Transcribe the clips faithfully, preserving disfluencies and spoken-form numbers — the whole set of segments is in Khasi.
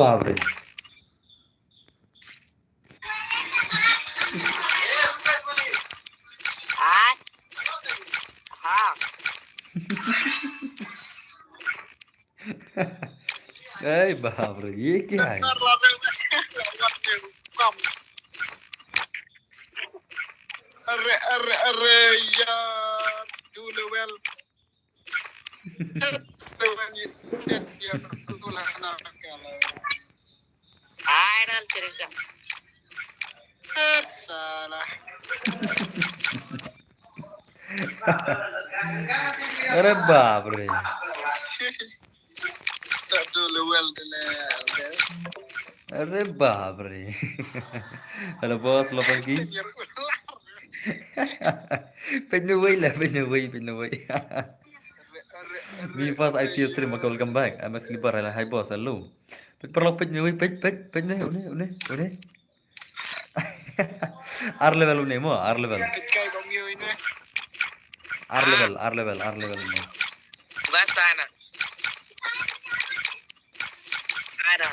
Babre. Ai. Ha. Ai, babre, ye kya hai? Arre, arre, arre, yaar, do level. Ai, dal cerita. Salah. Arre babre. Tak do level de le. Arre babre. Hello boss, hello Frankie. Pynwei la, pynwei, pynwei. Me first I see you stream, okay, welcome back. I'm a sleeper. Hello, hi boss, hello. Pynwei, pynwei, pynwei, pynwei, une, une, une. Ar level une mo, ar level. Ar level, ar level, ar level une. Basta na. Ada.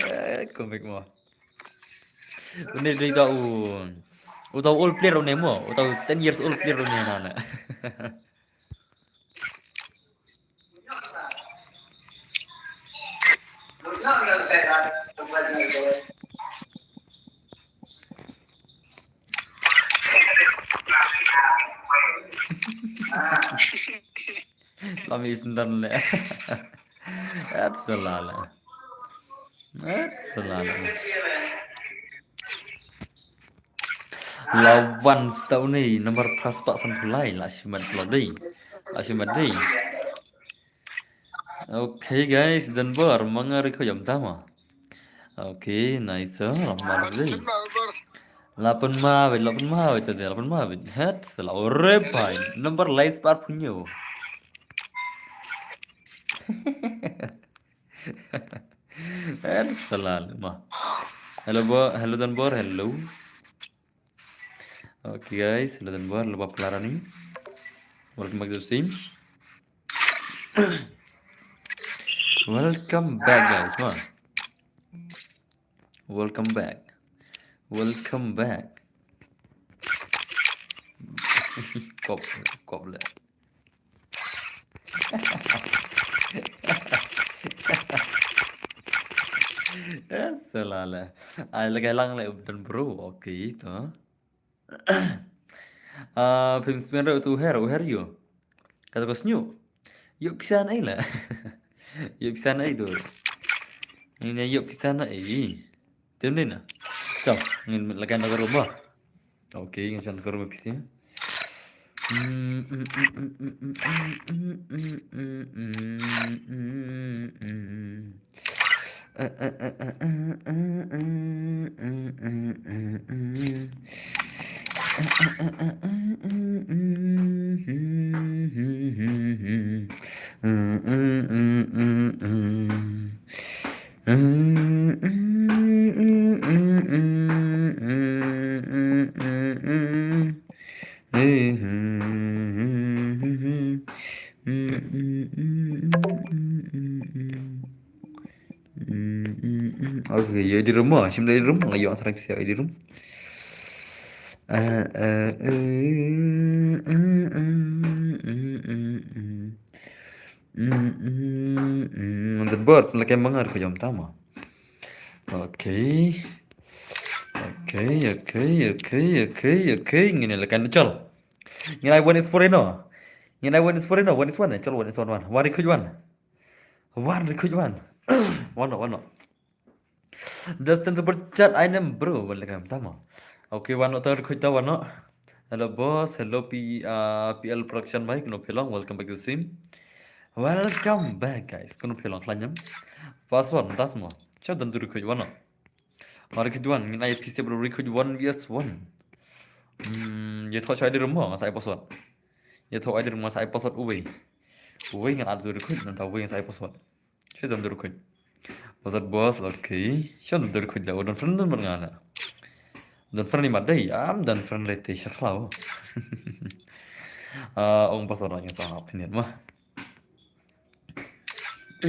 Eh, komik mo. Une dei da u. Uta u old player une mo, uta u ten years old player une nana. Lami sendar le. That's a lala. That's a lala. Lawan Sauni number plus pak san pulai la shimat lodi. La shimat di. Okay guys, dan bor manga riko jam tama. Okay, nice. Mar di. Lapan mawit, lapan mawit tadi, lapan mawit. Het, sala ore pai. Number lais par punyo. Het, sala ma. Hello bo, hello dan bor, hello. Okay guys, hello dan bor, hello Baplarani. Welcome back to the stream. Welcome back guys, ma. Welcome back. Welcome back. Kop, kop le. Salala. Ai lagi lang le dan bro. Okay to. Ah, phim smen re utu her, u her yo. Kata ko snyu. Yo pisa na ila. Yo pisa na idu. Ini yo pisa na i. Tem ni na. Chao, ngin lagan na rumah. Okay, ngin chan ke rumah pisi. Okay, ya di rumah, sim dari rumah, ayo antara bisa di rumah. Eh, eh, eh, eh, eh, eh, eh, eh. Mm, mm, mm, mm. Dan bor, pynlakei mangar ko jom tama. Okay. Okay, okay, okay, okay, okay. Ngin lakan chol. Ngin ai one is four ino. Ngin ai one is four ino. One is one, eh. Chol one is one, one. One recruit one. One recruit one. One no, one no. Justin super chat, I am bro, welcome tama. Okay, one no, third recruit ta one no. Hello boss, hello P, uh, P L production bhai, kano phelong, welcome back to stream. Welcome back guys, kano phelong khlanyam. Password, das mo. Chao dan tu recruit one no. One recruit one, ngin ai P C bro recruit one versus one. Hmm, ye tho chao di rumah, ngasai password. Ye tho ai di rumah, ngasai password uwei. Uwei ngan adu recruit, ngan ta uwei ngasai password. Chao dan tu recruit. Password boss, okay. Chao dan tu recruit da, don friend don ngana. Don friend ni madai, am don friend le te shaklau. Ah, ong password lagi sa opinion mah. Au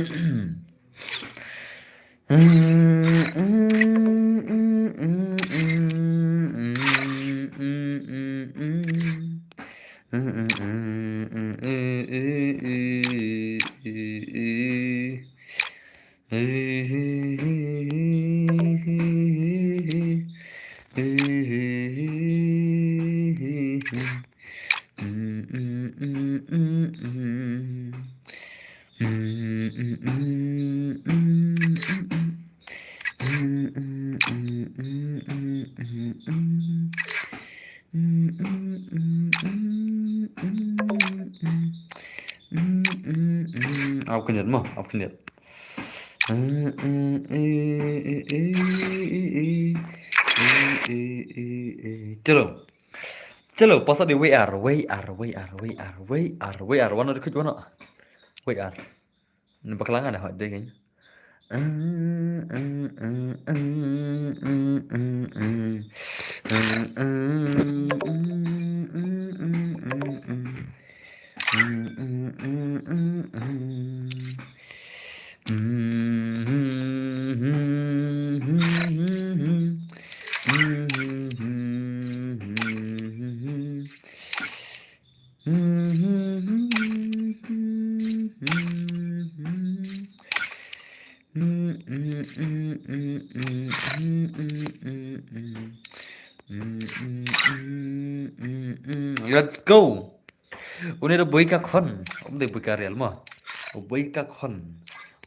khyndiat mo, au khyndiat. Chalo. Chalo, pasa di wei ar, wei ar, wei ar, wei ar, wei ar, wei ar, wan ri khuid wan. Wei ar. Ni bakla nga da hot dei kan. Let's go. Une da Boika Khon. Um de Boika Real mo. Boika Khon.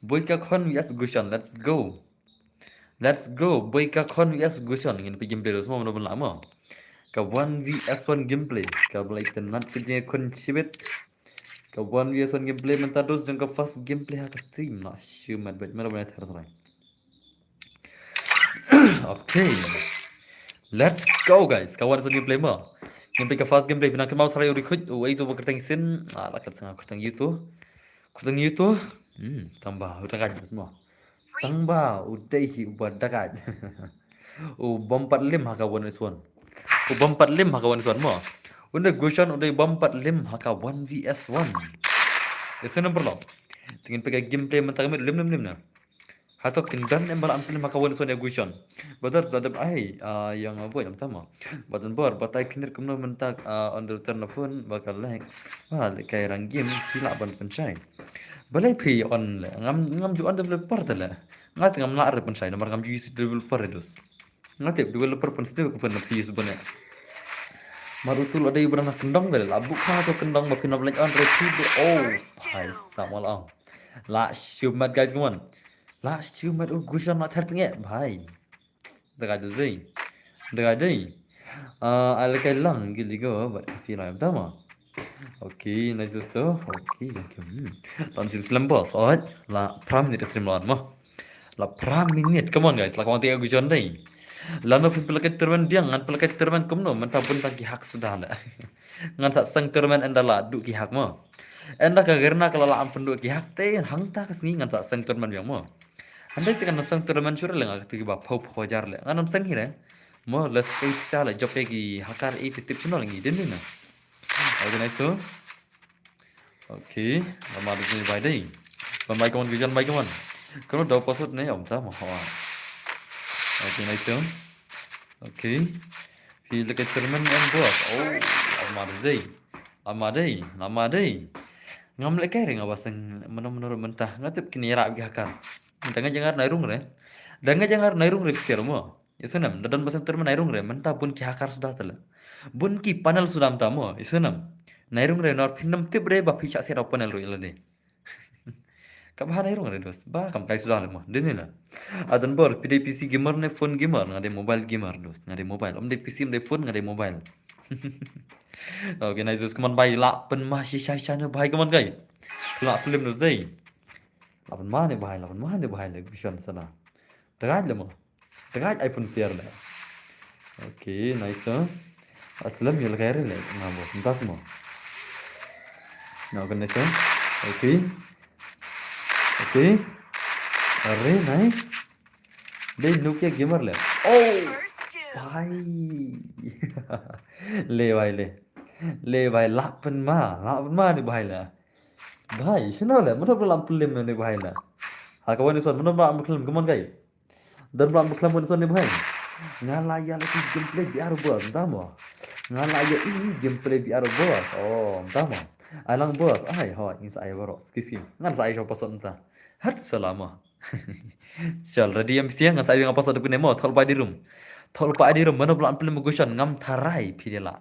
Boika Khon, yes, Gushan. Let's go. Let's go. Boika Khon, yes, Gushan. Ngin peit gameplay ros mo, mo, mo, mo. Ka one v s one gameplay. Ka blai tenat ka jingkhun shibit. Ka one v s one gameplay mynta dos jong ka first gameplay ha ka stream. Na shu mat bet mara bana thar thar. Okay. Let's go, guys. Ka one v s one gameplay mo. Gameplay ka first gameplay, pynang kynmaw thar ïa u recruit, u ei tu ba kyrteng sin. Ah, la kat sanga kyrteng ïa u tu. Kyrteng ïa u tu. Hmm, tang ba u dagaj bas mo. Tang ba u dei hi u ba dagaj. U bom pat lim ha ka one v s one. U bom pat lim ha ka one v s one mo. U dei Gushan u dei bom pat lim ha ka one v s one. Ïa sngewbha lo. Te ngin peit ka gameplay mynta ka miet lim lim lim na. Hato kin don em ba la am pynlem ha ka one v s one ïa Gushan. Ba dor sa dep ai, ah, ïa nga boi lam tama. Ba don bor, ba tai kynir kumno mynta, ah, on the return na phone, ba ka lek. Ba lek kai rang game, phi lah ban pynshai. Balei phi on le, ngam, ngam ju on developer te le. Nga te ngam lah re pynshai, namar ngam ju use developer re dos. Nga tip developer pynsniew ka phone na phi use bane. Mar utu la dei ba na kyndong le, la buk ha to kyndong ba phi na lek on re phi de, oh, hai, sa mal ong. La shu mat guys, come on. La shu mat u Gushan la ther tnge, bhai. Dega dei. Dega dei. Ah, ai la kai lang gili go, but kasi la em tama. Okay, nice dosto. Okay, thank you. Hmm. Lan sim slem boss. Alright. La pram ni stream lan mo. La pram minit. Come on guys, la kwang tiga Gushan dei. Lano phi pelakai tournament biang, ngan pelakai tournament kumno, mynta bun tang ki hack suda la. Ngan sa seng tournament enda la duh ki hack mo. Enda ka gerna ka la la am pynduh ki hack te hangta ka sngi ngan sa seng tournament biang mo. Handai te kan seng tournament sure le nga kata ki ba phaw phaw hajar le. Ngan seng hi le. Mo les kai pisa le jop ki hacker e te tip channel ngi din ni na. Organize to. Okay, lama dei bai dei. Ban bai kawan, Gushan bai kawan. Kano dau password ne om ta mo hawa. Okay, nice to. Okay. Phi lek tournament em boss. Oh, lama dei. Lama dei, lama dei. Ngam lek kai ring abaseng mano mano mentah. Ngatip kini rak gi hacker. Dangai jangar nairung re. Dangai jangar nairung re pisiar mo. Isunem, da don ba seng tournament nairung re, mynta bun ki hacker suda tele. Bun ki panel suda mynta mo, isunem. Nairung re nor phin nym tip re ba phi shah sero panel ruh ila de. Ka ba nairung re dos, ba kam kai suda le mo, dini na. Adan bor, phi dei P C gamer ne phone gamer, nga dei mobile gamer dos, nga dei mobile. Om dei P C, om dei phone, nga dei mobile. Okay, nice dos, come on bai, la pynma shi shai shai ne bai, come on guys. La film dos dei. La pynma ne bai, la pynma ne bai le, Gushan sana. Tagaj le mo. Tagaj iPhone pair le. Okay, nice. Aslem yol kai re le. Na bo, entas mo. Na kan nice. Okay. Okay. Are nice. Dei Nokia gamer le. Oh. Bhai. Le bhai le. Le bhai la pynma, la pynma ni bhai le. Bhai, shano le? Mano ba la pynlem ne bhai na? Ha ka wan ison, mano ba la pynlem? Come on, guys. Don ba la pynlem wan ison ne bhai. Nga la ïa la ki gameplay biar boss, da mo. Nga la ïa i gameplay biar boss. Oh, da mo. Ai lang boss. Ai ho, in sa ai baro. Ski ski. Ngan sa ai sho pasot nta. Hat salama. Chal, ready em sia, ngan sa ai nga pasot dep ne mo. Thol pa di room. Thol pa di room, mano ba la pynlem Gushan, ngam tharai phi de la.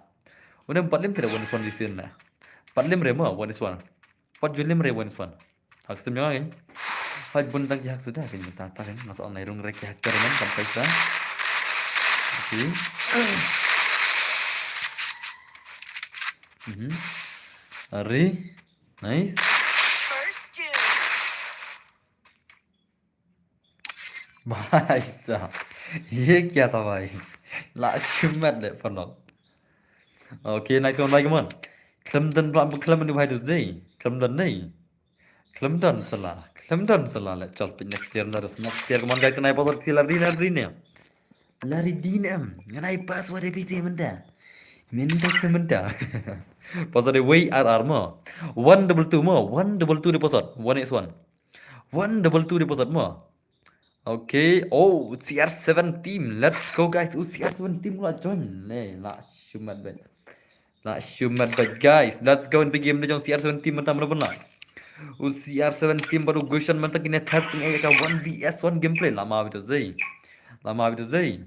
Une pat lem tre wan ison di sin na. Pat lem re mo, wan ison. Pat ju lem re wan ison. Hak stem jong nga kein. Hak bun tang ki hak suda kein, ta ta kein. Nga sa on lai rung re ki hak ter man kam kai sa. Okay. Mhm. Ari. Nice. First two. Bhai sa. Ye kya tha bhai? La shimet le panok. Okay, nice one bhai, come on. Khlem don ba la pynlem ne bhai tu zei. Khlem don nei. Khlem don sala. Khlem don sala le. Chal pyn next player na dos. Next player, come on guys, nai pasword ti la ri na ri ne. La ri di ne em. Ngan ai password A P T mynta. Mynta ke mynta. Password wei R R mo. One double two mo. One double two di password. One X one. One double two di password mo. Okay. Oh, C R seven team. Let's go guys. Oh, C R seven team la join. Ne, la shumat bet. La shumat bet guys. Let's go and begin jong C R seven team mynta mano bana. Oh, C R seven team baru Gushan mynta kine testing aka one V S one gameplay. Lama bit zei. Lama bit zei.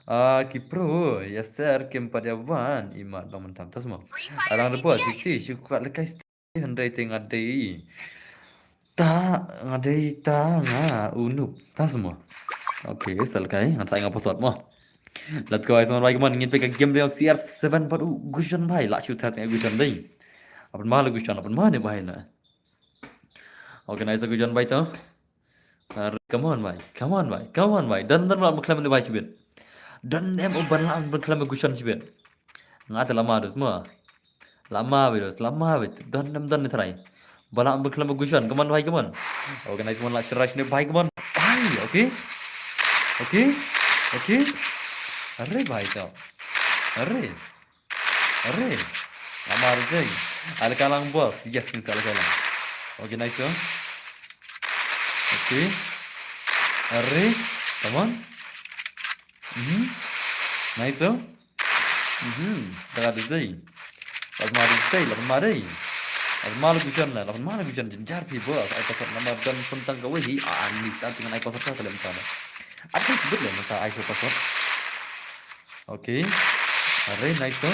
Ah, ki pro, ya ser kim pada wan imat bang mynta tas mo. Alang depo sixty, syukur lekai. Handai te nga dei. Ta nga dei ta nga unup. Tas mo. Okay, sel kai ngan sa nga pasot mo. Let's go guys, man bai man ngin peka game dei C R seven pat u Gushan bai la shoot hat Gushan dei. Apan ma le Gushan, apan ma ne bai na. Okay, nice Gushan bai to. Ar, come on bai, come on bai, come on bai. Don don la mekhlem ne bai chibit. Don em u ban la mekhlem Gushan chibit. Nga te lama dus mo. Lama bit, lama bit. Don dem don ni try. Bala ambil kelama Gushan. Come on, bhai, come on. Organize mon la shrash ni, bhai, come on. Bhai, okay. Okay. Okay. Are, bhai, tau. Are. Are. Lama rejeng. Alkalang boss. Yes, miss alkalang. Okay, nice one. Okay. Are. Come on. Mhm. Nice one. Mhm. Daga dei. Lama dei, lama dei. Lama lu Gushan la, lama lu Gushan jynjar phi bos. Ai pasat lama dan sentang ka wehi. Ah, ni ta dengan ai pasat ka lem ta. Ada sebut le mata ai pasat. Okay. Are nice tu.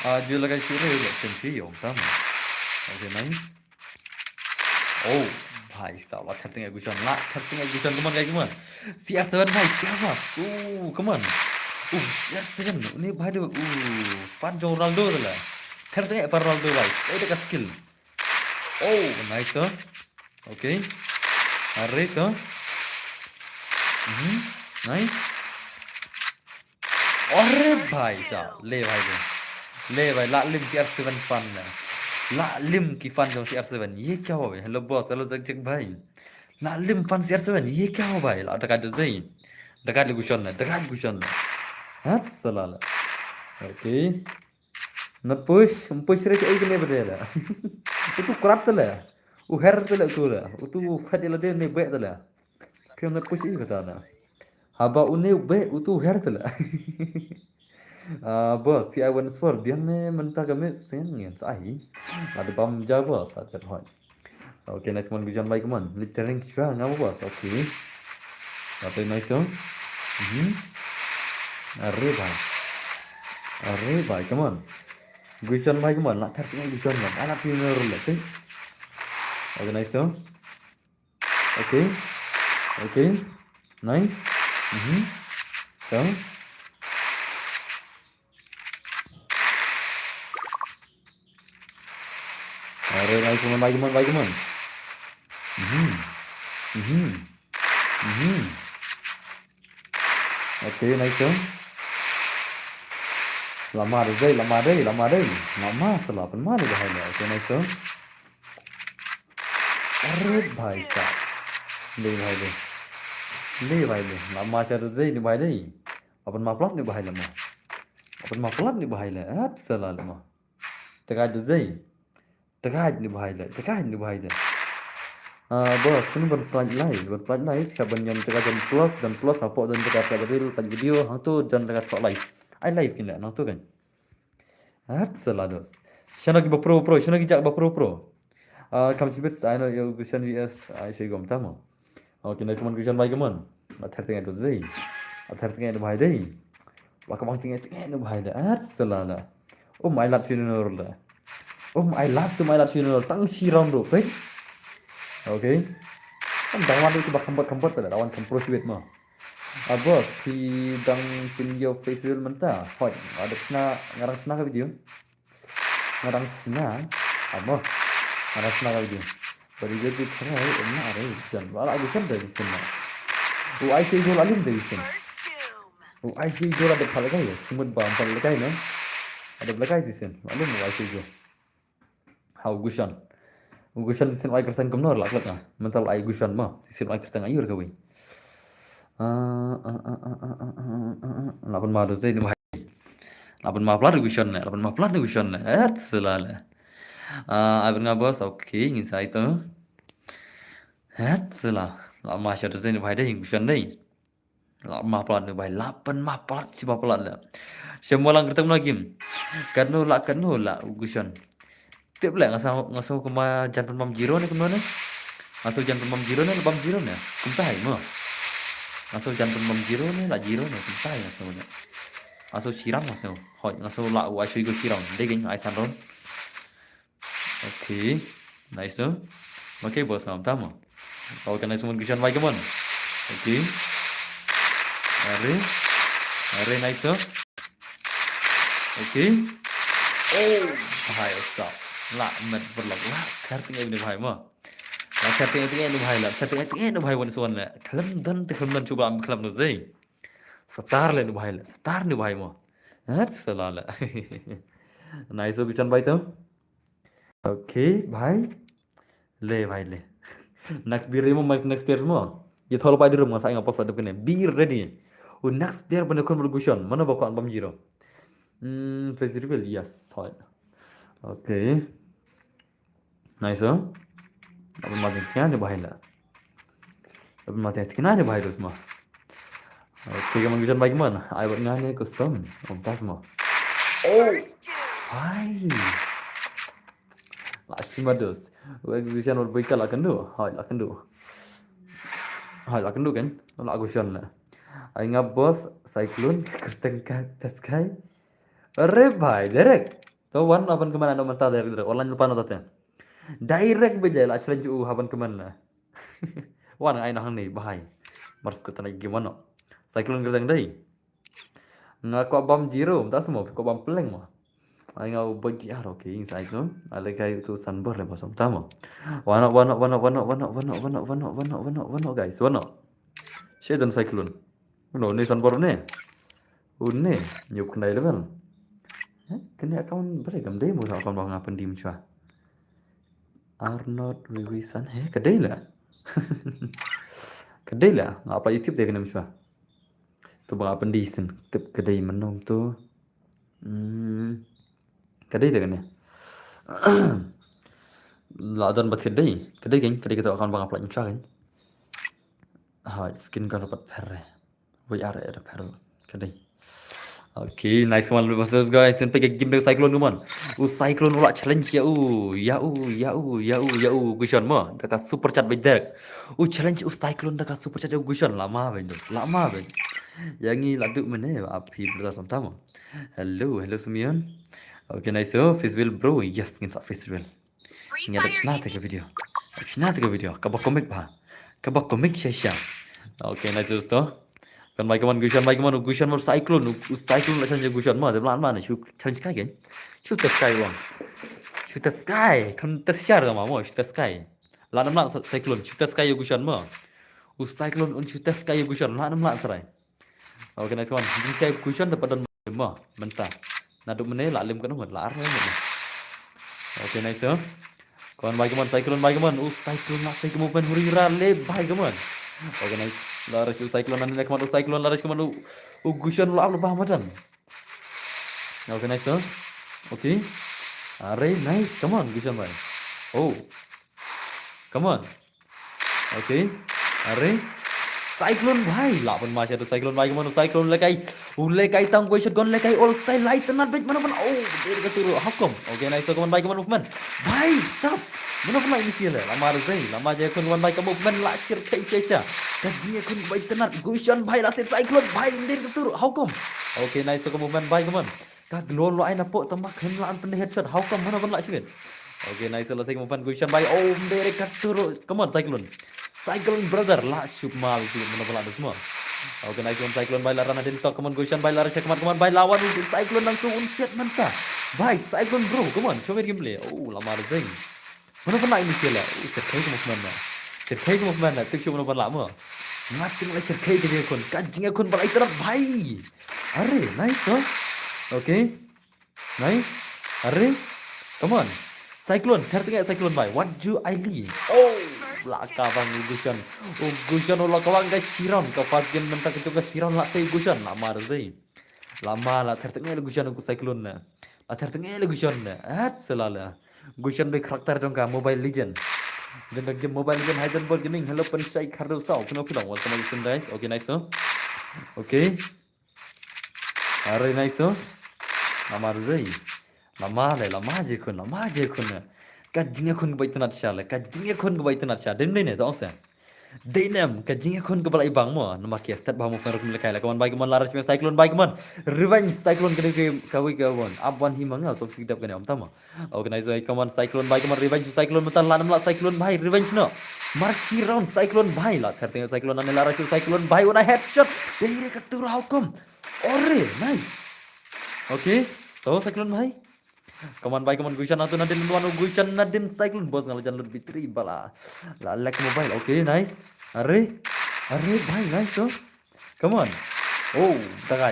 Ah, jua lagai sure le senti yo tam. Okay, nice. Oh, bhai sahab, la thirty-eight Gushan, la thirty-eight Gushan, come on, guys, come on. C R seven, bhai, kya baat? Oh, come on. Oh, C R seven, une bhai de, oh, fan jong Ronaldo de la. Thirty-eight fan Ronaldo, bhai, straight ka skill. Oh, nice, sir. Okay. Are to. Mhm. Nice. अरे भाई साहब, ले भाई, ले। ले भाई, la lim C R seven fan na. La lim ki fan jong C R seven. ये क्या हुआ भाई? Hello boss, hello Zakjak भाई. La lim fan C R seven. ये क्या हुआ भाई? La dakat dei. Dakat le Gushan na, dakat Gushan na. Hat sala la. Okay. Na push, push re ke ai kene bade la. Utu krat la. U her la tu la. Utu u phat la de ne be la. Kyo na push i kata na. Haba une be utu her tela. Ah, boss, ti ai wan sor biang ne mynta ka me sen ngen sa ai. Ada bam ja boss, ada hoi. Okay, nice one, Gushan bai, come on. Littering shwa nga boss, okay. Apa nice one? Mhm. Are bai. Are bai, come on. Gushan bai, come on. La thar Gushan bai. Anak senior le, okay. Okay, nice one. Okay. Okay. Nice. Mhm. Come. Are nice one, bhai, come on, bhai, come on. Mhm. Mhm. Mhm. Okay, nice one. Lama dei, lama dei, lama dei. Lama sala, pan ma dei, bhai, le. Okay, nice one. Are bhai sahab. Dei bhai dei. Dei bhai dei. Lama sha dei ni bhai dei. Apan ma plat ni bhai lama. Apan ma plat ni bhai le. At sala lama. Teka dei. Takaid ni bhai le, takaid ni bhai le. Ah, boss, kane ban pynlait live, ban pynlait live, ka ban ïam jaka jan plus, jan plus, hapoh jan jaka pynlait reel, pynlait video, hangto jan jaka pynlait live. Ai live kin le, hangto kan. Hat sala dos. Shano ki ba pro pro, shano ki jak ba pro pro. Ah, kam chibit sa ai no yo Gushan V S, ai sei gom tamo. Okay, nice one Gushan bai kaman. Athar tengah tu zei. Athar tengah tu bhai dei. Wa ka bang tengah tengah tu bhai da. Hat sala la. Um, ai lat sini nur la. Um, ai lat tu, ai lat sini nur. Tang shi round ro, pek. Okay. Kan dawan tu ba khambat khambat la. Dawan kam pro shibit ma. Abo, ti dang pin yo face reveal mynta. Hoi, ada sna, ngarang sna ka video. Ngarang sna. Amo. Ngarang sna ka video. Bari yo tu kharai, em na are, jan. Wala aku jan dari sna. U ai sei gol alim dari sna. U ai sei gol ada palakai ya. Cuma ba palakai ne. Ada palakai di sna. Alim u ai sei gol. Ha u Gushan. U Gushan di sien ai kyrteng kumno la klet nga. Mental ai Gushan ma. Di sien ai kyrteng ayu ka wi. Ah, ah, ah, ah, ah, ah, ah, ah, ah. Lapan ma dos dei ni bhai. Lapan ma plat Gushan ne. Lapan ma plat Gushan ne. Et sela le. Ah, ai nga bos. Okay, ngin sa itu. Et sela. Lapan ma sha dos dei ni bhai dei Gushan dei. La mah palat nu bai, la pynmah palat shi mah palat la. Shem walang kyrteng mano game. Katno la, katno la u Gushan. Tip le nga sngew, nga sngew kumba jan pynbam zero ne kumno ne. Nga sngew jan pynbam zero ne, la bam zero ne. Kumta hi mo. Nga sngew jan pynbam zero ne, la zero ne, kumta hi nga sngew ne. Nga sngew shiram nga sngew. Hoi, nga sngew la u ai shu go shiram. Dei geng ai san round. Okay. Nice no. Okay, boss, ngam tamo. Okay, nice one, Gushan, bhai, come on. Okay. Are. Are, nice no. Okay. Oh, bhai, stop. La met berlok. La kar tengah ni bhai mo. La kar tengah ni bhai la. Kar tengah ni bhai one one la. Khlem don te khlem don, cuba am khlem no zei. Star le ni bhai la. Star ni bhai mo. Hat sala la. Nice, Gushan, bhai, to. Okay, bhai. Le, bhai, le. Next beer mo, next, next beer mo. Ye thol pai di room, nga sa nga post dep kene. Be ready. U next beer bane kon bal Gushan. Mano ba ko an bam zero. Hmm, face reveal, yes, hoi. Okay. Nice, oh. Apa mati kena ni bhai la. Apa mati kena ni bhai terus mo. Okay, kaman Gushan bhai kaman. Ai buat ngane custom. Om tas mo. Oh. Hai. La shima dos. Wek Gushan wal boika la kendu. Hai la kendu. Hai la kendu kan. La Gushan la. Ai nga boss Cyclone kyrteng ka taskai. Are bhai, direct. To wan haban kemana no menta direct, direct. Online lupa no tate. Direct beja la challenge u haban kemana. Wan ai no hangne bhai. Mars ko tanai game no. Cyclone kyrteng dei. Nga ko bam zero, ta samo ko bam pleng mo. Ai nga u bagi ar, okay, inside no. Ale kai tu sanbor le bosom tamo. Wano, wano, wano, wano, guys, wano. Shedan Cyclone. No, ni sanbor ne. Une, nyup khnai level. Eh, kene account bere kam dei mo account ba nga pyndim chwa. Arnold Wiwi San, he, ka dei la. Ka dei la, nga apply YouTube dei kene mchwa. Tu ba nga pyndi sin, tip ka dei mynno tu. Hmm. Ka dei dei kene. La don ba ka dei, ka dei kene, ka dei ka tu account ba nga apply mchwa kene. Ha, skin ka dapat pher. Wei ar era perl. Ka dei. Okay, nice one, Blue Masters, guys. Sen pek game dei Cyclone, come on. U Cyclone u la challenge ya u, ya u, ya u, ya u, ya u, Gushan mo. Da ka super chat bej dek. U challenge u Cyclone da ka super chat ya u Gushan. Lama bej dek. Lama bej. Yang ngi la duk mene, api berda samtam. Hello, hello, Sumion. Okay, nice. So, face reveal, bro. Yes, ngin sa face reveal. Nga dep shna te ka video. Dep shna te ka video. Kaba komik ba. Kaba komik sha sha. Okay, nice dosto. Kan mai kaman Gushan, mai kaman Gushan mo Cyclone. U Cyclone la challenge Gushan mo. Dep lan man shu challenge kai kan. Shu test kai wang. Shu test kai. Kan test shar ka ma mo. Shu test kai. Lan nam lan Cyclone. Shu test kai Gushan mo. U Cyclone un shu test kai Gushan. Lan nam lan sarai. Okay, nice one. Jing shai Gushan te padan ma, mynta. Naduh mynne la lim kano, la ar mynne. Okay, nice one. Kaman bai kaman, Cyclone bai kaman. U Cyclone la sai kaman pen huri ra le bai kaman. Okay, nice. La res u Cyclone nan le kaman u Cyclone la res kaman u, u Gushan la ap le ba matan. Okay, nice one. Okay. Are, nice. Come on, Gushan bai. Oh. Come on. Okay. Are. Cyclone bhai. Lah pynmasa tu Cyclone bhai, come on. Cyclone lekai. U lekai tang kawei shotgun lekai all style lai tynat beit mano pynlait. Oh, dei ka turu. How come? Okay, nice. Come on bhai, come on movement. Bhai, sap. Mano pynlait ini sila. Lama rezai. Lama je khun, come on bhai, come on movement la shirkhei sha sha. Ka jingïakhun bhai tynat. Gushan bhai la set Cyclone bhai, dei ka turu. How come? Okay, nice. Come on movement bhai, come on. Ka glow lo ai na pok tang ba khlem lah ban pynheadshot. How come? Mano ban lah shibit? Okay, nice, la Cyclone fan Gushan bhai. Oh, mbere ka turu. Come on, Cyclone. Cyclone brother, lah shup mal shibit, mano ban lah dus mo. Okay, nice one, Cyclone bhai, la rana din tok. Come on, Gushan bhai, la rana check mat, come on bhai, lawan Cyclone nang tu un set manta. Bhai, Cyclone bro, come on, show me gameplay. Oh, lama rezai. Mano ban lah ini sila. Oh, shirkhei ka movement na. Shirkhei ka movement na. Tip shu mano ban lah mo. Nga ting la shirkhei ka jingïakhun. Ka jingïakhun ban lah iterat bhai. Are, nice, huh? Okay. Nice. Are. Come on. Cyclone, ther tengah Cyclone bhai. What do I leave? Oh, la ka bang u Gushan. U Gushan u la ka bang ka Shiron. Ka first game mynta ka jong ka Shiron la sei Gushan. Lama rezai. Lama la ther tengah la Gushan u Cyclone na. La ther tengah la Gushan na. At selala. Gushan be karakter jong ka Mobile Legend. Jong ka game Mobile Legend hai jan bot gening. Hello pynshai khardu saw. Kino kino. Welcome to Sunrise. Okay, nice, no? Okay. Are nice, no? Lama rezai. Lama le, lama je khun, lama je khun. Ka jingïakhun ka bai tynat sha le, ka jingïakhun ka bai tynat sha. Dem ne ne, dong se. Dei nem, ka jingïakhun ka ba la i bang mo. Namar ki stat ba mo fan rukum lekai la. Come on bhai, come on, la rush Cyclone bhai, come on. Revenge Cyclone kene ke kawei ka wan. Up one hi manga, tok sik dap kene om tama. Okay, nice bhai, come on, Cyclone bhai, come on, revenge Cyclone mynta la nam la Cyclone bhai, revenge no. Marshi round Cyclone bhai, la ther tengah Cyclone nane la rush Cyclone bhai, una headshot. Dei re ka turu, how come? Ore, nice. Okay, to Cyclone bhai. Come on bhai, come on, Gushan atu nadin wan, Gushan nadin Cyclone boss ngala jan lut bitri bala. La lek mobile. Okay, nice. Are. Are bhai, nice, oh. Come on. Oh, dagai.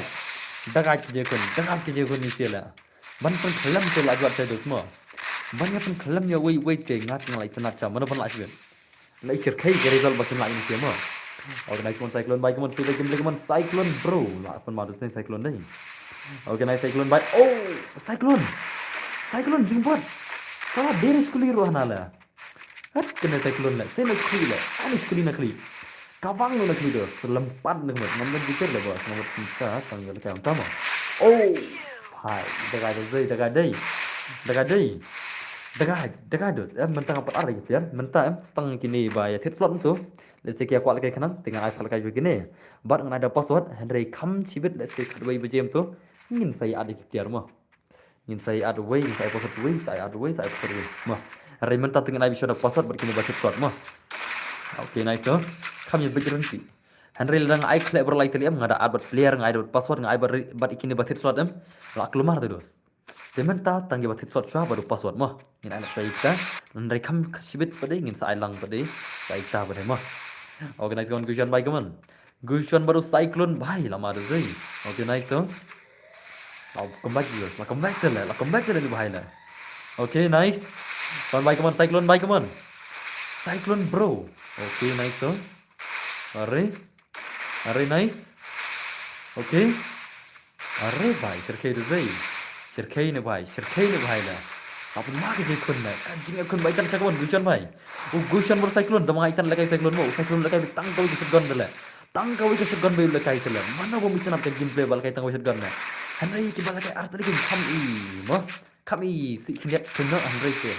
Dagai ke je khun, dagai ke je khun ni sila. Ban pynkhlam te la jwat sa dus mo. Ban ïa pynkhlam ïa wei wei te ngat ngalai tynat sa. Mano ban la sibit. Lai shirkhei ka result ba kin la ini sila mo. Organize mon Cyclone bhai, come on, sila game lagi mon Cyclone bro. La pynma dus Cyclone dei. Organize Cyclone bhai. Oh, Cyclone. Cyclone jingbot. Sala dere skuli ruh hana la. Hat kene Cyclone le. Sene skuli le. Ani skuli na kli. Kawang lo na kli do. Selempat na kemot. Ngam dan jikir le bos. Ngam dan jikir tang yo le kawang tama. Oh. Bhai. Dagai do zai. Dagai dei. Dagai dei. Dagai. Dagai do. Eh, mynta nga pat ar lagi player. Mynta em. Setang kini ba ïa thied slot tu. Let's say kia kwah lekai khnang. Tengah ai pat lekai jua kini. Bad ngan ai da password. Hynrei kham chibit. Let's say khatwei baje em tu. Ngin sa ïa add ïa ki player mo. Ngin sa ïa add wei, ngin sa ïa password wei, sa ïa add wei, sa ïa password wei. Mo. Hynrei mynta te ngin ai bishwa da password bad kine ba thied slot mo. Okay, nice to. Kham ïa bit rynti. Hynrei lada nga ai khleh bro lai teli em, nga da add bad player, nga ai bad password, nga ai bad ri-, bad kine ba thied slot em. La kulmar te dos. Te mynta tang ïa ba thied slot chwa bad u password mo. Ngin ai na sa ïa kita. Hynrei kham shibit pat de, ngin sa ai lang pat de. Sa ïa kita pat de mo. Okay, nice one, Gushan bhai, come on. Gushan bad u Cyclone bhai, lama da zai. Okay, nice to. La come back, viewers. La come back te le, la come back te le ni bhai le. Okay, nice. Come on bhai, come on, Cyclone bhai, come on. Cyclone bro. Okay, nice to. Are. Are, nice. Okay. Are bhai, shirkhei da zai. Shirkhei ne bhai, shirkhei ne bhai le. Apa ma ka jingïakhun ne. Ka jingïakhun bhai, tang sa, come on, Gushan bhai. U Gushan bad u Cyclone, da ma ngai tang lekai Cyclone mo. U Cyclone lekai tang kawei ka shotgun da le. Tang kawei ka shotgun bad u lekai te le. Mano ba mi tnat ka gameplay ba lekai tang kawei shotgun ne. Hynrei ki ba lekai ar tali kin kham i mo. Kham i si khyndiat khyndiat hynrei te.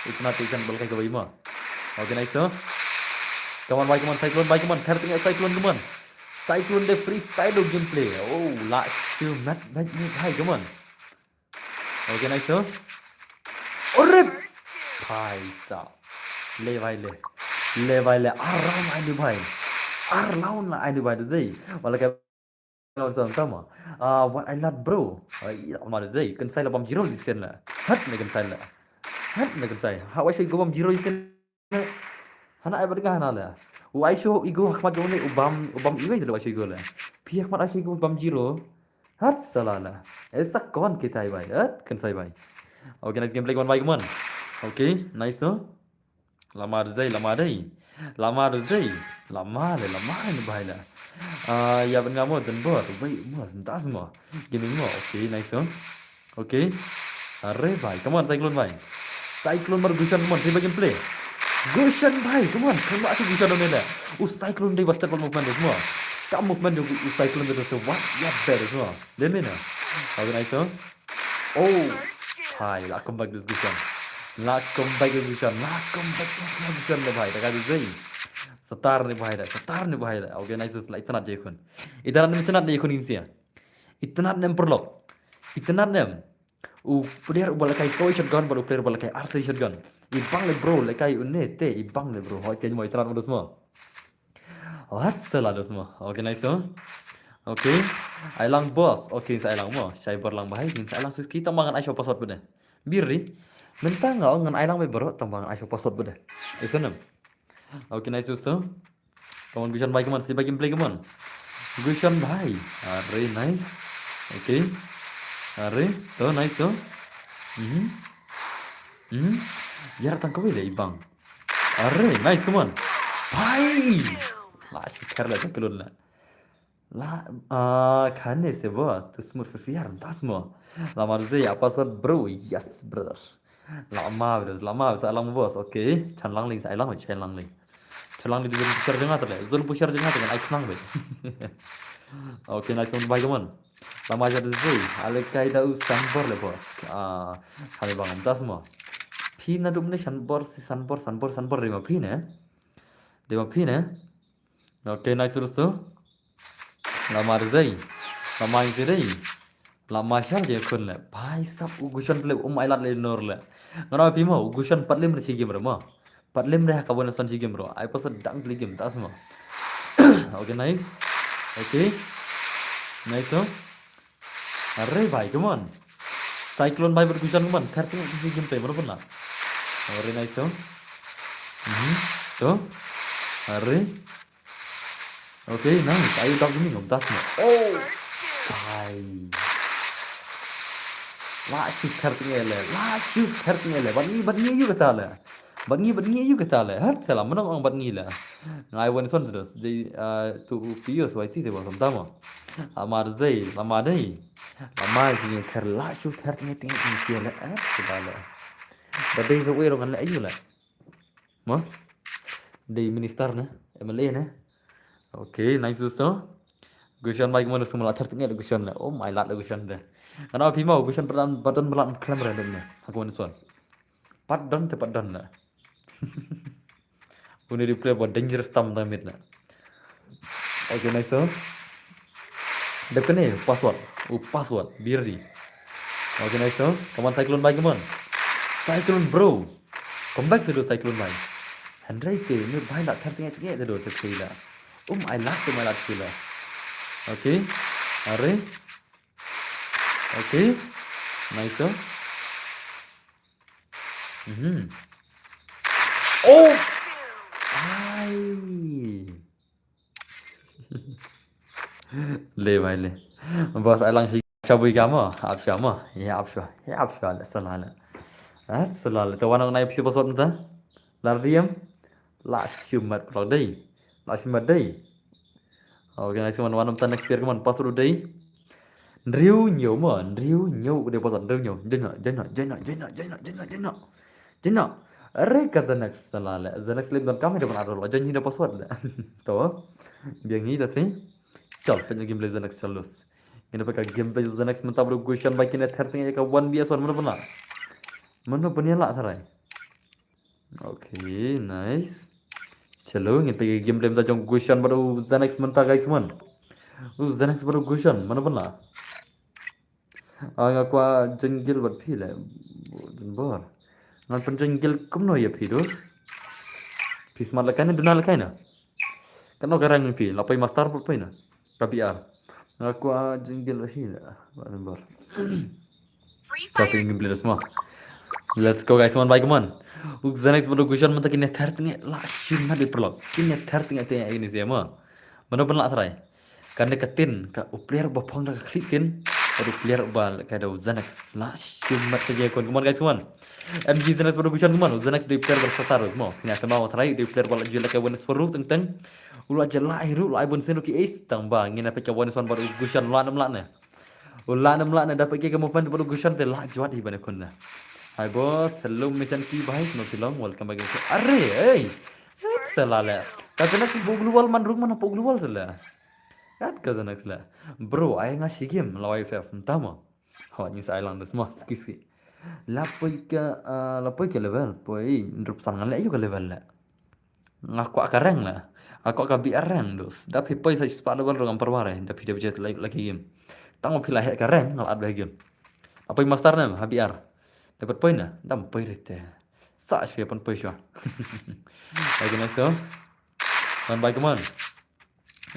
I tnat te kan ba lekai kawei mo. Okay, nice to. Come on bhai, come on, Cyclone bhai, come on. Ther tengah Cyclone, come on. Cyclone de freestyle gameplay. Oh, la shu mat bhai ni bhai, come on. Okay, nice to. Ore! Bhai sahab. Le bhai le. Le bhai le. Ar round ai ni bhai. Ar round la ai ni bhai, da zai. Wala ka round sa tama. Ah, what I love, bro. Ai, la ma da zai. Kan sai la bam zero di sen la. Hat ne kan sai la. Hat ne kan sai. Ha, wai sai go bam zero di sen. Hana ai bad nga hana la. U ai shu i go ha khmat jong ne u bam, u bam iwei jalo ai shu i go la. Phi ha khmat ai shu i go bam zero. Hat sala la. Esa kon kita i bai. Hat kan sai bai. Okay, nice gameplay, come on bhai, come on. Okay, nice no. Lama da zai, lama dei. Lama da zai. Lama le, lama ni bhai la. Ah, ya ban nga mo dan bor. Bai mo, sentas mo. Gaming mo. Okay, nice no. Okay. Are bhai. Come on, Cyclone bhai. Cyclone bad u Gushan, come on, sngewbha kin play. Gushan bhai, come on, come on, Gushan, one leh. U Cyclone dei ba step movement, come on. Ka movement jong u Cyclone dei sa wat ïa ber, come on. Dei mynta. Okay, nice, oh. Oh. Hai, la comeback da u Gushan. La comeback da u Gushan. La comeback da u Gushan da bhai. Da ka dei. Satar ne bhai da. Satar ne bhai da. Okay, nice, la itynnad ïa i khun. Itynnad ne, itynnad ïa i khun, ngin ïa. Itynnad ne em paralok. Itynnad ne em. U player uba la kai toy shotgun bad u player uba la kai artillery shotgun. I bang leh bro, la kai une te i bang leh bro. Hoi, ken mo itynnad mo da sma. Wat sala da sma. Okay, nice, oh. Okay. Ai lang boss. Okay, sa ai lang mo. Shai bar lang bhai, ngin sa ai lang suski, tang ba ngan ai shuwa password bad de. Biri. Mynta nga ong ngan ai lang bad bro, tang ba ngan ai shuwa password bad de. Ai shuwa ne em. Okay, nice, so. Come on, Gushan bhai, come on. Sngewbha kin play, come on. Gushan bhai. Are, nice. Okay. Are, to, nice, to. Mhm. Mhm. Ïa tang kawei leh i bang. Are, nice, come on. Bhai. La shu kher leh Cyclone leh. La, ah, kane se boss, tu smooth for fear, tas mo. La mar zei, apa sot bro, yes brother. La ma, bro, la ma, sa lang boss, okay. Chan lang ling, sa lang, chan lang ling. Chan lang ling, tu pushar jeng atar le, zon pushar jeng atar, ai khnang be. Okay, nice one, bhai, come on. La ma ja tu zei, ale kai da u sanbor le boss. Ah, kane bang, tas mo. Phi na dum ne sanbor, si sanbor, sanbor, sanbor, dei ma phi ne? Dei ma phi ne? Okay, nice, terus tu. La mar zei. La mar zei dei. La mar shal je khun le. Bhai sab u Gushan le um ai lad le nor le. Ngan ong phi mo, u Gushan pat lim re shi game re mo. Pat lim re ha ka wan son shi game re. Ai pas dang pli game tas mo. Okay, nice. Okay. Nice, oh. Are bhai, come on. Cyclone bhai bad Gushan, come on. Thirty game play, mano pun na. Are, nice, oh. Mhm. To. Are. Okay, nice. Ayo, tak dumi, ngam tas mo. Oh. Bhai. La shu thirty le. La shu thirty le. Bad ngi, bad ngi ïa kata le. Bad ngi, bad ngi ïa kata le. Hat sala, mano ong bad ngi le. Ngai wan son terus. Dei, ah, tu pius Y T te ba tama. Amar zei, amar dei. Amar zei kher la shu thirty ngi ting ting le. Hat sala le. Ba dei zo ero kan le ayu le. Mo? Dei minister ne, M L A ne. Okay, nice, dosto. Gushan bhai, kumno semua la thar tengah Gushan le. Oh my lord, Gushan de. Kana phi mo Gushan pat don, pat don ba la khlem re ne. Aku ni son. Pat don te pat don le. Uni replay ba dangerous tam da mit le. Okay, nice, sir. Dep kane, password. Oh, password. Be ready. Okay, nice, sir. Come on, Cyclone bhai, come on. Cyclone, bro. Come back to the Cyclone bhai. Hynrei te, ne bhai la thar tengah tengah te do se khui la. Um, I love to my love khui la. Okay. Are. Okay. Nice, sir. Mhm. Oh. Ai. Le bhai le. Boss, ai lang shi sha bui ka mo, ap sha mo. Ya ap sha. Ya ap sha le sala le. Ha, sala le. Te wan nai phi password mynta. Lar diem. La shu mat prok dei. La shu mat dei. Okay, nice one, wan mynta next player, come on, password dei. Hynriew hynñiew mo, hynriew hynñiew u dei password, hynriew hynñiew. Join no, join no, join no, join no. Join no. Are ka Xanax sala le. Xanax lim don kam dei ban aro lo. Join hi da password le. To. Biang hi da te. Chal, pynjah game le Xanax chal los. Ngin pynjah game le Xanax mynta bro Gushan bhai kine thar tengah ka one V S one mano pynlah. Mano pynlah la tharai. Okay, nice. Chalo, ngin pynjah game le mynta jong Gushan bad u Xanax mynta guys man. U Xanax bad u Gushan mano pynlah. Ah, nga kwah jungle bad phi le. Bor. Ngan pyn jungle kumno ïa phi dos. Phi smart la kaina, duna la kaina. Kano ka rank phi, la poi master bad poi na. Ka B R. Nga kwah jungle bad phi le. Bor. Ka phi ngim play dos mo. Let's go guys, man bye, come on. U Xanax bad u Gushan mynta kine thar tengah la shin na di perlok. Kine thar tengah tengah ini sih mo. Mano pynlah tharai. Kane ka tin, ka u player ba phong da ka khlieh tin, ka u player ba ka da u Xanax. La shim mat ka je kon, come on guys, come on. M G Xanax bad u Gushan, come on, u Xanax dei player ba satar mo. Phi na tama wa tharai dei player ba la ju la ka win sforu teng teng. U la jela hiru la ai bun sin ruki ace tang ba ngin na peka win swan bad u Gushan la nam la ne. U la nam la ne da peka ka movement bad u Gushan te la jwat hi bane kun na. Hi boss, hello Mishan ki bhai, no film, welcome back. Are, hey, sala le. Ka jana ki pok luwal man ruk man pok luwal sala. Kat ka jana sala. Bro, ai nga si game la Y F F tama. Hawa ni sa ai lang dus ma, ski ski. La poi ka, ah, la poi ka level, poi drup san ngan le ayo ka level le. Nga kwah ka rank la. Nga kwah ka B R rank dus. Da phi poi sa spah level ruh ngam pyrwa re. Da phi da bijet lagi game. Tang ma phi la heh ka rank nga la at ba game. Apoi master ne ha B R. Dapat poi na. Dam poi re te. Sa shwe pan poi shwa. Lagi na so. Man bai kaman.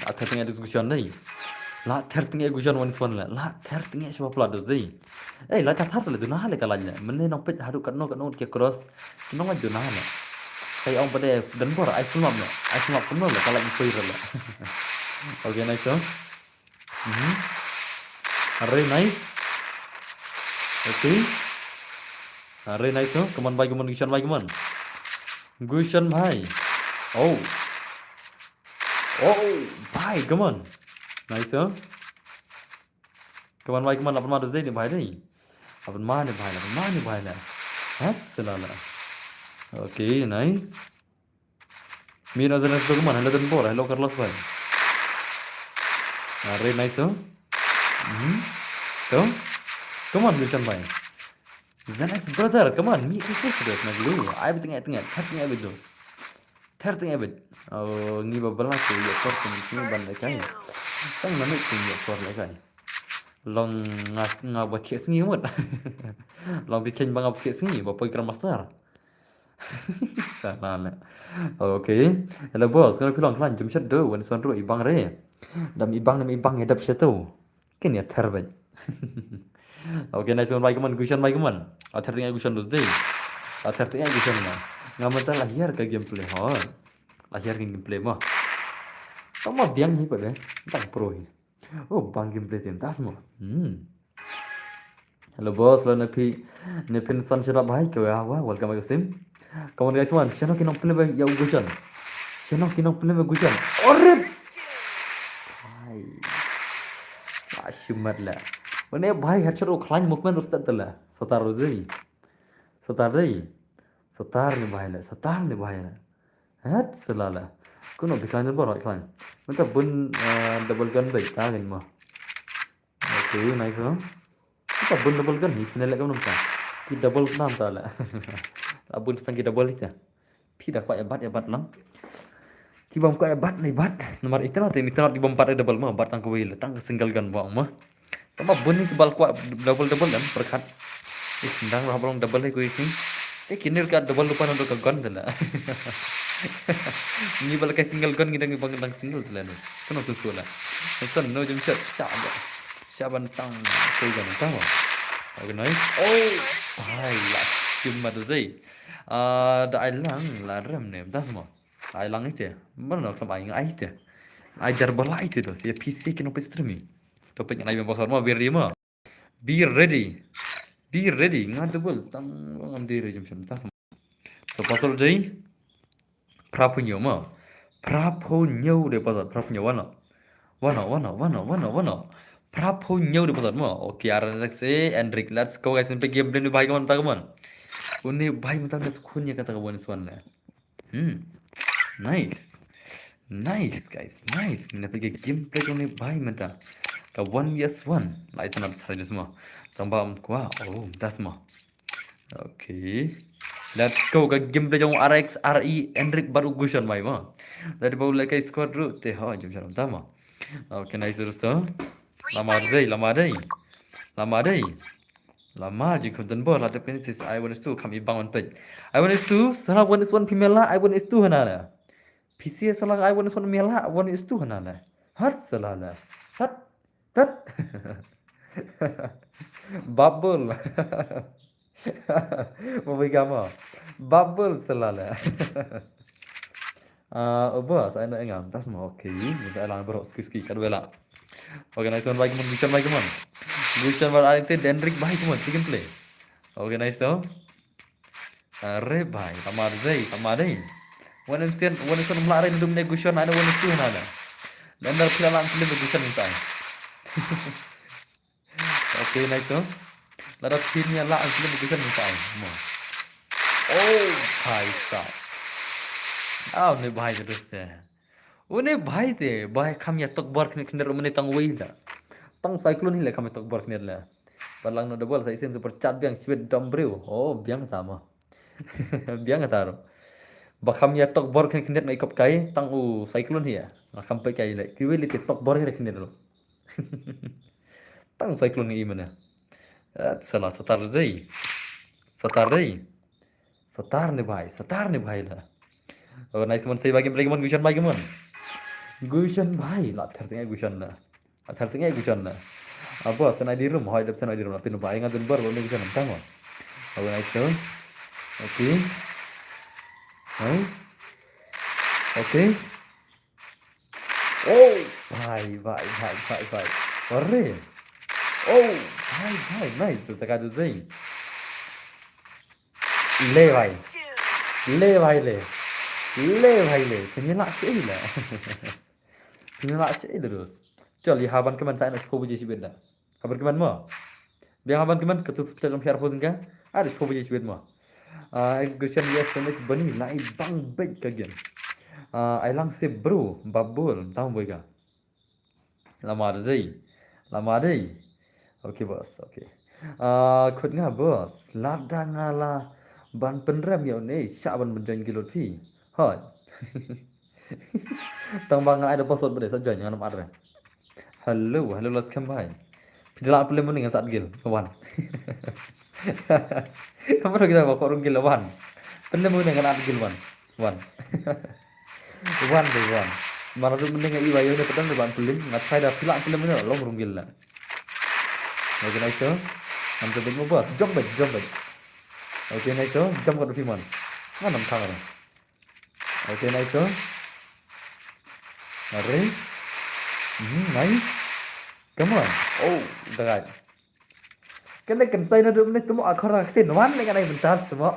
La ther tengah discussion dei. La ther tengah discussion wan phone la. La ther tengah shwa pla dus dei. Eh, la ther ther sala duna le ka lain le. Mene nong pet haduh katno katno ke cross. Nong la duna le. Sai ong pade dan bor ai film le. Ai film kumno le ka lain poi le. Okay, nice one. Mhm. Are nice. Okay. Are nice one. Come on bhai, come on, Gushan bhai, come on. Gushan bhai. Oh. Oh, bhai, come on. Nice one. Come on bhai, come on, lapan ma dei ni bhai dei. Lapan ma ni bhai, lapan ma ni bhai la. Ha? Sala la. Okay, nice. Mira Zenes tu come on, hello Denbor, hello Carlos bhai. Are nice tu. Mhm. Tu. Come on, Gushan bhai. Zenex brother, come on, mi khusus dos na glu. Ai bit tengah tengah, ther tengah bit dos. Ther tengah bit. Oh, ngi ba bela tu ya por tu sini ban le kai. Tang na mit tu ya por le kai. Long nga nga ba thiah sngi mut. Long bi khen ba nga ba thiah sngi ba poi Grandmaster. Sala le. Okay. Hello boss, ngano phi long klan jumshat do wan suan ru ibang re. Dam ibang dam ibang ya dap satu. Ken ya ther bait. Okay, nice one bhai kaman, Gushan bhai kaman. A ther tengah Gushan dus dei. A ther tengah Gushan na. Nga mata la hiar ka gameplay ho. La hiar ka gameplay mo. Tama biang hi pade. Tang pro hi. Oh, bang gameplay tim tas mo. Hmm. Hello boss, lo na phi ne phin san shirap bhai ko ya wa, welcome back sim. Come on guys, man, shano ki nong play ba ya Gushan. Shano ki nong play ba Gushan. Orip. Hai. Ah, shumat la. Wane bhai headshot o khlain movement ro start la. Sotar ro zai. Sotar dei. Sotar ni bhai la, sotar ni bhai la. Hat sala la. Kuno bi khlain bor khlain. Mata bun, eh, double gun bai ta gin mo. Okay, nice one. Kita bun double gun hi, pine le kam ta. Ki double snam ta la. Abun stang ki double hi ta. Phi da kwah ya bat ya bat lang. Ki bam kwah ya bat ni bat. Namar itna te mitna ki bam bat double ma, bat tang ko wei le tang single gun bang ma. Tama bun ni ki bal kwah double double kan perkat. Is ndang rah balong double hai ko isi. Te kinir ka double lupa nando ka gun tela. Ni bal kai single gun ngidang bang ndang single tela ni. Kano susu la. San no jumshat. Shaban. Shaban tang. Koi gun tang. Organize. Oh. Hai la. Kim ma tu zai. Ah, da ai lang la rem ne. Das mo. Ai lang ite. Mana klam ai ngai ite. Ai jar bala ite tu. Sia P C kino pe stream. Topik ngai bosor mo beri mo. Be ready. Be ready. Nga double. Tang ngam dei re jumshan. Tas. So pasal dei. Prapunyo mo. Prapunyo dei pasal. Prapunyo wano. Wano, wano, wano, wano, wano. Prapunyo dei pasal mo. Okay, R N X A, Enric. Let's go guys. Ini game plan ni bhai kaman ta kaman. Uni bhai mata ni khun ya kata kaman swan le. Hmm. Nice. Nice, guys. Nice. Ngin ïa peit ka gameplay jong une u bhai mynta. Ka one versus one. Lai tang na sari semua. Tang ba um kwa. Oh, das ma. Okay. Let's go. Ka gameplay jong R X R E Enric bad u Gushan mai ma. Dari bau lekai squad ru te ha jom jalan tama. Okay, nice terus tu. Lama dei, lama dei. Lama dei. Lama ji khun tun bor la tep kini tis I one is two kam ibang on page. I one is two, salah one is one phi mela, I one is two hana la. P C salah I one is one mela, one is two hana la. Hat salah la. Hat, hat. Bubble. Mo bui kama. Bubble salah la. Ah, oba, sa ina engam. Tas mo, okay. Sa lang bro, ski ski kat wela. Okay, nice one, bhai, come on. Gushan, bhai, come on. Gushan, bhai, Alex, Denric, bhai, come on. Second play. Okay, nice one. Are, bhai, tamar zai, tamar dei. One M C N, one M C N mla rai nudum ne Gushan, ada one M C N ada. Lender pila lang film Gushan insai. Okay, nice one. Lada phin ïa lah, phin ïa lah, mo. Oh, bhai sahab. Ah, une bhai te dost te. Une bhai te, bhai kham ïa tok bor khyndiat khyndiat ruh mynne tang wei da. Tang cyclone hi leh kham ïa tok bor khyndiat leh. Ba lang noh double sa shisien super chat biang, sibit dom briew. Oh, biang ta mo. Biang ta ruh. Ba kham ïa tok bor khyndiat khyndiat nga i kop kai, tang u cyclone hi ïa. Nga kham peit kai leh. Kiwei leh te tok bor hi leh khyndiat ruh. Tang cyclone ngi i mynne. At sala satar zei. Satar zei. Satar ne bhai, satar ne bhai la. Oh, nice mon, sei bagi mereka mon, Gusion bagi mon. Gusion bhai, la thar tengah Gusion la. La thar tengah Gusion la. Abo, sen ai di room, hoi dep sen ai di room, la pin bhai nga dun bor, ba me Gusion tang mo. Oh, nice tu. Okay. Nice. Okay. Oh, bhai, bhai, bhai, bhai, bhai. Arre. Oh, bhai, bhai, nice. Sa ka du zing. Le bhai. Le bhai le. Le bhai le. Pynïalah sha i la. Pynïalah sha i la dus. Chal, ïa haban kmen sa na shiphew baje shibit da. Habar kmen mo. Biang haban kmen, katu septa jong phi arphew jingka. Ai da shiphew baje shibit mo. Ah, execution yes, so much bani, lai bang beit ka game. Ah, ai lang sip bro, babul, tam boi ka. Lama dei. Lama dei. Okay boss, okay. Ah, khut nga boss. Lada nga la ban pynrem ïa une, sha ban pynjoin ki lut phi. Hoi. Tang ba nga ai da password ba dei sa join nga nam ar re. Hello, hello, las kam bhai. Phi da la pynlem mynne ngan sat gil, wan. Kamar kita ba ko rung gil wan. Pynlem mynne ngan at gil wan. Wan. Wan dei wan. Mara du mynne nga i ba ïa ne padan ban pynlem, nga try da phi la pynlem mynne long rung gil la. Okay, nice. Ngam tebit mo ba. Jump back, jump back. Okay, nice. Jump ka phi man. Ngan nam thang. Okay, nice. Are. Mhm, nice. Come on. Oh, dagat. Kane kan sai na dum ne tumo akhor ka tin. Wan ne kan ai bentar tumo.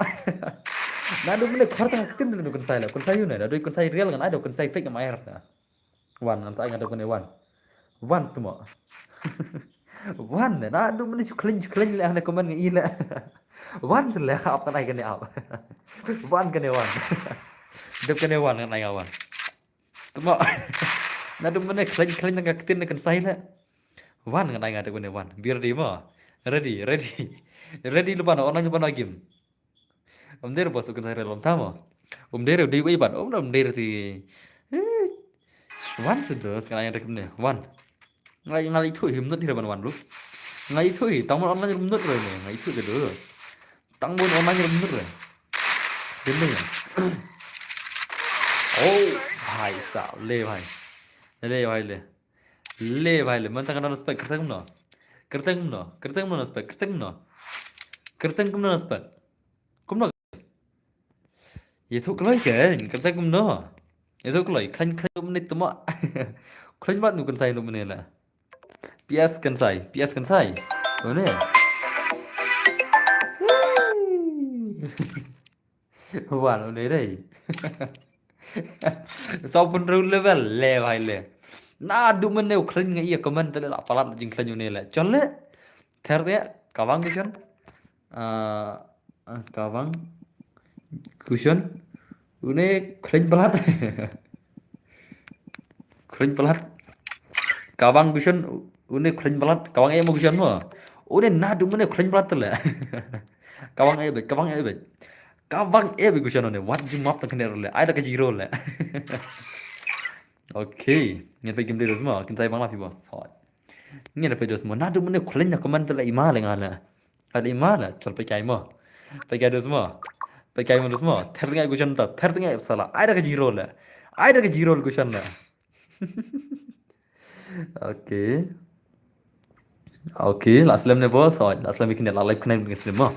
Na dum ne khor ka tin ne kan sai la. Kan sai yu ne. Da doi kan sai real kan ai do kan sai fake ma ai rap na. Wan, ngan sa ai nga dok kane wan. Wan tumo. Wan ne, na dum ne shu khlin shu khlin le hane comment ngi le. Wan se le ap kan ai kane ap. Wan kane wan. Dok kane wan ngan ai nga wan. Tumo. Na dum ne khlin khlin ka ktin ne kan sai le. Wan ngan ai nga dok kane wan. Be ready mo. Ready, ready. Ready lu ban online lu ban game. Um der boss u kan sai re lom tamo. Um der di wei ban um der ti. Eh. Wan se dos kan ai nga dok ne. Wan. Ngai ngai thu him not hi re ban wan lu. Ngai thu hi tang mon online rum not re ne. Ngai thu de dos. Tang mon online rum not re. Dinde. Oh, bhai sahab, le bhai. Le bhai le. Le bhai le. Man tang kan spek kerteng no. Kerteng no. Kerteng no spek. Kerteng no. Kerteng kumno spek. Kumno. Ïathuh kloi ke, kata kumno. Ïathuh kloi, khlaiñ khlaiñ lum ne tuma. Khlaiñ mat nu kan sai lum ne la. P S kan sai, P S kan sai. Une. Wan une dei. Saw pynriew level le bhai le. Na du mane u khlaiñ nga ïa comment te le la palat jingkhlaiñ une le. Chon le. Ther te ka bang Gusion. Ah, ah, ka bang Gusion. Une khlaiñ palat. Khlaiñ palat. Ka bang Gusion, une khlaiñ palat. Ka bang e mo Gusion mo. Une na du mane khlaiñ palat te le. Ka bang e be, ka bang e be. Ka bang e be Gusion une. Wat ju map tang kane le. Ai da ka zero le. Okay. Ngan peit game dei dos mo. Kin sai bang la phi boss. Hot. Ngan peit dos mo. Na du mane khlaiñ na comment te le ima le nga le. Ai le ima le. Chal peit kai mo. Peit kai dos mo. Peit kai mo dos mo. Ther ngai Gusion ta. Ther ngai sala. Ai da ka zero le. Ai da ka zero le Gusion le. Okay. Okay, la slem ne boss, oi, la slem ikin la live khnai ngi slem mo.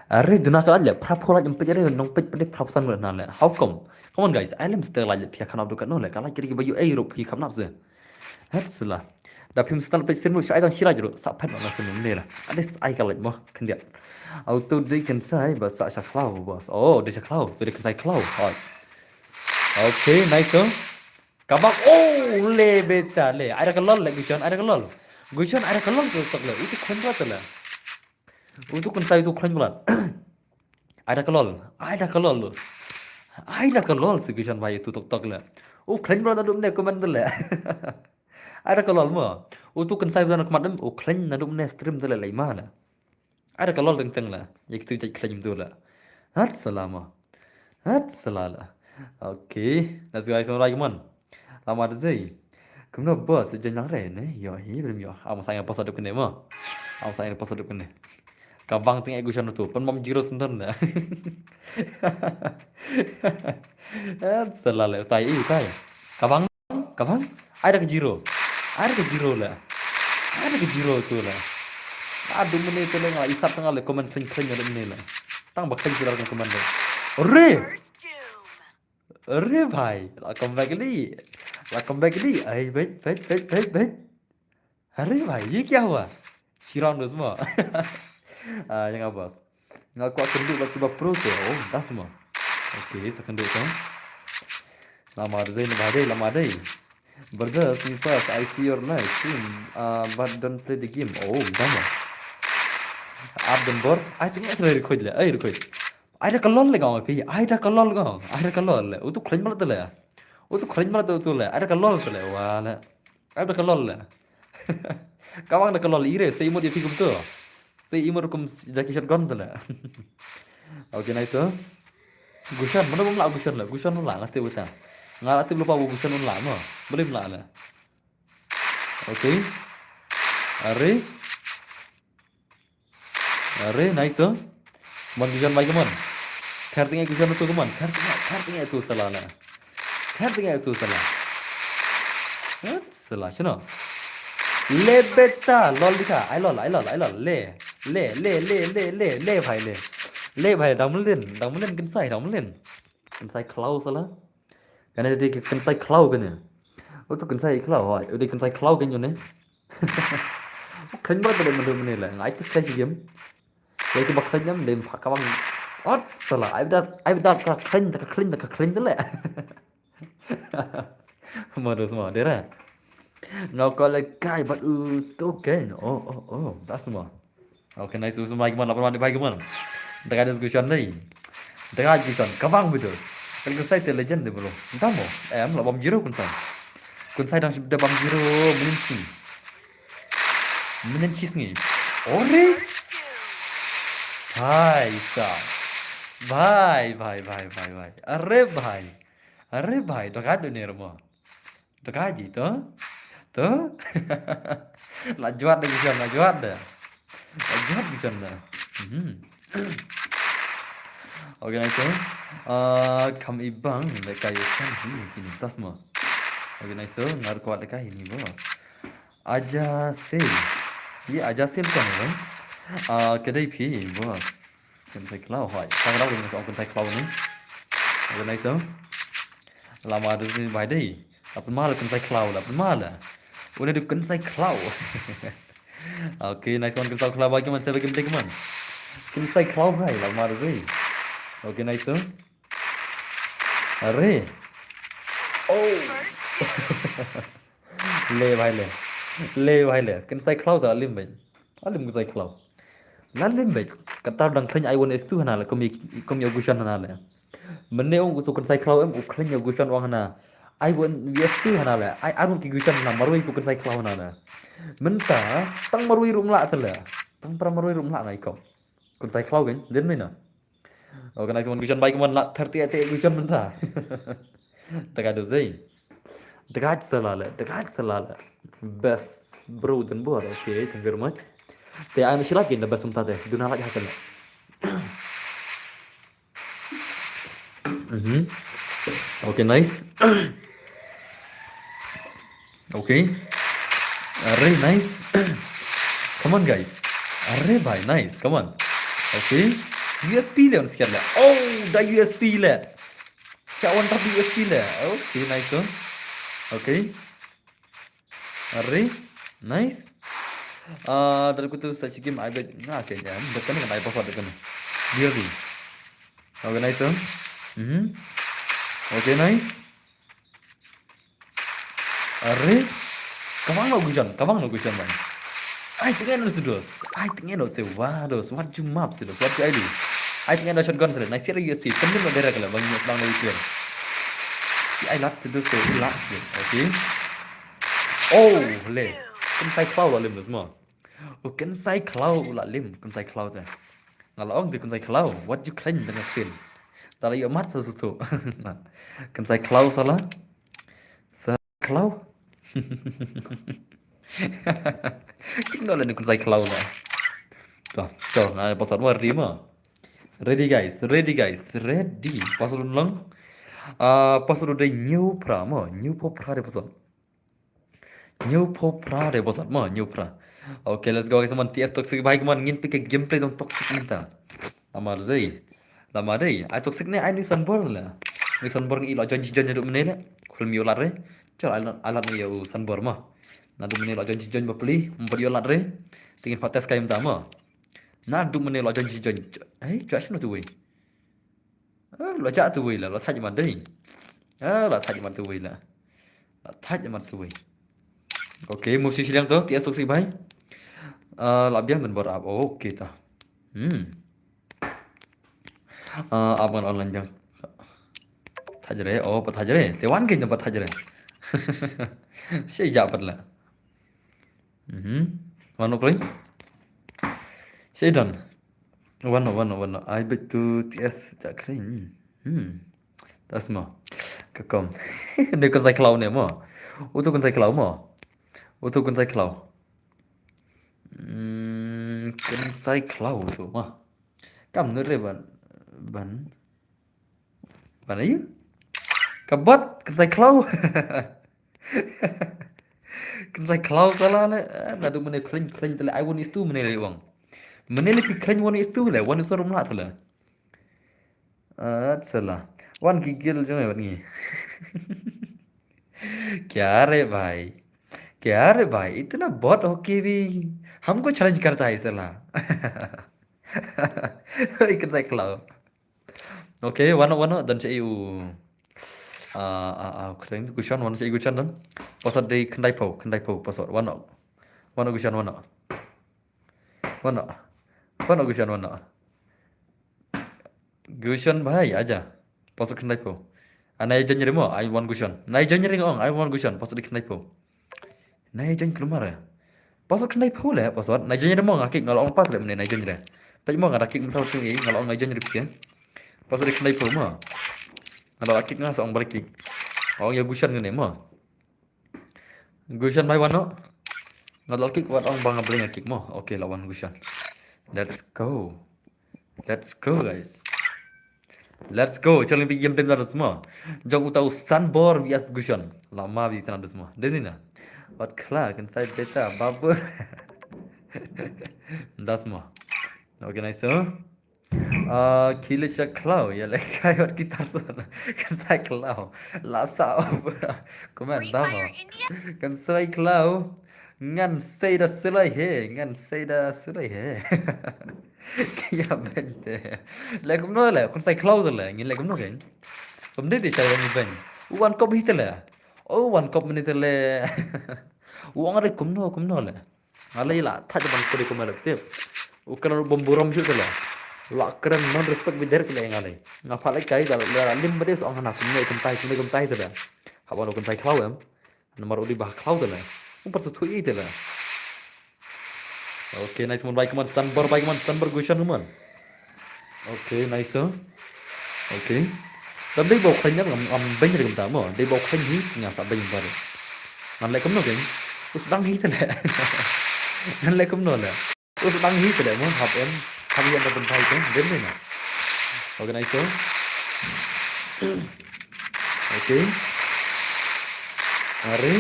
Are duna ka le, phra pho la jam pej are nong pej pej phra san mo na le. How come? Come on guys, ai lem ste la pia khnap du ka no le, ka la kiri ba yu ai rup hi khnap se. Her sela. Da phim stan pej sin mo shai dang shira jru, sa pet na sin ne la. Ade ai ka la mo, khyndiat. Auto de kan sai ba sa sha khlaw boss. Oh, de sha khlaw, so de kan sai khlaw. Oi. Okay, nice. Ka bang, oh, le beta le. Ai da ka lol le Gusion, ai da ka lol. Gusion ai da ka lol tu tok le. Itu khon ba tu le. Utu kynsai utu khlaiñ palat. Ai da ka lol. Ai da ka lol. Ai da ka lol si Gushan bhai utu tok tok le. U khlaiñ palat naduh mynne comment le. Ai da ka lol mo. Utu kynsai utu na khmat em u khlaiñ naduh mynne stream te le lai ma le. Ai da ka lol teng teng le. Ïa kitu jait khlaiñ utu le. Hat sala mo. Hat sala le. Okay. Let's go guys, like man. Lama da zei. Kumno boss, jan lang re ne. Yo hi brim yo. Am sa ïa post duk ne mo. Am sa ïa post duk ne. Ka bang teng e Gushan tu. Pynbam zero sentence ne. Hat sala le tai i tai. Ka bang, ka bang. Ai da ka zero. Ai da ka zero le. Ai da ka zero tu le. Aduh mynne te le nga isap sa nga le comment khlaiñ khlaiñ aduh mynne le. Tang ba khlaiñ sila ka comment le. Re. अरे भाई, welcome back li. Welcome back li. Ai, wait, wait, wait, wait, wait. अरे भाई, ये क्या हुआ? Shi round dos mo. Ah, ïa nga boss. Nga kwah kynduh bad kiba pro te. Oh, das mo. Okay, sa kynduh to. Lama dei, lama dei, lama dei. Brother, me first, I see your live stream, uh, but don't play the game. Oh, dama. Up the board. I think it's very quick le. Ai, quick. Ai da ka lol le gong, pi. Ai da ka lol gong. Ai da ka lol le. Utu khlaiñ palat le. Utu khlaiñ palat utu le. Ai da ka lol le. Wa le. Ai da ka lol le. Ka bang da ka lol ire. Sa imut ïa phi kumtu. Sa imut kum Jackie Shotgun tu le. Okay, nice to. Gushan, mano bym lah Gushan le. Gushan bym lah, nga tip uta. Nga lah tip lypa ba Gushan bym lah mo. Balei bym lah le. Okay. Are. Are, nice to. Mon Gushan bhai, come on. Kher teng e Gushan tu, come on. Kher teng e, kher teng e tu sala le. Kher teng e tu sala. Hat sala, shano? Le beta, lol dikha. Ai lol, ai lol, ai lol. Le. Le, le, le, le, le, le bhai le. Le bhai, dang mlien, dang mlien kynsai, dang mlien. Kynsai khlaw sala. Kane dei kynsai khlaw kane. Utu kynsai khlaw, hoi. Utu kynsai khlaw kane une. Khlaiñ ba dei mynne mynne le. Ngai tu khlaiñ game. Wei tu ba khlaiñ em dei pha ka bang. Ot sala. Ai da, ai da ka khlaiñ, da ka khlaiñ, da ka khlaiñ le. Modus mo dera. Nga kwah lehkai bad utu keiñ. Oh, oh, oh. Das mo. Okay, nice, u sumai kumno, la pynwan dei bai kumno. Dega des Gushan dei. Dega Gushan, ka bang bidos. Kan kynsai te legend dei bro. Entah mo. Em, la bam zero kynsai. Kynsai dang da bam zero, mlien shi. Mlien shi sngi. Ore. Bhai sa. Bhai, bhai, bhai, bhai, bhai. Are bhai. Are bhai, dega dei ne mo. Dega ji to. To. La jwat da Gushan, la jwat da. La jwat Gushan da. Mhm. Okay, nice to. Ah, kam ibang da ka Gushan hi kini tas mo. Okay, nice to. Ngar kwat da ka hi ni boss. Aja sel. Ye aja sel kan bang. Ah, kedai phi boss. Kynsai khlaw hoi. Tang rau ni so kynsai khlaw ni. Okay, nice to. Lama dei ni bai dei. Apun mala kynsai khlaw la, apun mala. Une dei kynsai khlaw. Okay, nice one, kynsai khlaw ba ki man, sebe kim dei man. Kynsai khlaw bhai, lama dei. Okay, nice one. Are. Oh. Le bhai le. Le bhai le. Kynsai khlaw ta lim bhai. Alim kynsai khlaw. La lim beit. Kata dang khlaiñ I one S two hana le, kum i, kum i Gushan hana le. Mynne ong u tu kynsai khlaw em u khlaiñ Gushan ong hana. I one V S two hana le. Ai arun ki Gushan hana marwei ku kynsai khlaw hana le. Mynta tang marwei rum la te le. Tang para marwei rum la na i kom. Kynsai khlaw gen, den mena. Organize one Gushan bai kumno la thirty eight Gushan mynta. Dega do zei. Dega sala le, dega sala le. Best bro den bor. Okay, thank you very much. Te I'm sure like the best mynta te. Duna like hakal. Mhm. Okay, nice. Okay. Arre, nice. Come on, guys. Arre bhai, nice. Come on. Okay. U S P le on skia le. Oh, da U S P le. Sha on da U S P le. Okay, nice one. Okay. Arre, nice. Ah, da ku tu sa chikim ai bet. Na ke jam. Da kan ai pa da kan. Dia di. Okay, nice one. Mhm. Okay, nice. Arre. Ka bang lo Gushan, ka bang lo Gushan bhai. Ai tngen no se dos. Ai tngen no se wa dos. Wat ju map se dos. Wat ju ai du. Ai tngen no shotgun se. Nai fir U S P. Pynlem no dera kala bang ngi sdang na weekend. Ai lat se dos se la se. Okay. Oh, le. Kan sai klau la lim dos mo. Oh, kan sai klau la lim. Kan sai klau te. Nga la ong te kan sai klau. Wat ju kren dengan sin. Tara yo mat sa sutu. Kan sai klau sala. Sa klau. Kim no le ni kan sai klau na. To, to, na pasal mo ready mo. Ready guys, ready guys, ready. Pasal long. Ah, pasal dei new pra mo, new pra de pasal. New pra de pasal mo, new pra. Okay, let's go guys, man T S toxic bhai, man ngin pick a gameplay dong toxic mynta. Amar zai. Lama dei, ai toxic ne ai ni sanbor la. Ni sanbor ngi lo join join du mene le. Khul mi ulat re. Chal ai lat ni u sanbor ma. Na du mene lo join join ba pli, mbat yo lat re. Tingin pates kai mta ma. Na du mene lo join join. Ai, chal sino tu wei. Ah, lo chak tu wei la, lo thaj ma dei. Ah, lo thaj ma tu wei la. Lo thaj ma tu wei. Okay, move si silang tu, T S toxic bhai. Ah, la biang dan bor up. Okay ta. Hmm. Ah, abang online jang. Thajre, oh, pat thajre. Te wan ke jang pat thajre. Sei ja pat la. Mhm. Wan ok lei. Sei dan. Wan ok, wan ok, wan ok. Ai bet tu T S ja kring. Hmm. Das mo. Ka kom. Ne kan sai klau ne mo. Utu kan sai klau mo. Utu kan sai klau. Hmm, kan sai klau tu mo. Kam nu re ban, ban, ban ayu? Ka bot, kan sai klau. Kan sai klau sala le. Eh, na du mene khleng, khleng tele ai one is two mene le wang. Mene le ki khleng one is two le, one is two rum la tele. Ah, sala. Wan ki gil jong ai wan ngi. क्या रे भाई, क्या रे भाई, इतना बॉट होके भी हमको चैलेंज करता है साला। Kan sai klau. Okay, wan ok, wan ok, dan sa u. Ah, ah, ah, khleng Gushan, wan sa u Gushan dan. Pasal dei khyndai phew, khyndai phew, pasal wan ok. Wan ok Gushan, wan ok. Wan ok. Wan ok Gushan, wan ok. Gushan bhai, aja. Pasal khyndai phew. Anai jan remo, ai wan Gushan. Nai jan ring ong, ai wan Gushan, pasal dei khyndai phew. Nai jan klumar ya. Pasal khyndai phew le, pasal nai jan remo nga kik nga la ong pat le mene nai jan re. Pej mo nga da kik mentaw sing i, nga la ong nai jan re psian. Pasal dei khyndai phew mo. Nga da kik nga sa ong balik kik. Ong ya Gushan ngene mo. Gushan bhai wan ok. Nga da kik wat ong bang nga bling nga kik mo. Okay, la wan Gushan. Let's go. Let's go, guys. Let's go. Challenge big game time da dos mo. Jong uta u Sanbor V S Gushan. Lama bi tana dos mo. Deni na. Wat khla kan sai beta babu. Das mo. Okay, nice. So. Ah, kile cha klau ya le kai wat kitar so. Kan sai klau. La sa of. Comment da mo. Kan sai klau. Ngan sei da sulai he, ngan sei da sulai he. Kya bente. Le kumno le, kun sai klau le, ngin le kumno ken. Kum de de sai ngi ben. Wan kop hi tele. Oh, wan kop mini tele. Wang re kumno, kumno le. Ngale la, thaj ban kuri kumno le. U kena bom burom shu tele. La keren non respect bider kele ngale. Nga phalai kai da, la lim bade so ngana kumne kumtai, kumne kumtai tele. Hawan kun sai klau em. Namar udi bah klau tele. Umpar sa thui tele. Okay, nice mon bai kman, Sanbor bai kman, Sanbor Gushan kman. Okay, nice. Okay. Tam dei bau khlaiñ ngam, ngam beng ring ta mo. Dei bau khlaiñ hi nga sa beng bar. Ngan le kumno keng. Us dang hi tele. Ngan le kumno le. Us dang hi tele mo hap em. Hap yan da bentai keng. Dem ni na. Okay, nice. Okay. Are.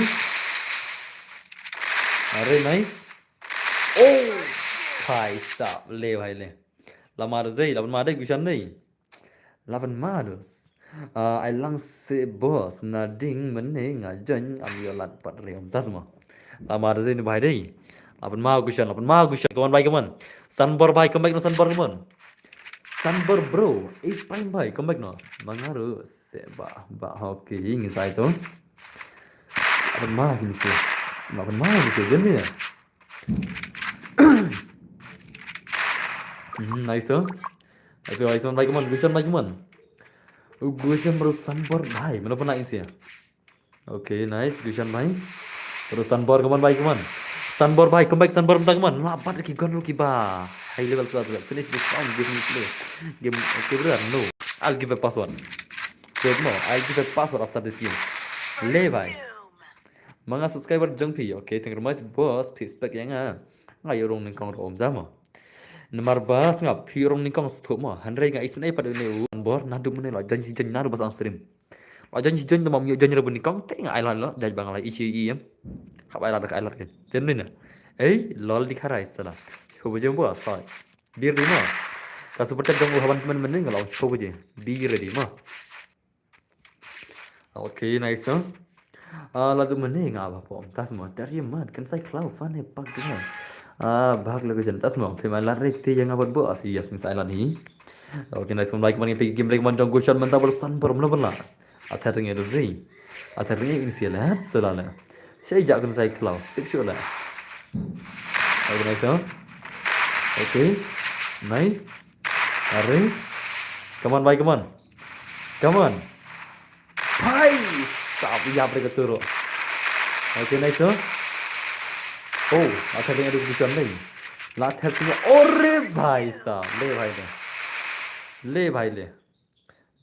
Are, nice. Oh, kai sap le bhai le. Lamar zei, laban ma dei Gushan dei. Laban ma dos. Ah, ai lang se boss na ding mene nga join am yolat pat re am tas ma. Lamar zei ni bhai dei. Laban ma Gushan, laban ma Gushan, come on bhai, come on. Sanbor bhai, come back no Sanbor, come on. Sanbor bro, eight prime bhai, come back no. Mangaru se ba ba hoki ngi sai to. Laban ma kin se. Laban ma kin se jam ni. Mhm, nice to. Nice to, nice one, bhai, come on, Gushan, bhai, come on. Gushan bro, Sanbor bhai, mano pernah isi ya? Okay, nice, Gushan bhai. Bro, Sanbor, come on bhai, come on. Sanbor bhai, come back, Sanbor, come on. Lah, bat ki gun ruki ba. High level, so finish this round, give me play. Game, okay, brother, no. I'll give a password. Wait, no, I'll give a password after this game. Le bhai. Manga subscriber jong phi. Okay, thank you very much, boss. Phi spek yang ah. Nga ïoh rong nyngkong ruh um jamo. Namar ba sngap phi rong nyngkong sthop mo. Hynrei nga isnei pat une u Sanbor naduh mynne la jan si jan naduh ba sang stream. La jan si jan tama ïoh jan ruh nyngkong te nga ai lad lo jaj ba nga la ishi i em. Hap ai lad ka ai lad ke. Jan ni na. Ei, lol di kharai sala. Sho baje mo sa. Bir di mo. Ka super chat jong u haban mynne nga la sho baje. Be ready mo. Okay, nice, no? Ah, la du mane nga ba pom. Tas mo, dar ye mat, kan sai klau fan he pak du mo. Ah, bhag lo ke jen. Tas mo, phi ma la re te yang abot bo, asi yas ni sai la ni. Okay, nice, mo, like man, phi game like man jong Gushan mynta bal Sanbor mlo bala. Ather ngi do zi. Ather ngi in si la, sala la. Sai ja kan sai klau. Tik shu la. Okay, nice, no? Okay. Nice. Are. Come on, bhai, come on. Come on. Bhai sahab, ïa, break turu. Okay, nice, no? Oh, ather ngi do Gushan dei. La ather ngi. Ore bhai sahab, le bhai le. Le bhai le.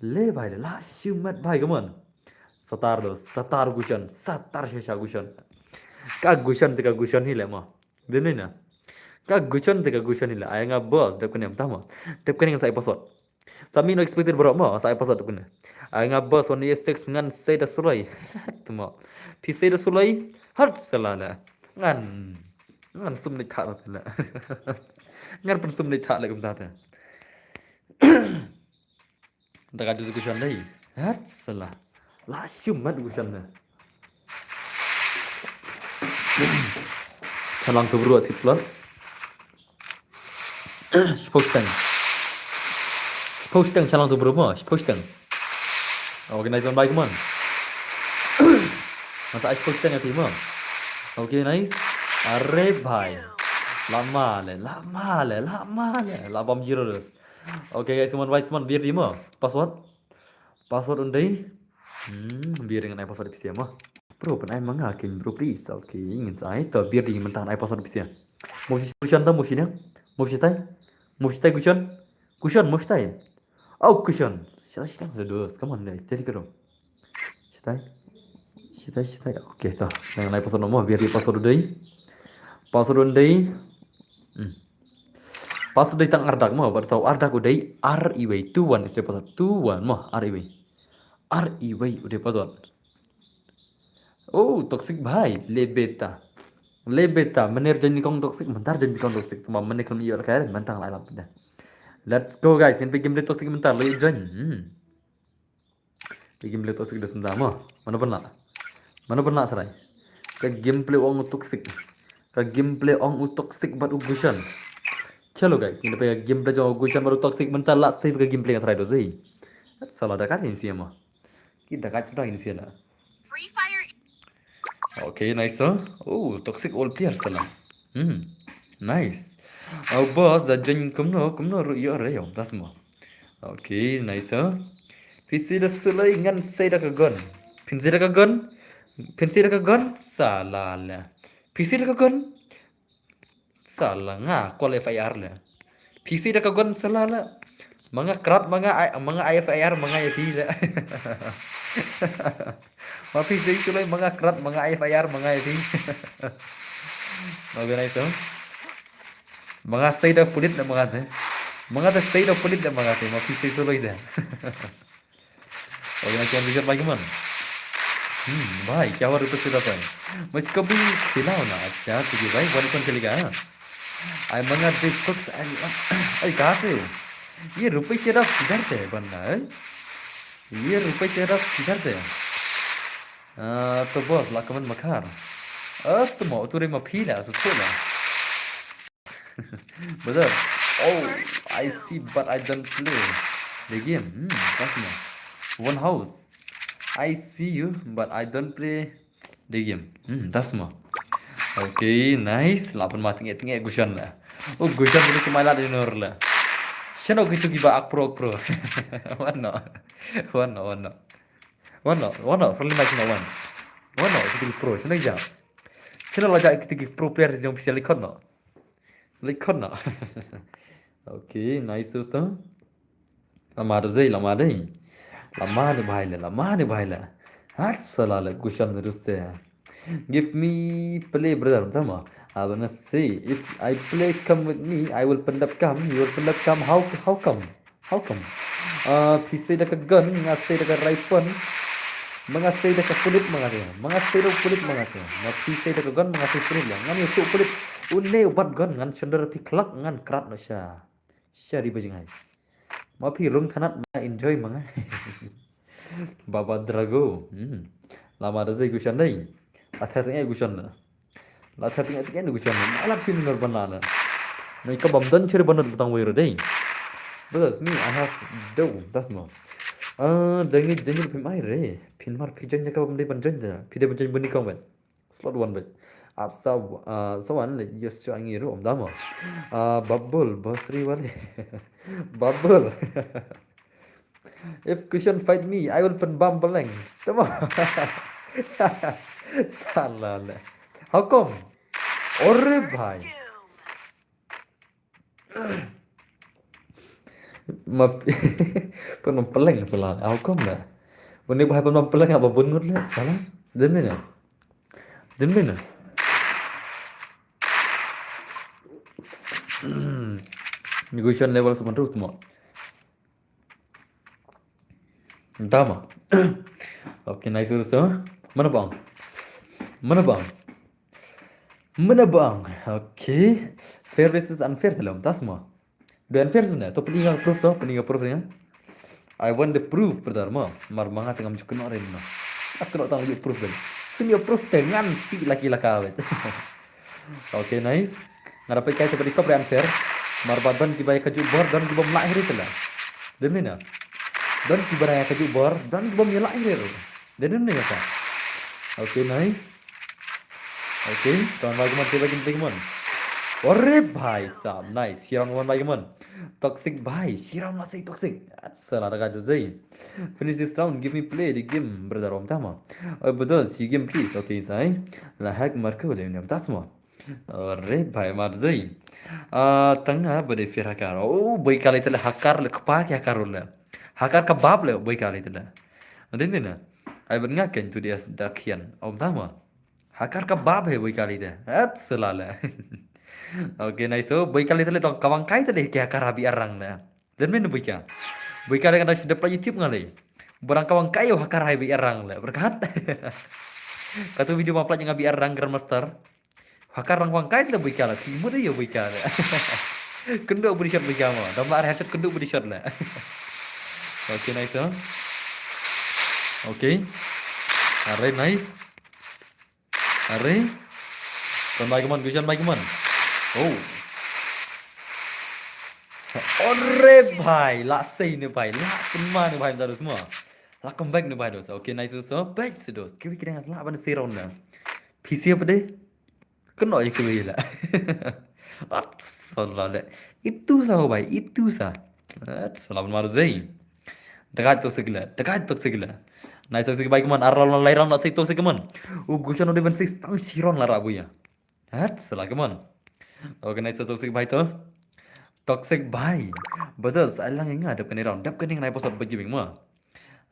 Le bhai le. La shimet bhai, come on. Satar do, satar Gushan, satar shisha Gushan. Ka Gushan te ka Gushan hi le mo. Dei ne na. Ka Gushan te ka Gushan hi le. Ai nga boss, dep kane mynta mo. Dep kane nga sai password. Sami no expected bro mo, sai password dep kane. Ai nga boss one eight six ngan sai da sulai. Te mo. Phi sai da sulai. Hat sala le. Ngan. Ngan sum ni tha le. Ngan pun sum ni tha le kumta te. Da ka du Gushan dei. Hat sala. La shimet Gushan ne. Chalang tu bro, tit slot. Shiposteng. Shiposteng chalang tu bro mo, shiposteng. Organize on bike man. Masa shiposteng ati mo. Okay, nice. Are bhai. Lama le, lama le, lama le. La bom zero dus. Okay guys, someone right, someone bir di mo. Password. Password un dei. Hmm, bir ngan ai password phi mo. Bro, pynai ma nga king bro please. Okay, ngin sa ai to bir di mynta ai password phi. Mo shi Gushan ta mo shi ne. Mo shi tai. Mo shi tai Gushan. Gushan mo shi tai. Au Gushan. Shi tai shi kan sa dos. Come on guys, jadi kero. Shi tai. Shi tai shi tai. Okay to. Ngan ai password mo, bir di password un dei. Password un dei. Hmm. Password dei tang ardak mo, bad tau ardak u dei ar iwei two one is the password two one mo, ar iwei. Ar iwei u dei password. Oh, toxic bhai, le beta. Le beta, mynner join ni kong toxic, mynta join ni kong toxic. Tuma mynne khlem ïoh la kai, mynta lai lap dah. Let's go guys, in game le toxic mynta le join. Hmm. Ka gameplay toxic da sumda mo. Mano pynlah? Mano pynlah trai? Ka gameplay ong u toxic. Ka gameplay ong u toxic bad u Gushan. Chalo guys, ngi da peit ka gameplay jong u Gushan bad u toxic mynta lah save ka gameplay nga trai do zi. Sala da ka ni sia mo. Ki da ka trai ni sia la. Free Fire. Okay, nice, huh? Oh, toxic all player sala. Hmm. Nice. Oh, boss, da jeng kumno, kumno ru yo re yo. Das mo. Okay, nice, huh? Phi si da sulai ngan sai da ka gun. Phin sai da ka gun. Phin sai da ka gun. Sala la. Phi si da ka gun. Sala nga call F I R le. Phi si da ka gun sala la. Ma nga krat, ma nga ai, ma nga ai F I R, ma nga ai phi le. Ma phi si sulai ma nga krat, ma nga ai F I R, ma nga ai phi. Okay, nice, huh? Ma nga sai da pulit le ma nga te. Ma nga te sai da pulit le ma nga te. Ma phi si sulai de. Okay, nice one, Richard, bhai, come on. Hmm, bhai, kya hua, Rupesh, sida bhai? Mujhko bhi khilao na. Acha, theek hai bhai, one one kheleega, ha? Ai, ma nga de six, ai, ai, kahan se? Ye Rupesh Yadav kidhar se hai banna, eh? Ye Rupesh Yadav kidhar se hai? Ah, to boss, la comment ma khar. Ah, to mo, to re ma phi la, so to la. Brother, oh, I see, but I don't play the game. Hmm, that's nice. One house. I see you, but I don't play the game. Hmm, that's mo. Okay, nice. Lapan ma tengek tengek Gushan la. Oh, Gushan dulu semai la di nur la. Shano kito kiba ak pro, ak pro. Wan noh. Wan noh, wan noh. Wan noh, wan noh, friendly match noh, wan. Wan noh, kito ki pro, shano ki jam. Shano la jam kito ki pro player jong pisa, leit khot noh. Leit khot noh. Okay, nice, dosto. Lama da zei, lama dei. Lama ne bhai le, lama ne bhai le. Hat sala le, Kushan ruste. Give me play, brother, tama. Abang nga say, if I play, come with me, I will pendap kam, you will pendap kam. How, how come? How come? Ah, phi sei da ka gun, nga sei da ka rifle. Ma nga sei da ka pulit, ma nga sei. Ma nga sei da ka pulit, ma nga sei. Ma phi sei da ka gun, ma nga sei pulit la. Ngan ïa tuh pulit. Une u bat gun, ngan shon da phi khlak, ngan krat noh sha. Sha ri ba jngai. Ma phi rung thanat, ma enjoy ma nga. Baba Drago. Hmm. Lama da zei Kushan dei. Ather teng Kushan na. La ther teng teng Kushan na. Alat sini nar ban lana. Nai ka bam dan chere ban tang wei dei. Because me, I have do. That's mo. Ah, dangi dangi phi mai re. Phin mar phi jan ka bam dei ban jan da. Phi dei ban jan bani kong ban. Slot one bit. Ap sa, ah, sa wan le, yes, so angi ru, om dama. Ah, Babul, Basri wale. Babul. If Kushan fight me, I will pen bam baleng. Tama. Sala le. How come? Ore bhai. Ma pun ma peleng sala. How come na? Pun ni bhai pun ma peleng apa bun ngut le sala. Dem ni na. Dem ni na. Hmm. Negotiation level sebentar semua. Entah ma. Okay, nice also. Mana bang? Mana bang? Mana bang? Okay. Fair versus unfair talo. Tasma. Be unfair sune. To puni nga proof to, puni nga proof nga. I want the proof, brother ma. Mar manga tengam juk kena rin ma. Aku nak tang juk proof ben. Sini proof dengan si laki laka bet. Okay, nice. Nga dapat kai seperti kau unfair. Mar ba don kiba ka jubor, don kiba melak hiri tela. Dem ni na. Don kiba raya ka jubor, don kiba melak hiri. Dem ni kata. Okay, nice. Okay, kawan bagi mon, bagi bagi mon. Ore bhai sab, nice. Shirong mon bagi mon. Toxic bhai, shirong masih toxic. Salah ada kado zai. Finish this round, give me play the game, brother om tama. Oh, betul, si game please. Okay, sai. La hack marker boleh ni, tasma. Ore bhai mar zai. Ah, tanga bade fir hakar. Oh, boi kali tele hakar le kpa ki hakar le. Hakar kebab le boi kali tele. Ade ni na. Ai ben ngaken tu dia sedakian. Om tama. Hakar kebab he boi kali te. At selala. Okay, nice. So boi kali tele dong kawang kai tele ki hakar abi arang le. Dan men boi ka. Boi kali kan dah sudah pula YouTube ngali. Barang kawang kai hakar hai bi arang le. Berkat. Katu video mapla nga bi arang Grandmaster. Hakar rang wang kai le boi ka la. Ki mut yo boi ka la. Kendu body shot boi ka ma. Dam la headshot kendu body shot la. Okay, nice. Huh? Okay. Alright, nice. Are. Kon bai kemon, Gushan bai kemon. Oh. Ore bhai, la sei ne bhai, la kema ne bhai, terus semua. La comeback ne bhai dos. Okay, nice dos. Back se dos. Kiwi kidang la ban sei round na. P C apa deh? Kena ya kiwi la. At salah le. Itu sah bhai, itu sah. At salah ban mar zai. Dekat tu segala, dekat tu segala. Nice toxic bhai kemon, ar round lai round la sei toxic kemon. U Gushan udah ban sei tang shiron la rabu ya. At salah kemon. Okay, nice toxic bhai tu. Toxic bhai. Betul, sa lang inga dep kene round. Dep kene ngai posot bagi bing ma.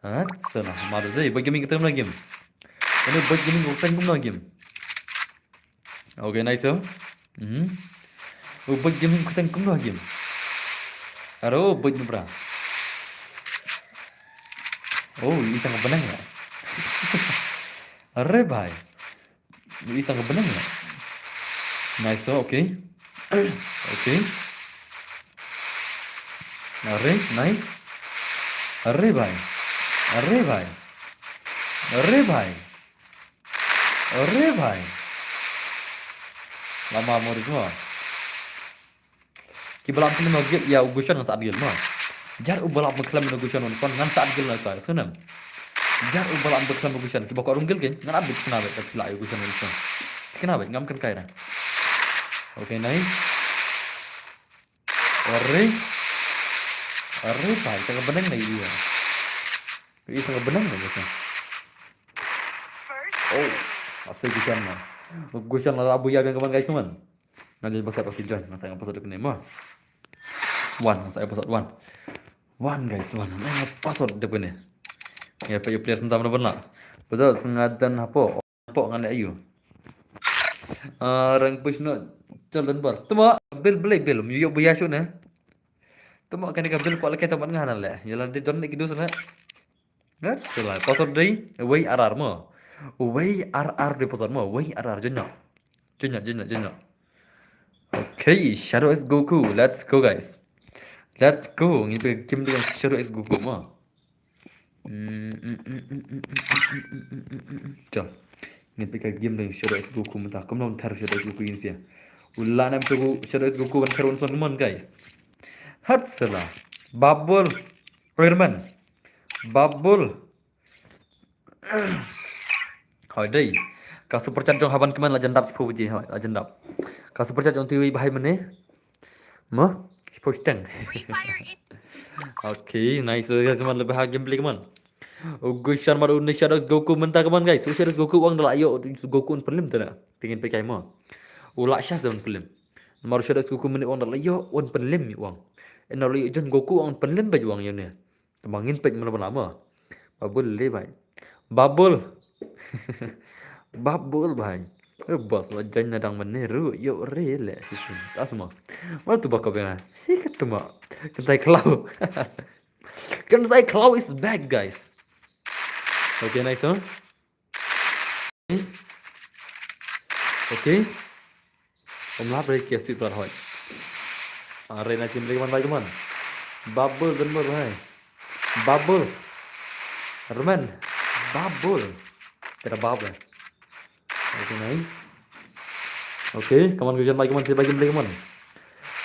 At salah, mar zai bagi bing ketem la game. Ini bagi bing ketem la game. Okay, nice. Mhm. Oh, bait game ko tang kumno game. Aro bait bra. Oh, itang benang la. Are bhai. Itang benang la. Nice, okay. Okay. Are, nice. Are bhai. Are bhai. Are bhai. Are bhai. Lama mo ri mo. Ki balam film gil ya u Gushan ngan sa gil mo. Jar u balam film no Gushan on fan ngan sa gil na ka sunan. Jar u balam film Gushan ki bako rung gil ken ngan abit kena bet ki la u Gushan on fan. Kena bet ngam kan kai ra. Okay, nice. Ore. Are bai, tang ka beneng na ïa. Ïa tang ka beneng na ïa. Oh, asai Gushan na. Gushan la buya biang ka man guys man. Nga join password, okay join. Nga sa nga password kane ma. One, nga sa password one. One guys, one. Nga password de kane. Ya pa player sentam na benla. Password sengadan hapo. Pok ngan leh ayu. Ah, rang push no challenge bar. Tuma bil beli bil. Yu yu buya shu ne. Tuma kane ka bil ko leh kita ban ngan leh. Yala di don lagi dus leh. Ngat selai. Password dei wei R R mo. Wei R R dei password mo. Wei R R jenyo. Jenyo, jenyo, jenyo. Okay, Shadow X Goku. Let's go guys. Let's go. Ngi pe game dengan Shadow X Goku mo. Chal. Ngin pika game dang Shadow X Goku mynta. Kumno thar Shadow X Goku yin sia. Ula nam Shadow X Goku ban thar wan son mon guys. Hat sala. Babul. Iron Man. Babul. Hoi dei. Ka super chat jong haban kmen la jendap sepuluh biji hoi la jendap. Ka super chat jong tiwi bahai mene. Mo? Posting. Okay, nice. So guys, man lebih ha gameplay man. Gushan mar uni Shadow X Goku mynta ka man guys. Shadow X Goku wang dala yo Goku un pelim tana. Pingin pekai mo. Ula shah zon pelim. Mar Shadow X Goku mene wang dala yo un pelim wang. Ena lo yo jon Goku wang pelim baj wang yo ne. Tama ngin pek mula mula mo. Babul le bai. Babul. Babul bai. Eh, bos la jan na dang mene ru yo re le. Sisun. Tas mo. Mana tu baka bena. Hi ketuma. Kentai Klau. Kentai Klau is back guys. Okay, nice huh? Okay. Om lah break ya speed plat hoi. Are na tim lagi man lagi man. Babul dan bur hai. Babul. Remen. Babul. Kira babul. Okay, nice. Okay, kaman Gushan bai kaman si bai game lagi man.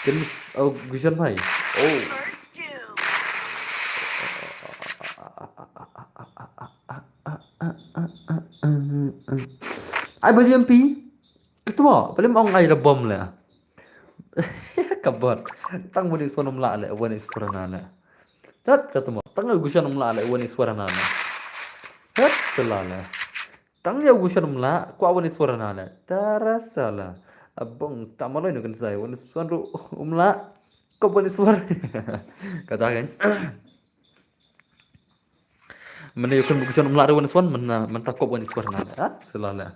Kin oh Gushan bai. Oh. Ai bagi M P. Ketemu, paling ong ai da bom le. Kabot. Tang wani suan um la le, wani suan na le. Tat ketemu, tang Gushan um la le, wani suan na le. Tat sela le. Tang ya Gushan um la, kwa wani suan na le. Tarasala. Abang tamaloi nu kan sai, wani suan ru um la. Kop wani suan. Kata kan. Mene yu kan Gushan um la ru wani suan, mena menta kop wani suan na le. Tat sela le.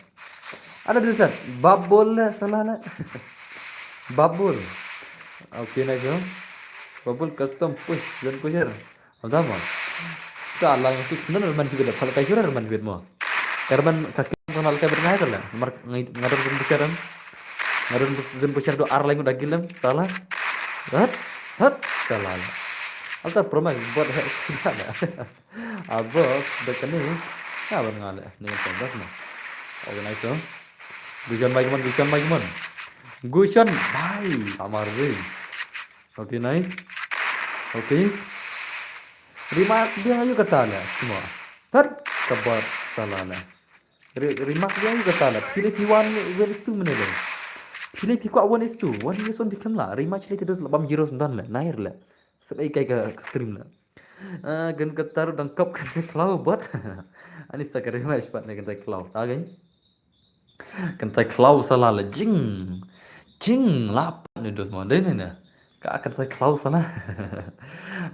Ada di set. Babul le sela le. Babul. Okay, nice yo. Babul custom push dan pusher. Ada mo. Salah ngetik sebenarnya man jibit. Kalau kayu man jibit mo. Karman kaki tang la kai berngai kala. Mar ngadon zin pusher. Ngadon zin pusher do ar lai ngut dagilem. Salah. Hat. Hat. Salah. Alta promax buat hek. Abos, dah kena. Nah, ban ngale. Ni kan das mah. Organize tu. Gushan bai kaman, Gushan bai kaman. Gushan bai. Amar bai. Okay, nice. Okay. Remark dia ayu kata le. Semua. Tar kabar salah le. Remark dia ayu kata le. Pilih piwan weli tu mana le. Pilih pikwa one is two. One is one bikam la. Remark le terus labam jiros dan le. Nair le. Sebagai kai ke stream le. Ah, gan kata ru dang kop kan sai klau bot. Ani sa kare mai spat ne kan sai klau. Ta gan. Kan sai klau salah le jing. Jing lap ne dos mo dei ne ne. Ka kan sai klau salah.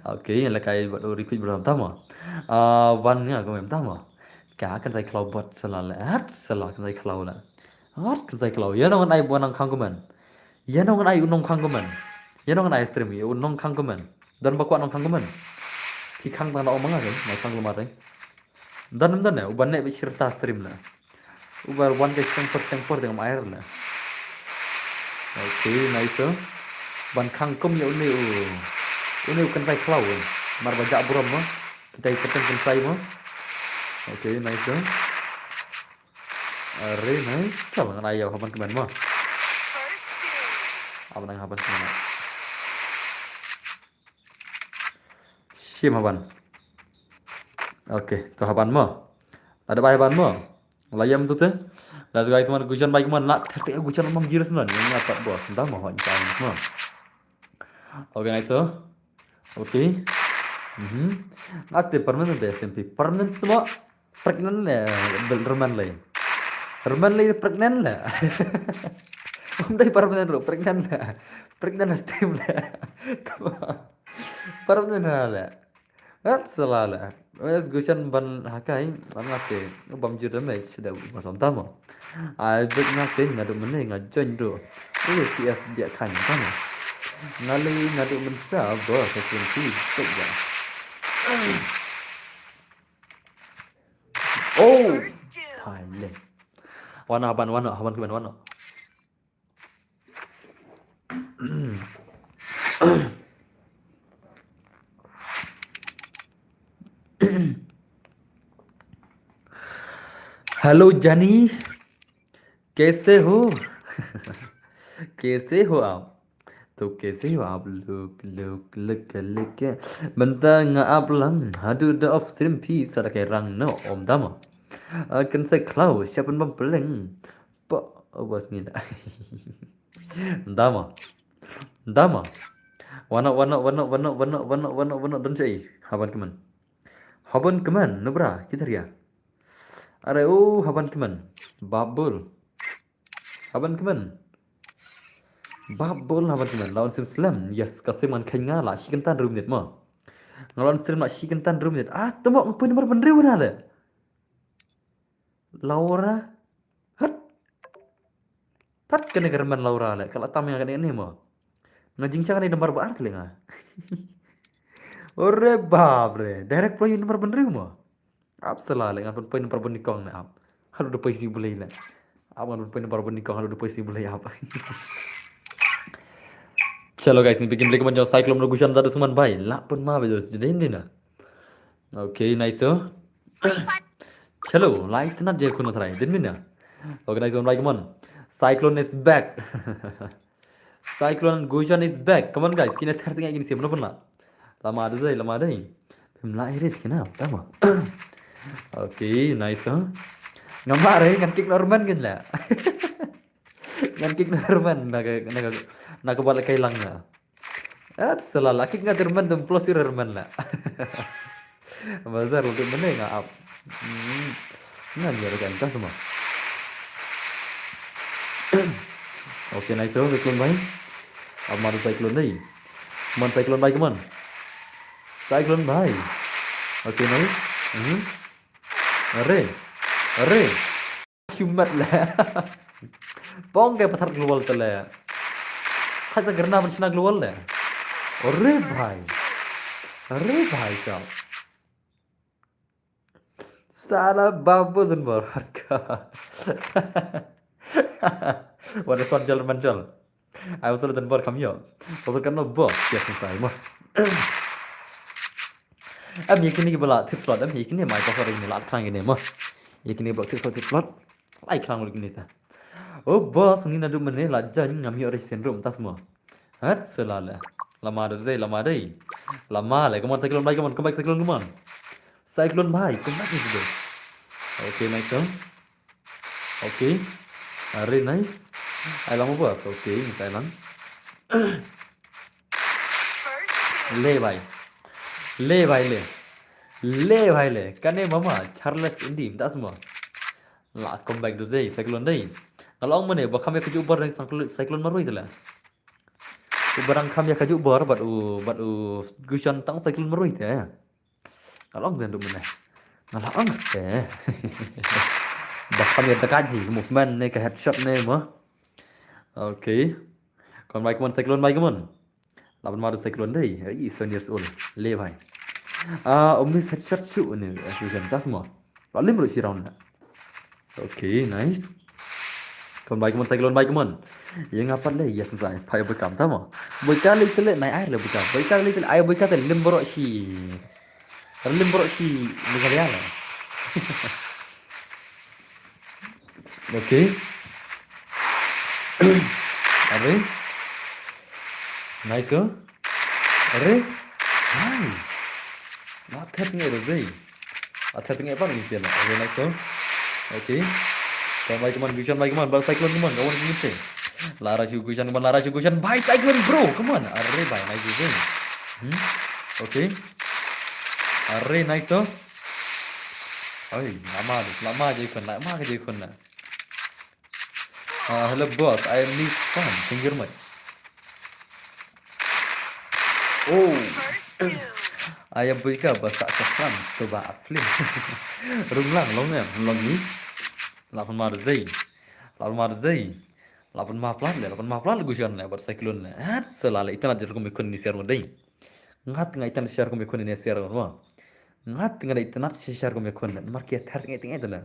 Okay, la kai bot ri kuj bro tama. Ah, wan nya ko mem tama. Ka kan sai klau bot salah le. Hat salah kan sai klau la. Hat kan sai klau. Ya nong ai buan nang khang kuman. Ya nong ai unong khang kuman. Ya nong ai stream ya unong khang kuman. Dan bakwa nong khang kuman. Ki khang tang da omang ai, mai khang lumar ai. Dan dan ne uban ne bishir ta stream na. Ubar wan ke teng per teng per dengan air na. Okay, nice. Ban khang kum ya uni u. Uni u kan sai klau. Mar bajak buram mo. Kita ikatan kan sai mo. Okay, nice. Are nice. Chal ngan ai haban kmen mo. Haban haban kmen. Shim haban. Okay, to haban mo. Ada bai haban mo. Layam tu te. Let's guys man Gushan bai kmen nak therte Gushan mam jiras non. Yang dapat bos. Entah mo haban mo. Okay, nice to. Okay. Mhm. Nga te permanent de S M P. Permanent mo. Pregnant le. Bel reman le. Reman le pregnant le. Ym dei permanent ruh, pregnant le. Pregnant stem le. Permanent le. At sala le. Wes gushan ban hakai, ban ngate. Bam ju damage da ba som tamo. Ai bet ngate nga duk mene nga join do. Lu T S dia kan tamo. Ngali nga duk mensa ba sa senti bet ya. Oh. Hai le. Wana haban wana haban kiban wana. Hello Jani, कैसे हो? कैसे हो आप? तो कैसे हो आप लोग? लोग, लोग, लोग, mynta nga ap lang haduh da off stream phi sa da kai rang no om dama. Ah, kan sa khlaw shapen bam peleng. Pa, oh, bos ni da. Dama. Dama. Wana, wana, wana, wana, wana, wana, wana, wana, don chai. Haban keman. Haban keman, nubra, kita ria. Are, oh, haban keman. Babul. Haban keman. Babul, haban keman. Lawan sim slam. Yes, kasim man khain nga la. Shi kentan rum nit mo. Nga lawan sim la shi kentan rum nit. Ah, temo, ngapun nomor bendriu na le. Laura. Hat. Pat kane ka reman Laura le. Kala tam nga kane ne mo. Nga jingcha kane nomor ba ar le nga. Ore bap re. Direct poi nomor bendriu mo. Ap sala le ngan poi nomor benikong ne ap. Haduh da poi si bulai le. Ap ngan poi nomor benikong haduh da poi si bulai ap. Chalo guys, ni bikin beli keman jong cyclone lo gushan tadi suman bai. Lak pun ma bedo sedin dina. Okay, nice tu. Chalo, lai tenat je kuna try. Din mina. Okay, nice one, like man. Cyclone is back. Cyclone Gujan is back. Come on guys, kine ther tingai kine siap na pun la. Lama ada zai, lama ada. Pim la irit kina, tama. Okay, nice huh. Ngamare ngan kick Norman kin la. Ngan kick Norman naga naga naga bala kai lang la. At sala la kick nga Norman dum plus ir Norman la. Bazar untuk meneng nga ap. Hmm. Ngan ya kan tas semua. Okay, nice throw, Cyclone bhai. Ap maru Cyclone dai. Come on, Cyclone bhai, come on. Cyclone bhai. Okay, nice. Mhm. Are. Are. Shumat le. Pong ke pathar global tele. Khaja gerna ban shna global le. Are bhai. Are bhai sab. Sala babu dun bor harka. Wala son jol man jol. Ai wasal dun bor kam yo. Wasal kan no bor. Ya sensai mo. Am ye kini ki bala tip slot am ye kini mai pasal ini lat khang ini mo. Ye kini bala tip slot tip slot. Lai khang ini ta. Oh boss, ngi nadu mene la jan ngam yo resin room tas mo. Hat selala. Lama dai, lama dai. Lama le, come on, Cyclone bhai, come on, come back, Cyclone, come on. Cyclone bhai, come back, this is good. Okay, nice one. Okay. Are nice. Ai lang bos. Okay, ni ai lang. Le bhai. Le bhai le. Le bhai le. Kane mama Charles Indi, das mo. La come back to day, Cyclone day. Kalau mane ba kham ya kaju bar cyclone marui tela. U barang kham ya kaju bar bat u bat u gujan tang cyclone marui te. Nga la ong te ndu mene. Nga la ong te. Ba kham ya dakaji movement ne ka headshot ne mo. Okay. Kon bai kumon cyclone bai kumon. Laban maru cyclone dei. Ai seven years old. Le bhai. Ah, omni headshot chu ne. Association tas mo. La lim ru si round. Okay, nice. Come on, bhai, come on, Cyclone, bhai, come on. Ye nga pat le, yes, nsa. Phai bhai kam tamo. Bhai ka le tele, nai ai le bhai ka. Bhai ka le tele, ai bhai ka tele, lim borok si. Lim borok si, Meghalaya le. Okay. Are. Nice, oh. Are. Hai. Mat khat ngai ro zai. Acha tengah apa ni siapa? Okay, nice one. Okay. Come on, bhai, come on, Gujan, bhai, come on, bhai, cyclone, come on, kawan sini te. Lara shu Gujan, come on, lara shu Gujan, bhai, cyclone, bro, come on. Are bhai, nice one. Hmm? Okay. Are, nice to. Oi, lama, lama je khun, lama je khun na. Ah, hello boss, I am new fan. Thank you very much. Oh. Aya buika ba sa ka fan to ba film. Rung lang long ne, long ni. La pun mar zei. La pun mar zei. La pun ma plan le, la pun ma plan le gusion le, ba cyclone le. At sala le, itan ajar ko me kun ni siar mo dei. Ngat nga itan share ko me khun ne share mo. Ngat nga da itan share ko me khun ne. Mar kia thar ngai tingai tala.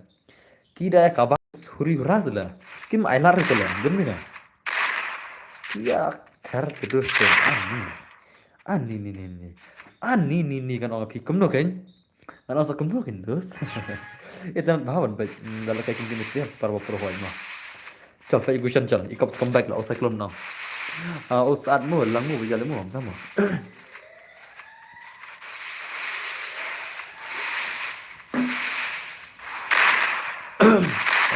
Ki da ka ba suri ras la. Kim ai lar ko la. Dem ni na. Kia thar ke dos ko. Ani. Ani ni ni ni. Ani ni ni kan ong phi kumno kan. Kan ong sa kumno kan dos. Itan ba ban ba. Dala kai kin kin itan par ba pro hoi mo. Chal, peit gu shan chal, i kop come back la, u cyclone nang. Ah, u saat mo, lang mo, ba ïa le mo, tama.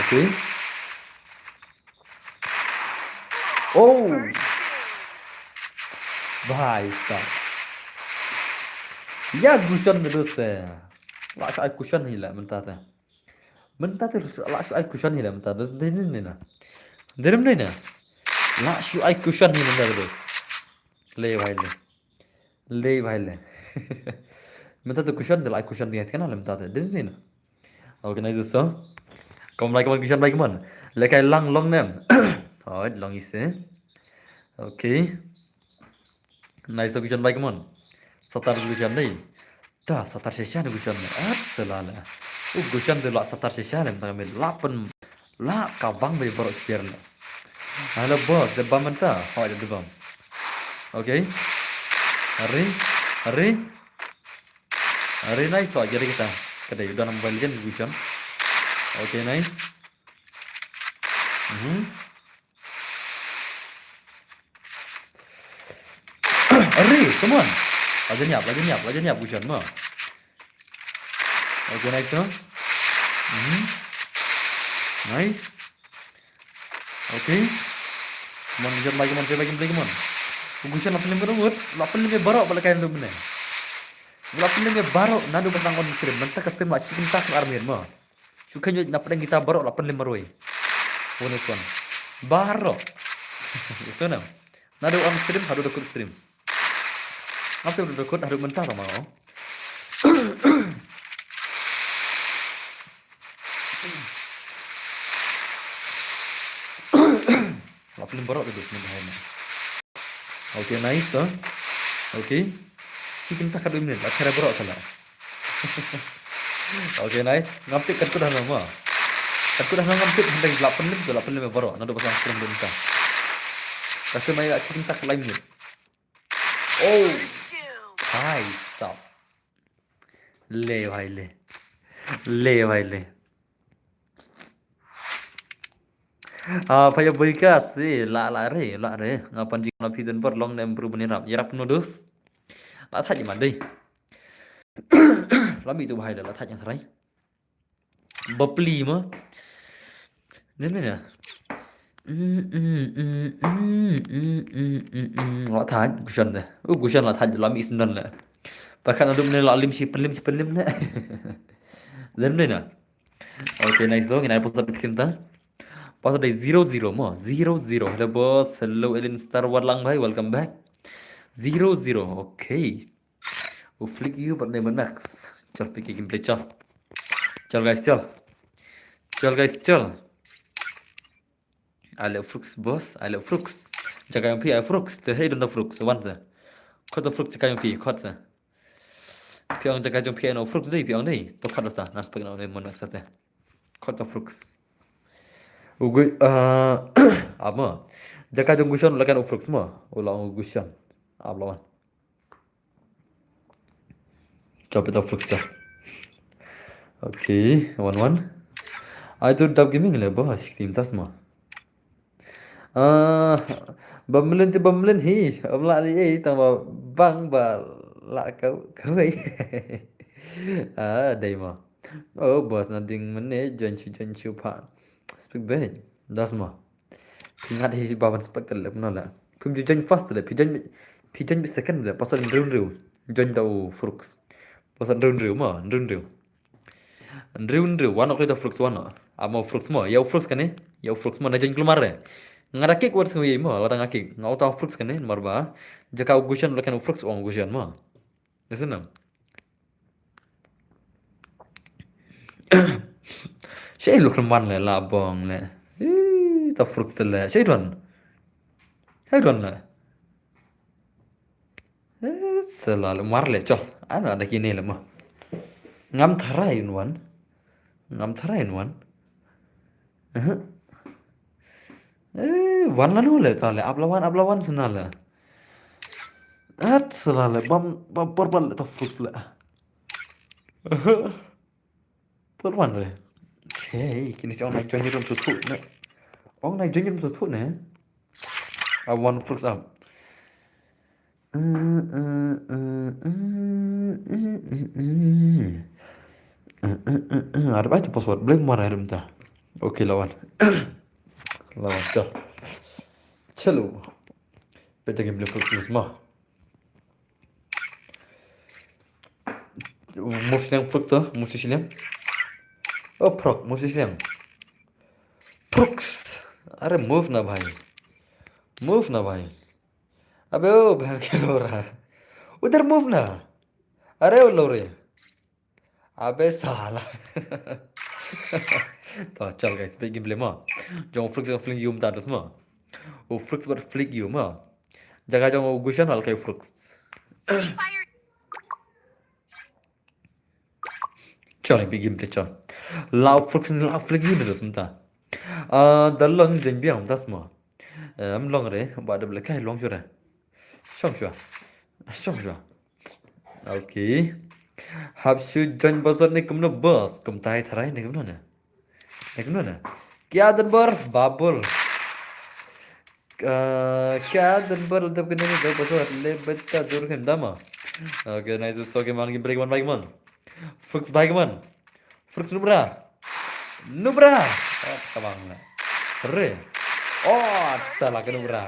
Okay. Oh. Bhai sahab. Ïa gu shan de dos te. La sa ai gu shan hi la mynta te. Mynta te la shu ai gu shan hi la mynta. Dei ne na. Dei ne na. La shu ai gu shan hi mynta te. Le bhai le. Le bhai le. Mynta te gu shan te la ai gu shan te kana mynta te. Dei ne na. Okay, nice dosto. Kom like mon gu shan bhai mon. Le kai lang long nem. Hoi long ise. Okay. Nice to gu shan bhai mon. Satar gu shan dei. Ta satar shisha ne gu shan ne. At selala. U gu shan de la satar shisha ne ta me la pen la ka bang be bro pier ne. Hello boss, de bam ta. Ho de bam. Okay. Hari, hari. Hari nice so jadi kita. Kedai udah nambah legend gu shan. Okay, nice. Mhm. Ari, come on. Lagi nyap, lagi nyap, lagi nyap gu shan mo. Okay, nice, no? Mhm. Nice. Okay. Come on, gu shan bhai, come on, bhai, come on, bhai, come on. Gu shan la pynlem ka dum, la pynlem ka baroh, bala kain dum ne. La pynlem ka baroh, naduh ba tang on stream, mynta ka stream la shi kynta ar minit mo. Shu kynjoh na pdeng kita baroh la pynlem marwei. One is one. Baroh. Iso na. Naduh on stream haduh da kut stream. Haduh da kut haduh mynta sama. La pynlem baroh tu dus ni bahai na. Okay, nice to. Okay. Shi kynta ka dum ni, la kara baroh sala. Okay, nice. Ngam tip kan kudah nama. Kan kudah nama ngam tip hynrei la pynlem tu, la pynlem baroh. Naduh ba tang stream dum ta. Kasi mai la shi kynta ka lai minit. Oh. Hai sap. Le bhai le. Le bhai le. Ah, pha ïa bui ka si la la re, la re. Nga pan jing na phi dun bor long nem bru bani rap. Ïarap no dus. La thaj ma dei. La mi tu bhai la, la thaj nga sarai. Bapli ma. Nen nen ya. La thaj, gu shan de. U gu shan la thaj, la mi sendon le. Pakat na dum ne la lim shi pynlem shi pynlem ne. Nen nen ya. Okay, nice dong. Ngin ai post up sim ta. Post up zero zero mo. Zero zero. Hello boss. Hello Elin Star Warlang bhai. Welcome back. Zero zero. Okay. U flick you but never max. Chal piki gameplay chal. Chal guys chal. Chal guys chal. I love Frooks boss. I love Frooks. Jaka yang pi I Frooks. Te hey don't Frooks. One se. Kot Frooks jaka yang pi. Kot se. Piang jaka jong pi no Frooks dei piang dei. To kot ta. Nas pek no ne mon sa te. Kot Frooks. Ugu ah ama. Jaka jong gu shan la kan Frooks ma. Ula gu shan. Ablawan. Chop it off, Frooks. Okay, one one. Ai tu dap gaming le bo hasik tim tas ma. Ah, bamlin ti bamlin hi. Amla li ei tang ba bang ba la ka ka wei. Ah, dai ma. Oh, boss na ding mene join shu join shu pa. Speak bad. Das ma. Phi ngat hi ba ban spectacle le pynla. Phim ju join first le, phi join phi join second le, pasal rew rew. Join da u Frooks. Pos hynriew hynriew mo, hynriew hynriew. Hynriew hynriew, wan ok lei ta fruits wan. Amo fruits mo, ïa u fruits kane, ïa u fruits mo, na jeng kulmar re. Nga da kick wat sngewei mo, lada nga kick. Nga uta fruits kane, mar ba. Jaka u gusion la kan u fruits ong gusion mo. Listen na. Shei luk man le la bong le. Ih, ta fruits le. Shei don. Shei don le. Eh, sela le mar le chol. Ano da kine le mo. Ngam tharai un wan. Ngam tharai un wan. Eh. Eh, wan la nu le ta le. Ap la wan, ap la wan sena le. At sela le. Bam, bam, bam, bam le ta fruits le. Eh. Por wan re. Hey, kini si ong nai join rum tu tu ne. Ong nai join rum tu tu ne. I want fruits up. Ada ba tu password. Boleh marah rum ta. Okay, lawan. Lawan ta. Chalo. Peta game le fruits ma. Move siliang, Pruk to, move siliang. Oh, Pruk, move siliang. Pruk. अरे move ना भाई. Move ना भाई. अबे ओ बहन के लो रहा. उधर move ना. अरे ओ लो रे. अबे साला. To, chal guys, bad gameplay ma. Jong Frix bad Flick Yum ta dus ma. O Frix bad Flick Yum ma. Jaga jong o Gushan hal kai Frix. Chal, bad gameplay chal. Law Frix ni law Flick Yum dus mynta. Ah, da long jeng biang das ma. Em long re, ba da ble kai long sure. Shong shua. Shong shua. Okay. Hap shu join bosot ne kumno boss? Kumtai tharai ne kumno ne? Ne kumno ne? Kya din bor babul. Ah, kya din bor dab kene ne bosot le betta dur khem dama. Okay, nice. Okay, man, game break, man, bye man. Fix bye man. Frix nubra. Nubra. Ah, kabang la. Re. Oh, salah ke nubra.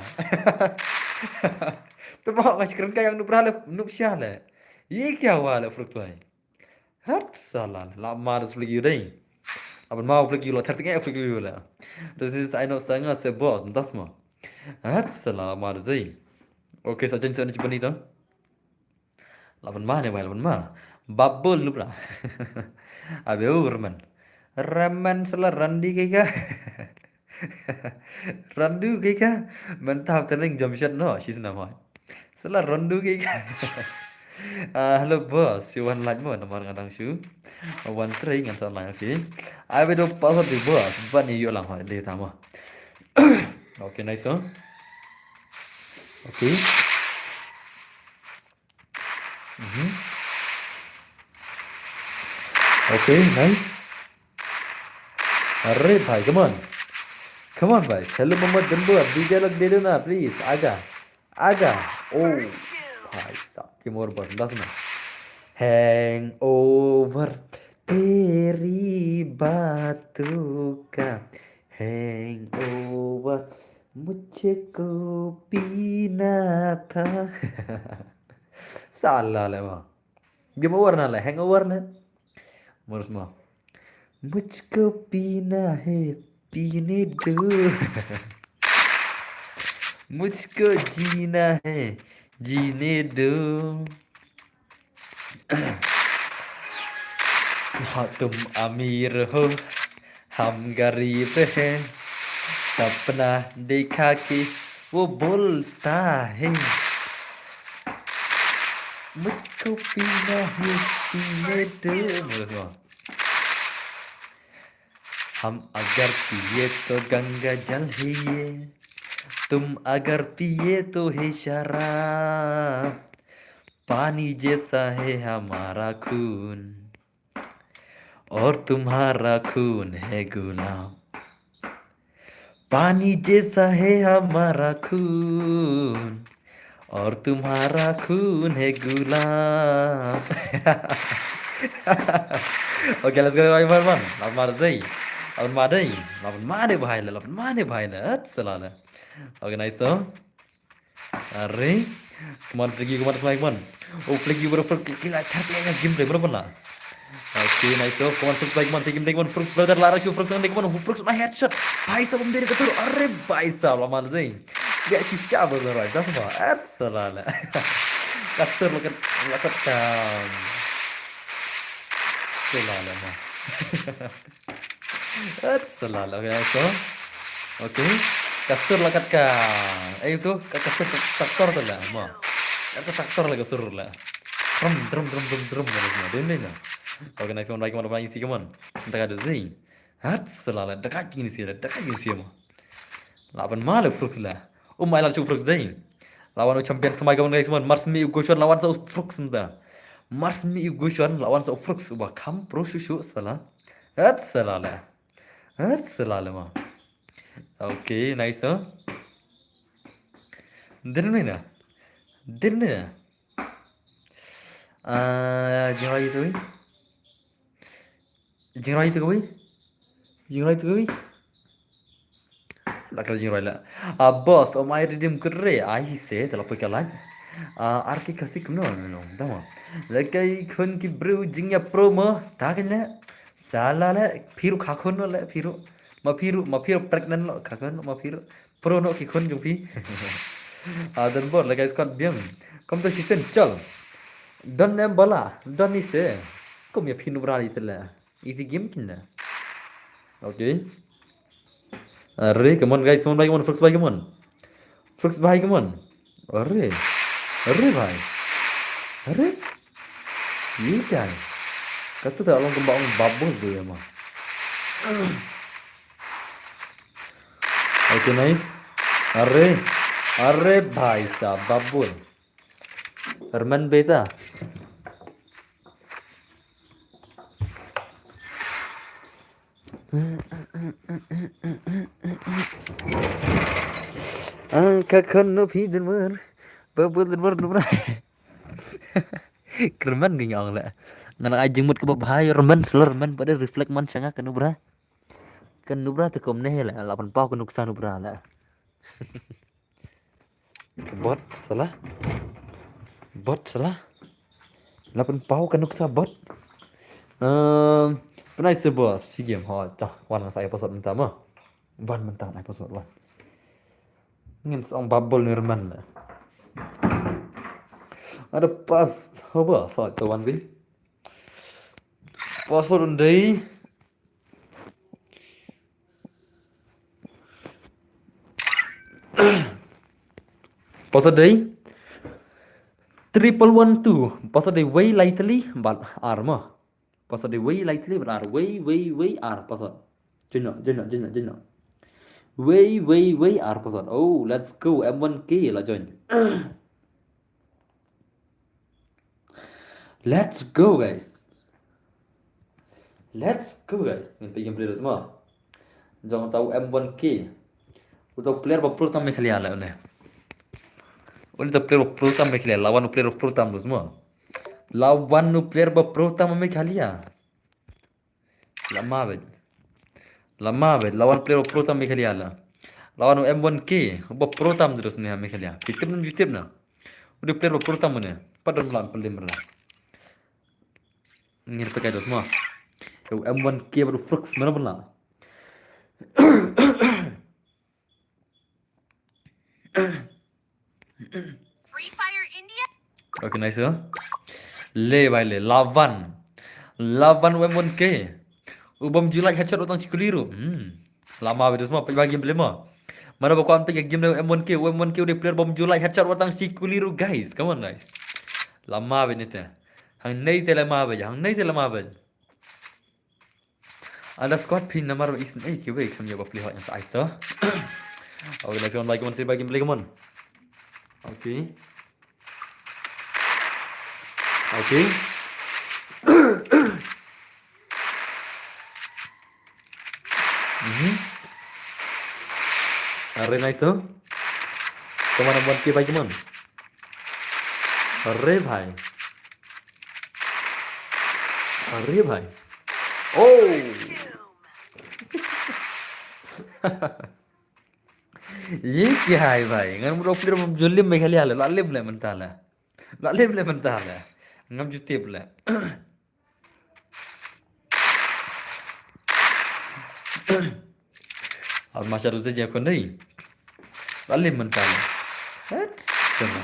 Tu mau ngai kren ka yang nubra le, nub sha le. Ye kya hua le Frix tu hai. Hat salah le. La mar Flick Yum dei. Aban mau Flick Yum la, thar tengah Flick Yum la. This is I know sanga se boss, das ma. Hat salah mar dei. Okay, sa jen sa ni chibani tu. Laban ma ne bai, laban ma. Babul nubra. Abe u Raman. Raman sala Randu kai ka. Randu kai ka. Mynta hap teleng jam shat no, she's na mai. Sala Randu kai ka. Ah, hello boss, shu wan live mo namar nga dang shu wan trei ngan sa online, okay. Abe do password di boss, ban ni yu lang ha le tama. Okay, nice, huh? Okay. Mhm. Okay, nice. Arre bhai, come on. Come on bhai. Hello Mohammad Dunbur, D J log de do na, please. Aja. Aja. Oh. Bhai sahab, ki more button, das na. Hangover. Teri batu ka. Hangover. Mujhko pina tha. Salah le ma. Game over na le, hangover na. Murus ma. Mujhko pina hai, pine do. Mujhko jeena hai, jeene do. हाँ, तुम अमीर हो, हम गरीब हैं, सपना देखा कि वो बोलता है, मुझको पीना है, पीने दो. Murus ma. हम अगर पिए तो गंगा जल है ये, तुम अगर पिए तो है शराब. पानी जैसा है हमारा खून और तुम्हारा खून है गुलाब. पानी जैसा है हमारा खून और तुम्हारा खून है गुलाब. Okay, let's go, bhai, bhai, man. Laban ma dei. Laban ma dei. Laban ma dei bhai le. Laban ma dei bhai le. At salah le. Okay, nice, so. Are. Come on, Flaggy, come on, Flaggy, come on. Oh, Flaggy, bro, Flaggy, kila, kila, kila, game play, bro, bro. Okay, nice, oh, come on, Flaggy, come on, Flaggy, come on, Flaggy, brother, la, Flaggy, Flaggy, come on, Flaggy, my headshot. Bhai sahab, um, deri katur. Are, bhai sahab, la, man, zing. Dia shisha, bro, bro, dah semua. At, salah, la. Kasur, lakat, lakat, kam. Salah, la, ma. At, salah, la, okay, so. Okay. Kasur, lakat, kam. Eh, itu, ka-, kasur, traktor tu, la, ma. Ka-, traktor, la, kasur, la. Drum, drum, drum, drum, drum, la, ma. Dia ni, la. Okay, nice one, like, one, one, isi, come on. Entah ada, zing. At, salah, la, dekat gini sih, la, dekat gini sih, ma. Laban ma le Frooks la. Um, ai la shu Frooks dei. Lawan u champion tmai kawan guys, man. Mars mi u Goshon lawan sa u Frooks mynta. Mars mi u Goshon lawan sa u Frooks uba kham pro shu shu salah. At salah la. At salah la ma. Okay, nice, huh? Din ni na. Din ni na. Ah, jangan lagi tu. Jingroi tu kawei. Jingroi tu kawei. La kala jingroi la. Ah, boss, om ai redeem kre. Ai se, tala poi kalai. Ah, arki kasik no, no, no. Tama. Lekai khun ki bru jingya promo. Takin le. Sala le. Phiru khakhun no le, phiru. Ma phiru, ma phiru pregnant lo, khakhun lo, ma phiru. Pro no ki khun jong phi. Ah, don bor, lekai squad biang. Kom to sisen, chal. Don em bala, don ni se. Kom ya phi nubra li tele. Easy game kinda. Okay. Are, come on guys, come on, bhai, come on, Frooks bhai, come on. Frooks bhai, come on. Are. Are bhai. Are. Ye kai. Kata ta long kembang babos tu ya ma. Okay, nice. Are. Are bhai sahab, babos. Herman beta. Ang ka khun no phi dun mer. Ba bul dun mer dun mer. Kerman gi nyong la. Ngan ai jingmut ka ba bhai Herman sel Herman pada reflect man shanga ka nubra. Ka nubra te kom ne la la pan pau ka nuksa nubra la. Bot salah. Bot salah. La pynpaw ka nuksa bot. Ehm, pynai se bos, shi game ho, ta, wan nga sa ai password mynta ma. Wan mynta ai password wan. Ngin song bubble ni reman la. Ada pas, ho ba, so to wan gin. Password un dei. Password dei triple one two. Password dei wei lai tylli bad ar ma. Password dei wei lai tylli bad ar. Wei, wei, wei, ar. Password. Jino, jino, jino, jino. Wei, wei, wei, ar. Password. Oh, let's go. M one K la join. Let's go, guys. Let's go, guys. Ngin peit gameplay ruh ma. Jong uta u M one K. Uta u player ba pro tam Meghalaya la une. Uta u player ba pro tam Meghalaya. Lawan u player ba pro tam ruh ma. Lawan u player ba pro tam Meghalaya. Lama bad. Lama bad. Lawan player ba pro tam Meghalaya la. Lawan u M one K. Ba pro tam terus ni ha Meghalaya. Pitip nam pitip na. Udah player ba pro tam ne. Padam lan pelim la. Ngir pekai dos ma. U M one K baru Frooks mana pun la. Free Fire India. Okay, nice, huh? Le bai le, lawan. Lawan U M one K. U bom julai headshot utang chikuli ru. Hmm. Lama bad semua pagi game play ma. Mana ba kwan pagi game U M one K, U M one K udah player bom julai headshot utang chikuli ru, guys. Come on, guys. Lama bad ni te. Hang nei te lama bad, hang nei te lama bad. Ada squad pin namar is ei kiwei kam yo play hot yang sa aito. Okay, let's go, like, one, three, by game play, come on. Okay. Okay. Mhm. Are nice, oh. Come on, one K by, come on. Are bhai. Are bhai. Oh. Ye ki hai bhai, ngan mut u plir bym ju lim Meghalaya le, la lim le mynta le. La lim le mynta le. Ngam ju tip le. Al ma sharu se je kon dei. La lim mynta le. Het, sama.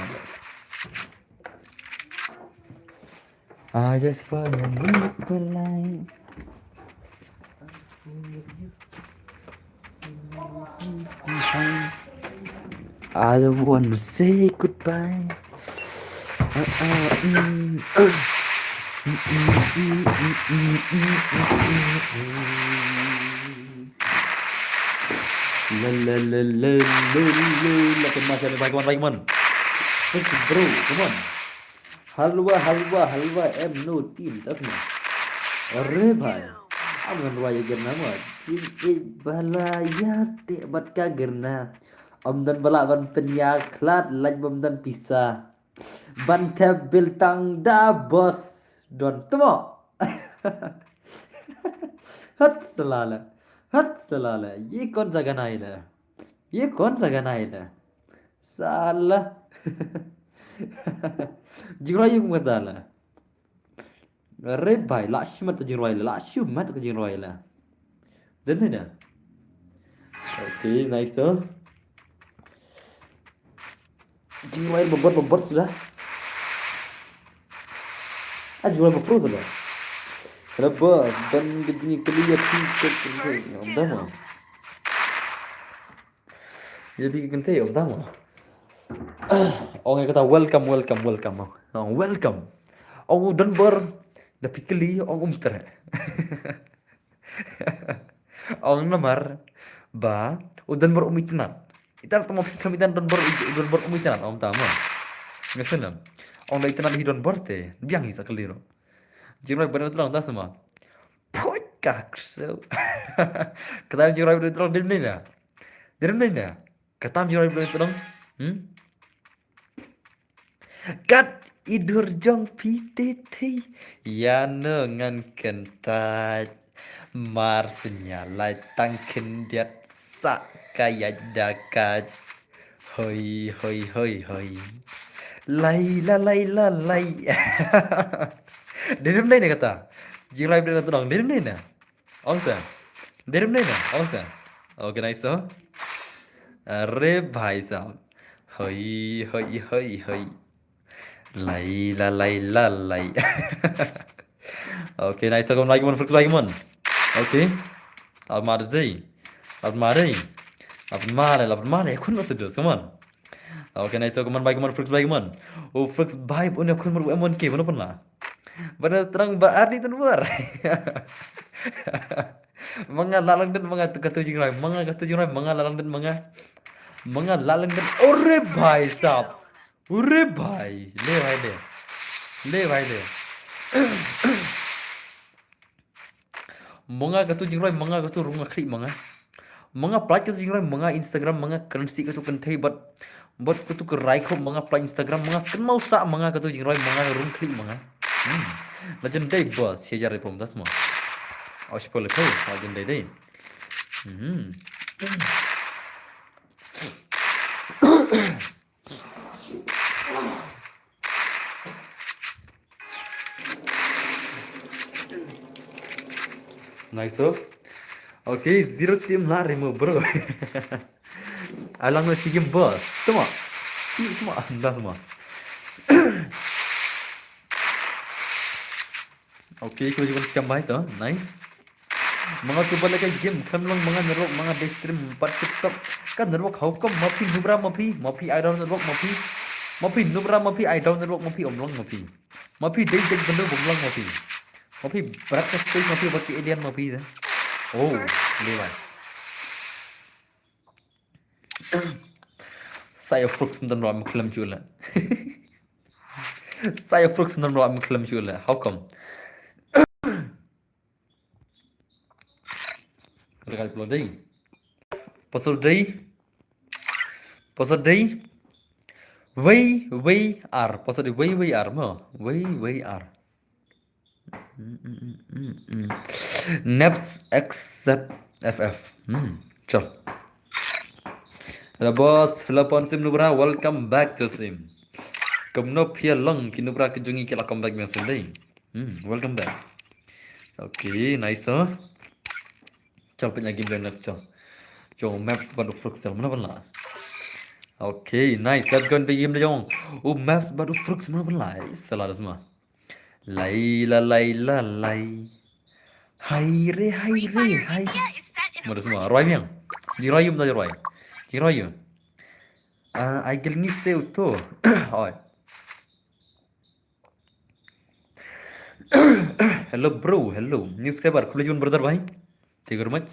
I just wanna live a life. I don't wanna say goodbye. Uh, uh, mm, uh. Mm, mm, mm. La, la, la, la, la, la. Lapen masa ni, bhai, come on, bhai, come on. Thank you, bro, come on. Halwa, halwa, halwa, em no team, tas ma. Are bhai. Am ngan rwai ïa gyrna ma. Jin ik bala ïa te bad ka gyrna. Ym don ba lah ban pynïakhlad, lait bym don pisa. Ban thep bill tang da boss don tmo. Hat salala. Hat salala. Ye kaun sa gana hai le? Ye kaun sa gana hai le? Sala. Jingrwai ïa u kum kata la. Are bhai, la shimet ka jingrwai la, la shimet ka jingrwai la. Dei ne da? Okay, nice to. Jingrwai ba bot, ba bot suda. Ah, jingrwai ba pro suda. Hello boss, ban ka jingkylli ïa phi ka, ka, ka, ym dei ma. Ïa phi ka kynthei, ym dei ma. Ong ïa kata welcome, welcome, welcome. Ong welcome. Ong u don bor da phi kylli, ong um treh. Ong namar ba u don bor um itynnad. Itynnad tang ma phi khlem itynnad don bor, u don bor um itynnad, ong tang ma. Nga sngewthuh. Ong da itynnad hi don bor te, biang hi sa kylli ruh. Jingrwai ba don tyrong, tas ma. Phuit ka ksew. Kata jingrwai ba don tyrong dei ne na. Dei ne na. Kata jingrwai ba don tyrong. Hmm? Kat i dur jong phi te thei. Ïa no ngan kyntait. Mar sñiaw lai tang khyndiat sa ka ïaid da kait. Hoi, hoi, hoi, hoi. Lai, la, lai, la, lai. Dei ne ym dei ne kata? Jingrwai ba don tyrong, dei ne ym dei ne? Ong sa. Dei ne ym dei ne? Ong sa. Organize so. Are bhai sahab. Hoi, hoi, hoi, hoi. Lai, la, lai, la, lai. Okay, nice. Come on, like, come on, Flux, like, come on. Okay. Almar Zay. Almar Zay. Almar, Almar, Almar, come on, come on. Okay, nice. Come on, bye, come on, Flux, bye, come on. Oh, Flux, bye, un ya khun mar, em, un ke, un pun la. Bana terang ba arni tun bar. Manga lalang den, manga katu jingrwai, manga katu jingrwai, manga lalang den, manga. Manga lalang den. Ore bhai sahab. Ore bhai. Le bhai le. Le bhai le. Manga katu jingrwai, manga katu rung khlieh manga. Manga plie katu jingrwai, manga Instagram, manga currency katu kynthei bad, bad katu ka rai kho, manga plie Instagram, manga kynmaw sah, manga katu jingrwai, manga rung khlieh manga. Hmm. Legend dei boss, sha jar pom das mo. Aus pole kho, legend dei dei. Hmm. Nice, oh. Okay, zero team la remove, bro. Alang no sigim boss. Tuma. Tuma, das ma. Okay, ko jikon scam bai to. Nice. Manga tu bala ka game, khlem long manga network, manga dei stream pat TikTok. Ka network how come, ma phi nubra ma phi, ma phi I down network ma phi. Ma phi nubra ma phi, I down network ma phi, ym long ma phi. Ma phi dei dei bendo bym long ma phi. Ma phi breakfast space ma phi, ba ki alien ma phi de. Oh, le bai. Saya fruits ndan ro am khlem chula. Saya fruits ndan ro am khlem chula. How come? Regal plo dei. Pasal dei. Pasal dei. Wei, wei, ar. Pasal dei, wei, wei, ar. Mo. Wei, wei, ar. Mm, mm, mm, mm, mm. Neps X Z F F. Hmm. Chal. The boss, hello pon sim nubra, welcome back to sim. Kumno phi ïa long ki nubra ki jong ngi ki la come back mynsiem dei. Hmm, welcome back. Okay, nice to. Chal pynïa game dei nak chal. Jong maps bad u Frux chal mana ban la. Okay, nice. Let's go into game dei jong. U maps bad u Frux mana ban la. Salah dah semua. Lai la lai la lai. Hai re hai re hai. Mada semua. Roi miang. Jingroi yu mada roi. Jingroi yu. Ah, ai gel ngi seu to. Oi. Hello bro, hello. New subscriber, khublei shibun brother bhai. Thank you very much.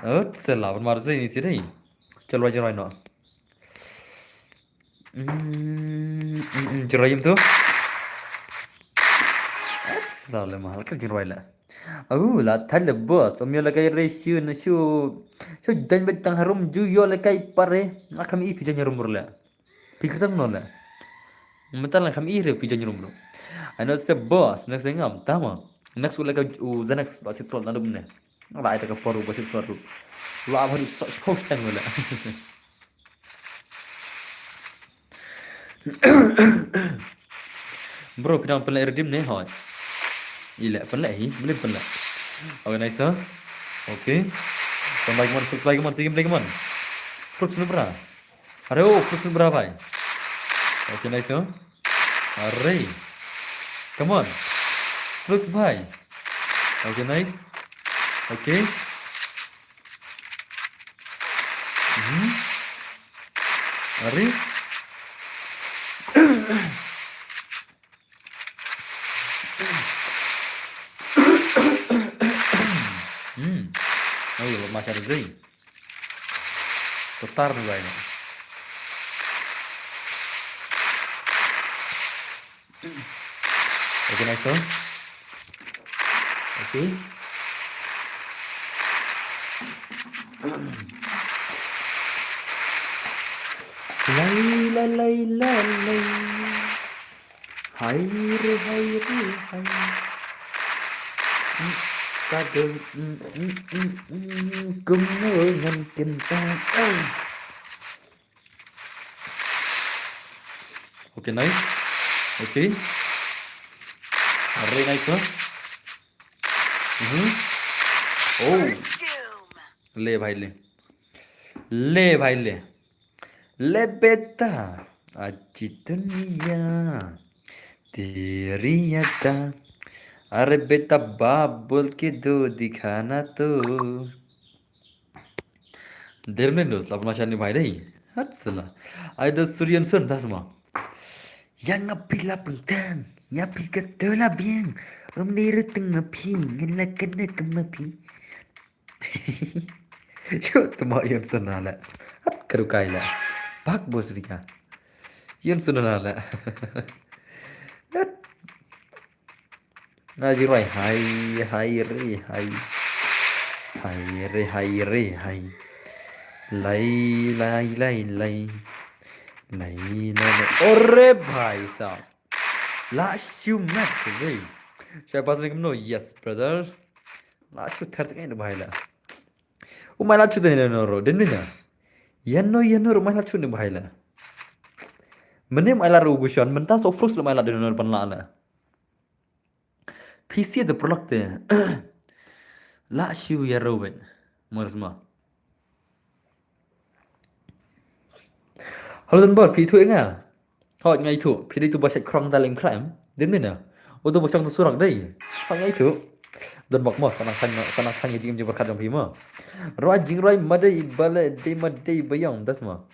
Oh, sela ban mar zai ni sih dei. Chal wajin roi no. Hmm, hmm, hmm, jingroi yu to. Sela le mahal ka jingroi la. Au, la thal le boss. Om ïoh la kai re shu na shu. Shu jan bet tang harum ju ïoh la kai pare. Nga kam i phi jan harum bro le. Phi kyrteng no le. Mynta la kam i re phi jan harum bro. Ai no se boss, next thing am tama. Next u la kai u the next ba tit slot na dum ne. Ba ai ta ka por u ba tit slot ru. La ba ru so ko tang le. Bro, phi dang pynleh redeem ne hoi. I leh pynleh hi, beli pynleh. Okay, nice, huh? Okay. Pynleh man, subscribe man, sige pynleh man. Frux nubra. Are, oh, Frux nubra bhai. Okay, nice, huh? Are. Come on. Frux bhai. Okay, nice. Okay. Mhm. Are. Hmm. Ayo, masha Allah. Setar nih, Bang. Okay, nice, huh? Okay. Lai, la, lai, la, lai. Hai re, hai re, hai. Mm, ka de, mm, mm, mm, mm, kumno ngan kynta. Okay, nice. Okay. Very nice, huh? Mhm. Oh. First doom. Le bhai le. Le bhai le. Le beta. Aji duniya. Teri ada. Are beta baap bol ke do dikhana to. Dermen dos, la pernah shani bhai dei. Hat sala. Ai dos Suryanson das ma. Yang api la pengtang, ya pi katola biang. Om ni ruteng ma pi, ngin la kena ke ma pi. Chut, tama Yanson na la. Hat karukai la. Bak bos rika. Yanson na la. Hat. Nga jingroi hai, hai re, hai. Hai re, hai re, hai. Lai, lai, lai, lai. Lai, lai, lai. Ore bhai sahab. La shu mat re. Shai pas ni kumno? Yes, brother. La shu thar teng bhai la. U mai la shu teng no ro. Den ni na. Yan no, yan no ro mai la shu ni bhai la. Mene mai la ro gushon. Menta so frus lo mai la den no pan la la. P C the product te. La shu ya ro ben. Mars ma. Hello, don bor, phi thu nga. Hot ngai thu, phi dei tu ba shek krong da lem kram. Din mina. O tu ba shong tu surak dei. Hot ngai thu. Don bok mo, sana khang, sana khang ya jing jing berkat jong phi mo. Roi jing roi madei bale dei madei bayong das mo.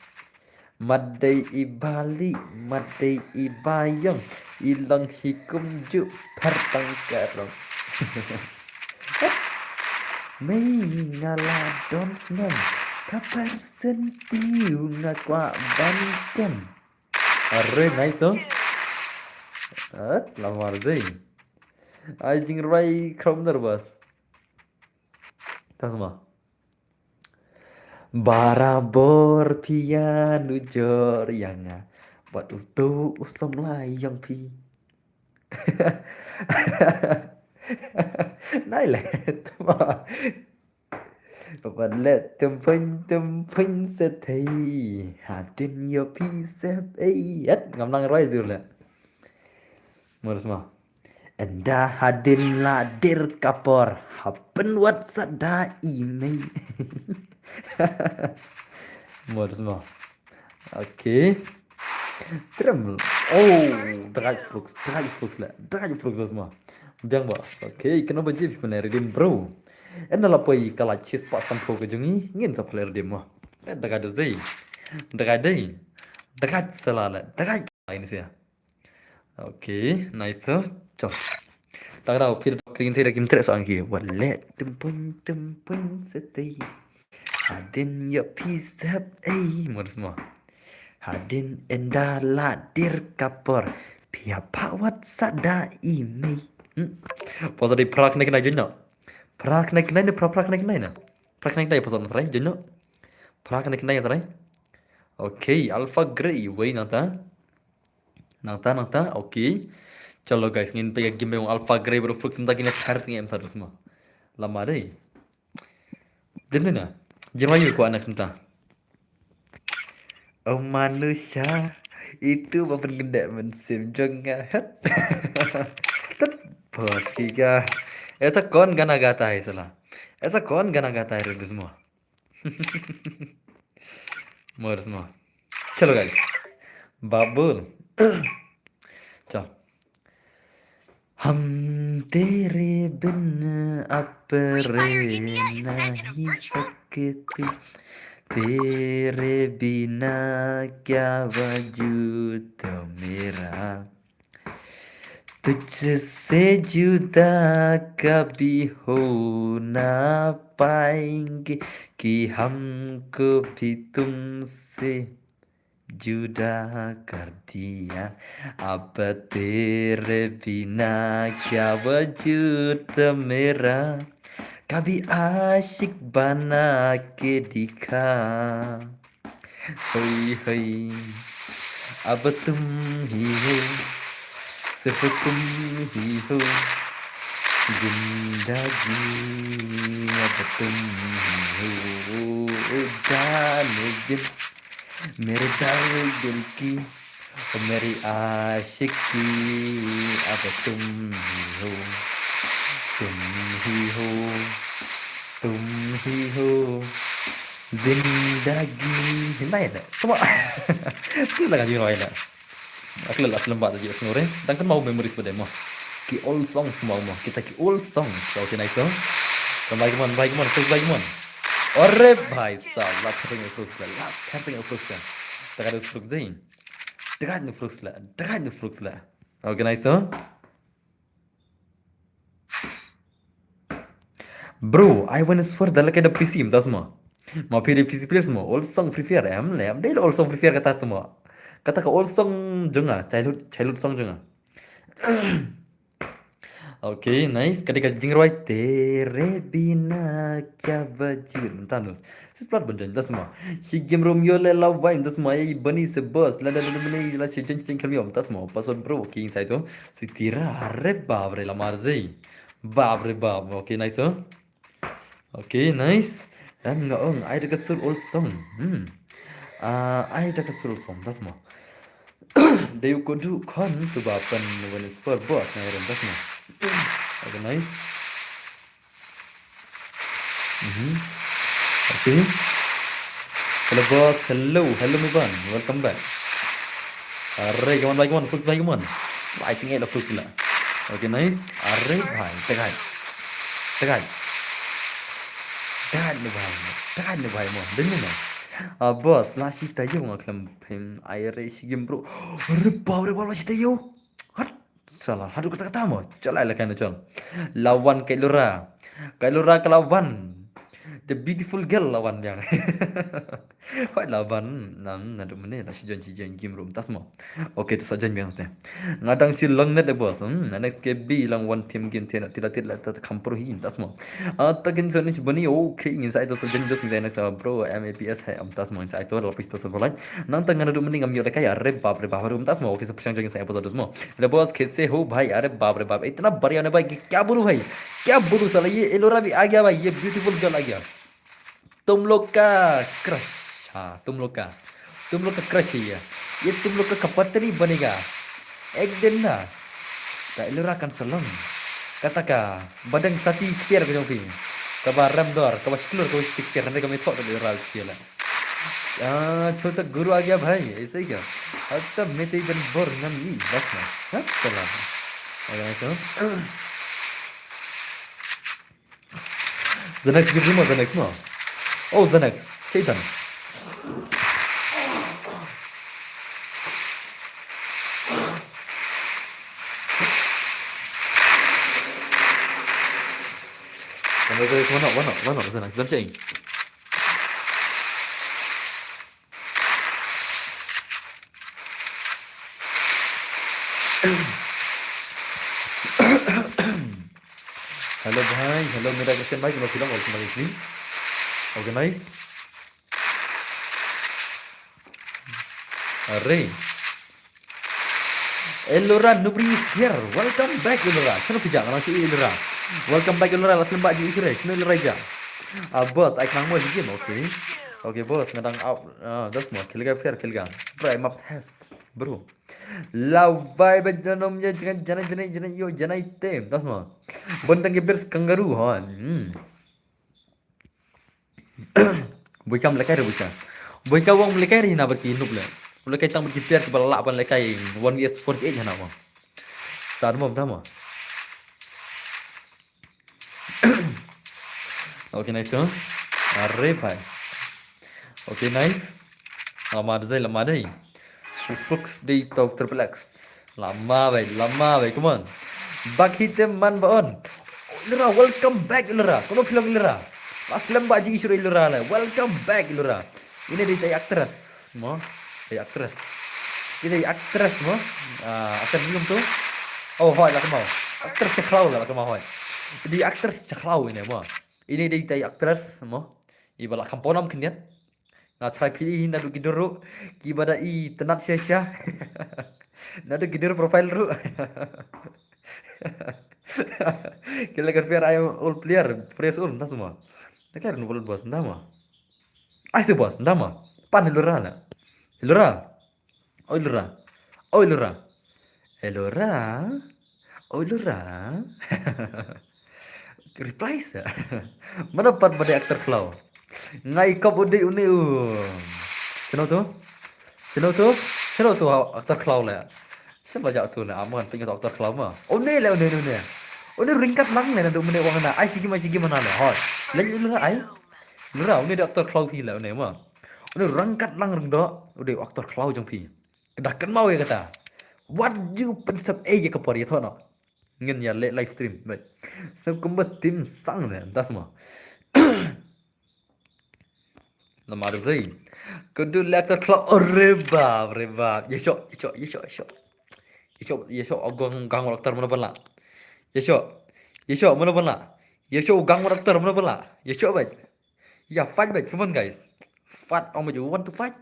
Madei i bali, madei i bayong, i long hi kumjuh pher tang karong. Mei nga la don snem, ka persen piu nga kwah ban kem. Are nice, oh. At, lamar zai. Ai jing roi krom nervous. Tang sama. Barabor phi ïa nujor ïa nga. Bad uto u samla ïong phi. Nai le, tama. Papa let them pun them pun setei. Hadin yo pi sep ei. Et ngam nang roi dur le. Mur sma. Enda hadin la dir kapor. Hapen wat sada i mei. Mur sma. Okay. Tremble. Oh, drag flux, drag flux le, drag flux sma. Biang ba. Okay, kena ba jip pun redeem bro. Enda la poi kala chis pa sampho ke jungi, ngin sa pale redeem ma. Eh, drag dei. Drag dei. Drag sala le, drag ini sia. Okay, nice to. Chop. Tak ada pil dok ring tira kim trek sang ki. Wale tempun tempun setei. Hadin ya pisap ei mur sma. Hadin enda la dir kapor. Pia pawat sada i mei. Hmm. Pos di prak nek nai junyo. Prak nek nai ne prak prak nek nai na. Prak nek nai pos on trai junyo. Prak nek nai trai. Okay, Alpha Grey wei nata. Nangta, nangta, okay. Chalo guys, ngin pega game ong Alpha Grey bro flux mynta kine thar tinge em thar sma. Lama dei. Jin na. Jin wayu ko anak mynta. O manusia itu ba pengedek mensim jong nga. Tet bos kiga. Esa kon gana gata hai sala. Esa kon gana gata hai rindu semua. Mur sma. Chalo guys. Babul. Chal. हम तेरे बिन अपने नहीं सकते, तेरे बिना क्या वजूद मेरा। तुझसे जुदा कभी हो ना पाएंगे कि हमको भी तुमसे जुदा कर दिया। अब तेरे बिना क्या वजूद मेरा, कभी आशिक बना के दिखा। होई होई, अब तुम ही हो, सिर्फ तुम ही हो जिंदगी, अब तुम ही हो जाने दिल, मेरे दर्द दिल की, ओ मेरी आशिकी, अब तुम ही हो, तुम ही हो, तुम ही हो जिंदगी. Hynda ïa da. Tuma. Ki la ka jingïaroh ïa da. Ak la la slem ba da ji snore. Dang kan mau memories ba de mo. Ki old songs mo mo. Kita ki old songs. Okay, nice song. Kan bai mon, bai mon, first bai mon. Ore bhai sab, la thering first la, la thering first la. Taka da first ding. Taka da first la, taka da first la. Okay, nice song. Bro, I want is for the like the P C im tasma. Ma phi de P C players mo, all song Free Fire em, le em de all song Free Fire kata tuma. Kata ka all song jong nga, childhood, childhood song jong nga. Okay, nice. Ka dei ka jingrwai Tere Bina Kya Wajud. Mynta nus. Sis plat ban join, mynta sma. Shi game room yo le la wai, mynta sma. Ei bani se boss. La la la la la shi join join kami, mynta sma. Password bro, okay, inside to. Si tira, are bab re la mar zei. Bab re bab. Okay, nice, oh. Okay, nice. Dan nga ong, ai da ka sur all song. Hmm. Ah, ai da ka sur all song, mynta sma. Dei u kodu khon tu ba pen when it's for boss na ren, mynta sma. Okay, nice. Mhm. Okay. Hello boss, hello, hello Miban, welcome back. Are, come on, bhai, come on, Flux, bhai, come on. Bhai, tinggal ada Flux lah. Okay, nice. Are, bhai, tegai. Tegai. Tegai ni bhai. Tegai ni bhai mo. Dengar ni. Ah, boss, la shi tayo nga klem phim ai re shi game bro. Are, bhai, are, bhai, la shi tayo. Hat. Salah, haduh kata-kata mo. Chalai la kana chal. Lawan Kailura. Kailura ka lawan. The beautiful girl lawan biang. Hoi lawan. Nam, nadu mene, la shi join, shi join game room. Mynta sma. Okay, tu sa join biang te. Nga dang shi long net de boss. Hmm, na next K B lang one team game te na tila tila ta kampur hi. Mynta sma. Ah, takin so ni bani, okay, ngin sa ito sa join just ngin sa next, ah, bro, M A P S hai, mynta sma, ngin sa ito la pis ta sa bolai. Nang tang nadu mene ngam yo le kai, are bap re bap, mynta sma, okay, sa pishang join ngin sa episode sma. Hello boss, kaise ho bhai? अरे बाप रे बाप, इतना बढ़िया ना भाई, क्या बोलूं भाई, क्या बोलूं साला, ये एलोरा भी आ गया भाई, ये ब्यूटीफुल गर्ल आ गया। तुम लोग का क्रश। हाँ, तुम लोग का, तुम लोग का क्रश है ये। ये तुम लोग का कपत्री बनेगा एक दिन ना। Ka Elora kan sa long. Kata ka ba dang sati ksiar ka jong phi. Kaba rem dor, kaba sklur, kaba stik ksiar, hynrei kam ïathoh da Elora ksiar la. Ah, छोटा गुरु आ गया भाई, ऐसे ही क्या? Hatta mete ban bor ngam i, bas na. Ha? Salam. Oke, nice, no? Xanax, give me more Xanax, no? Oh, Xanax, Satan. Xanax, Xanax, why not, why not, why not, Xanax, don't change. Hello भाई, hello मेरा क्रिश्चियन भाई, तुम लोग welcome back to me. Organize. अरे, Elora Nubri is here. Welcome back, Elora. Shano phi ja? Nga nang shu ïohi Elora. Welcome back, Elora. La slem bha jingïohi shuh re. Shano Elora i ja? Ah, boss, ai khnang mo shi game. Okay. Okay, boss, nga dang out. Ah, das mo. Khil ga fair, khil ga. Bro, ai maps has, bro. La vai ba janom ya janai, janai, janai, janai yo, janai te. Das mo. Bun tang ke bears kangaroo hon. Hmm. Buika mlekai re buika. Buika wang mlekai re hina bad ki noob le. Mlekai tang bad ki player kiba lah ban lekai one versus forty-eight hana mo. Sad mo, mta mo. Okay, nice, huh? Are bhai. Okay, nice. Lama dei, lama dei. Ufuk dei tau triple X. Lama bhai, lama bhai, come on. Bak hi te man ba on. Elora, welcome back Elora. Kono phi long Elora? La slem bha jingïohi shuh Elora le. Welcome back Elora. Ine dei tai actress mo. Tai actress. Ine dei actress mo. Ah, actress ni to. Oh, hoi la kemau. Actress cha khlaw la kemau hoi. Dei actress cha khlaw ine mo. Ine dei tai actress mo. Iba la kam ponam khyndiat. Nga try phi i naduh ki dur ruh kiba da i tnat sha sha. Naduh ki dur profile ruh. Ki la ka fair ai all player, fresh all, nda sma. Da ka run bol boss, nda ma. Ai se boss, nda ma. Pan Elora la. Elora. Oi Elora. Oi Elora. Elora. Oi Elora. Reply sa. Mano pat ba dei actor khlaw? Nga i kop u dei une u. Sino tu? Sino tu? Sino tu actor khlaw le? Sino ba jak tu le? Aman pyngat actor khlaw ma. Une le, une, une, une. Une ryngkat lang le naduh une wang na. Ai sigi ma sigi mana le. Hoi. Leng Elora ai. Elora, une dei actor khlaw phi le une ma. Une ryngkat lang ryngdoh. Une actor khlaw jong phi. Ka dak kan mau ïa kata. Wat ju pynsep ei ïa ka por ïa thoh noh. Ngin ïa leh live stream. Bye. Sa kumba tim sang ne, das ma. Namar zai. Kudu leh ka khlok, oh, rebab, rebab. Ïa shoh, ïa shoh, ïa shoh, ïa shoh. Ïa shoh, ïa shoh, oh, gang, gang wal aktor mano bala. Ïa shoh. Ïa shoh, ïa shoh, mano bala. Ïa shoh, gang wal aktor mano bala. Ïa shoh, bye. Ïa fight beit, come on guys. Fight, ong beit, you want to fight?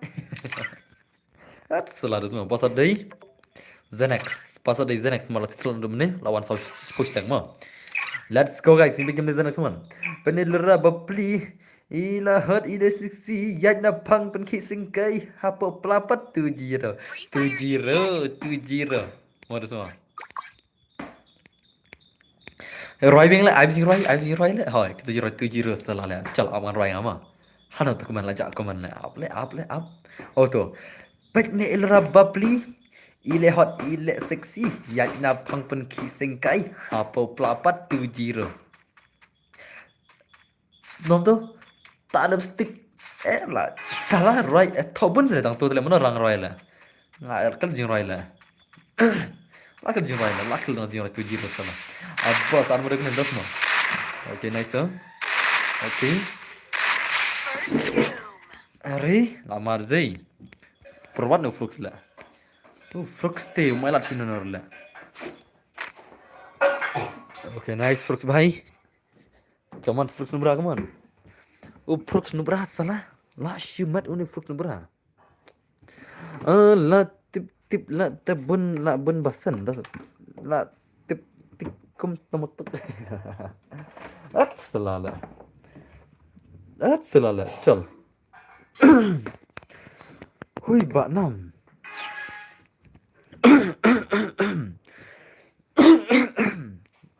At sala dus mo, pasa dei Xanax, pasa dei Xanax, ma la tisla dum ne, la wan saw push tang mo. Let's go guys, ini game Xanax man. Pynlura bapli, ila hot, ila sexy, yak na pang pynkhih sengkai, hapo plapat two zero, two zero, two zero. Mo dus mo. Roi bing le, ai bing roi, ai bing roi le. Hoi, kita ji roi tu ji ro sala le. Chal, ap ngan roi ngama. Hano tu kuman la jak kuman le. Ap le, ap le, ap. Oh tu. Pek ne ilra bapli. Ile hot, ile sexy. Yak na pang pynkhih sengkai. Hapo plapat tu ji ro. Nom tu, ta lipstick. Eh, la sala roi, eh, thobun se dang tu le mano rang roi le. Nga er kal jing roi le. La kal jing roi le, la kal jing roi tu ji ro sala. Abba, sar mo de kena dos mo. Okay, nice, huh? Okay. Are, la mar zai. Perwat no Frooks le. Tu Frooks te, umai lat sino le. Okay, nice Frooks bhai. Come on, Frooks Nubra, come on. Oh, Frooks Nubra, sala. La shimat uni Frooks Nubra. Ah, la tip tip la tabun la bun basan. Das la tip tip kum tamutuk. At sala la. At sila le, chal. Hui, Batnam.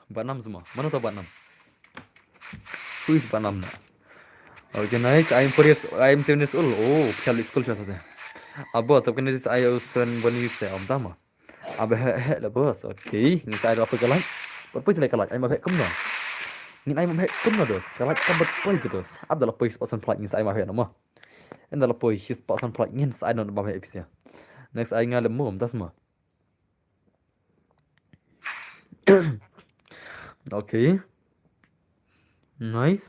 Batnam semua. Mana tahu Batnam? Who is Batnam na? Okay, nice. I am four years, I am seven years old. Oh, khel school sha sate. Abo, tab kene dis I O sen bani se om tama. Aba he he la bos. Okay, ni sa ai la poi ka like. Pat poi ka like. Ai ma he kumno. Ngin ai ma he kumno dos. Ka like ka pat poi ka dos. Ab da la poi spot san plak ngin sa ai ma he na ma. Ynda la poi shi spot san plak ngin sa ai non ba he pisia. Next ai nga le mum das ma. Okay. Nice.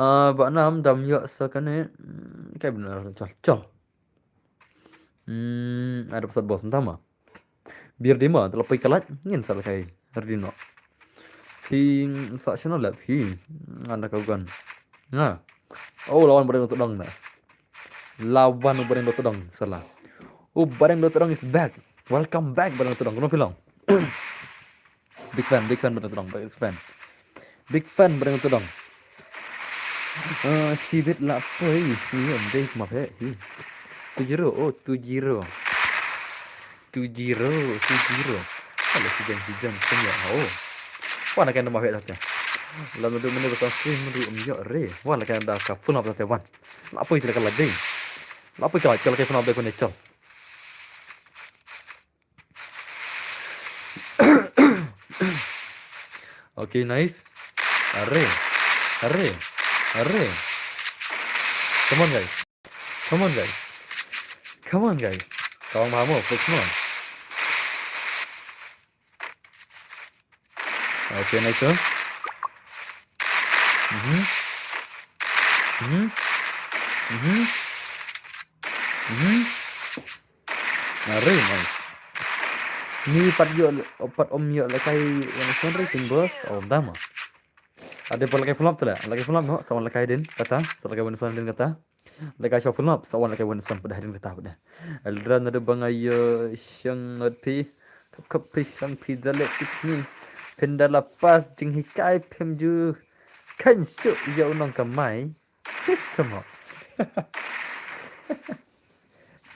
Ah, Batnam dam ïoh sa kane. Hmm, kai benar chal chal. Hmm, ada pesat bos entah ma. Biar dima, telah poi ka like, ngin sa la kai. Ready no. Phi sa channel la phi. Ngana ka gun. Nga. Oh, lawan Bareng Dotodong na. Lawan Bareng Dotodong, salah. Oh, Bareng Dotodong is back. Welcome back, Bareng Dotodong. Kono phi long? Big fan, big fan Bareng Dotodong, big fan. Big fan Bareng Dotodong. Eh, shibit la poi. Hi, em dei ma phe. Hi. Two zero, oh, two zero. Two zero, two zero. Kalau si jam, si jam, si jam. Oh. Wan la kai na ma phe tate. Lam du mene basa si mene um yo re. Wan la kai da ka full up tate wan. La poi tele ka la dei. La poi ka la kai full up de ko ne chal. Okay, nice. Arre. Arre. Arre. Come on, guys. Come on, guys. Come on, guys. Come on, Mamo. Fix mo. Okay, nice, huh? Mhm. Mhm. Mhm. Mhm. Arre, nice. Ni pat ïoh, pat om ïoh la kai wan son re kin bos, om dama. Ade pat la kai full up tele, la kai full up no, sa wan la kai din kata, sa la kai wan son din kata. La kai shop full up, sa wan la kai wan son pada din kata pada. Eldra na de bang ayo shang ngot pi, kap kap pi shang pi dale tips ni. Pinda la pas jing hikai pim ju. Kan shu ïa unong kamai. Come on.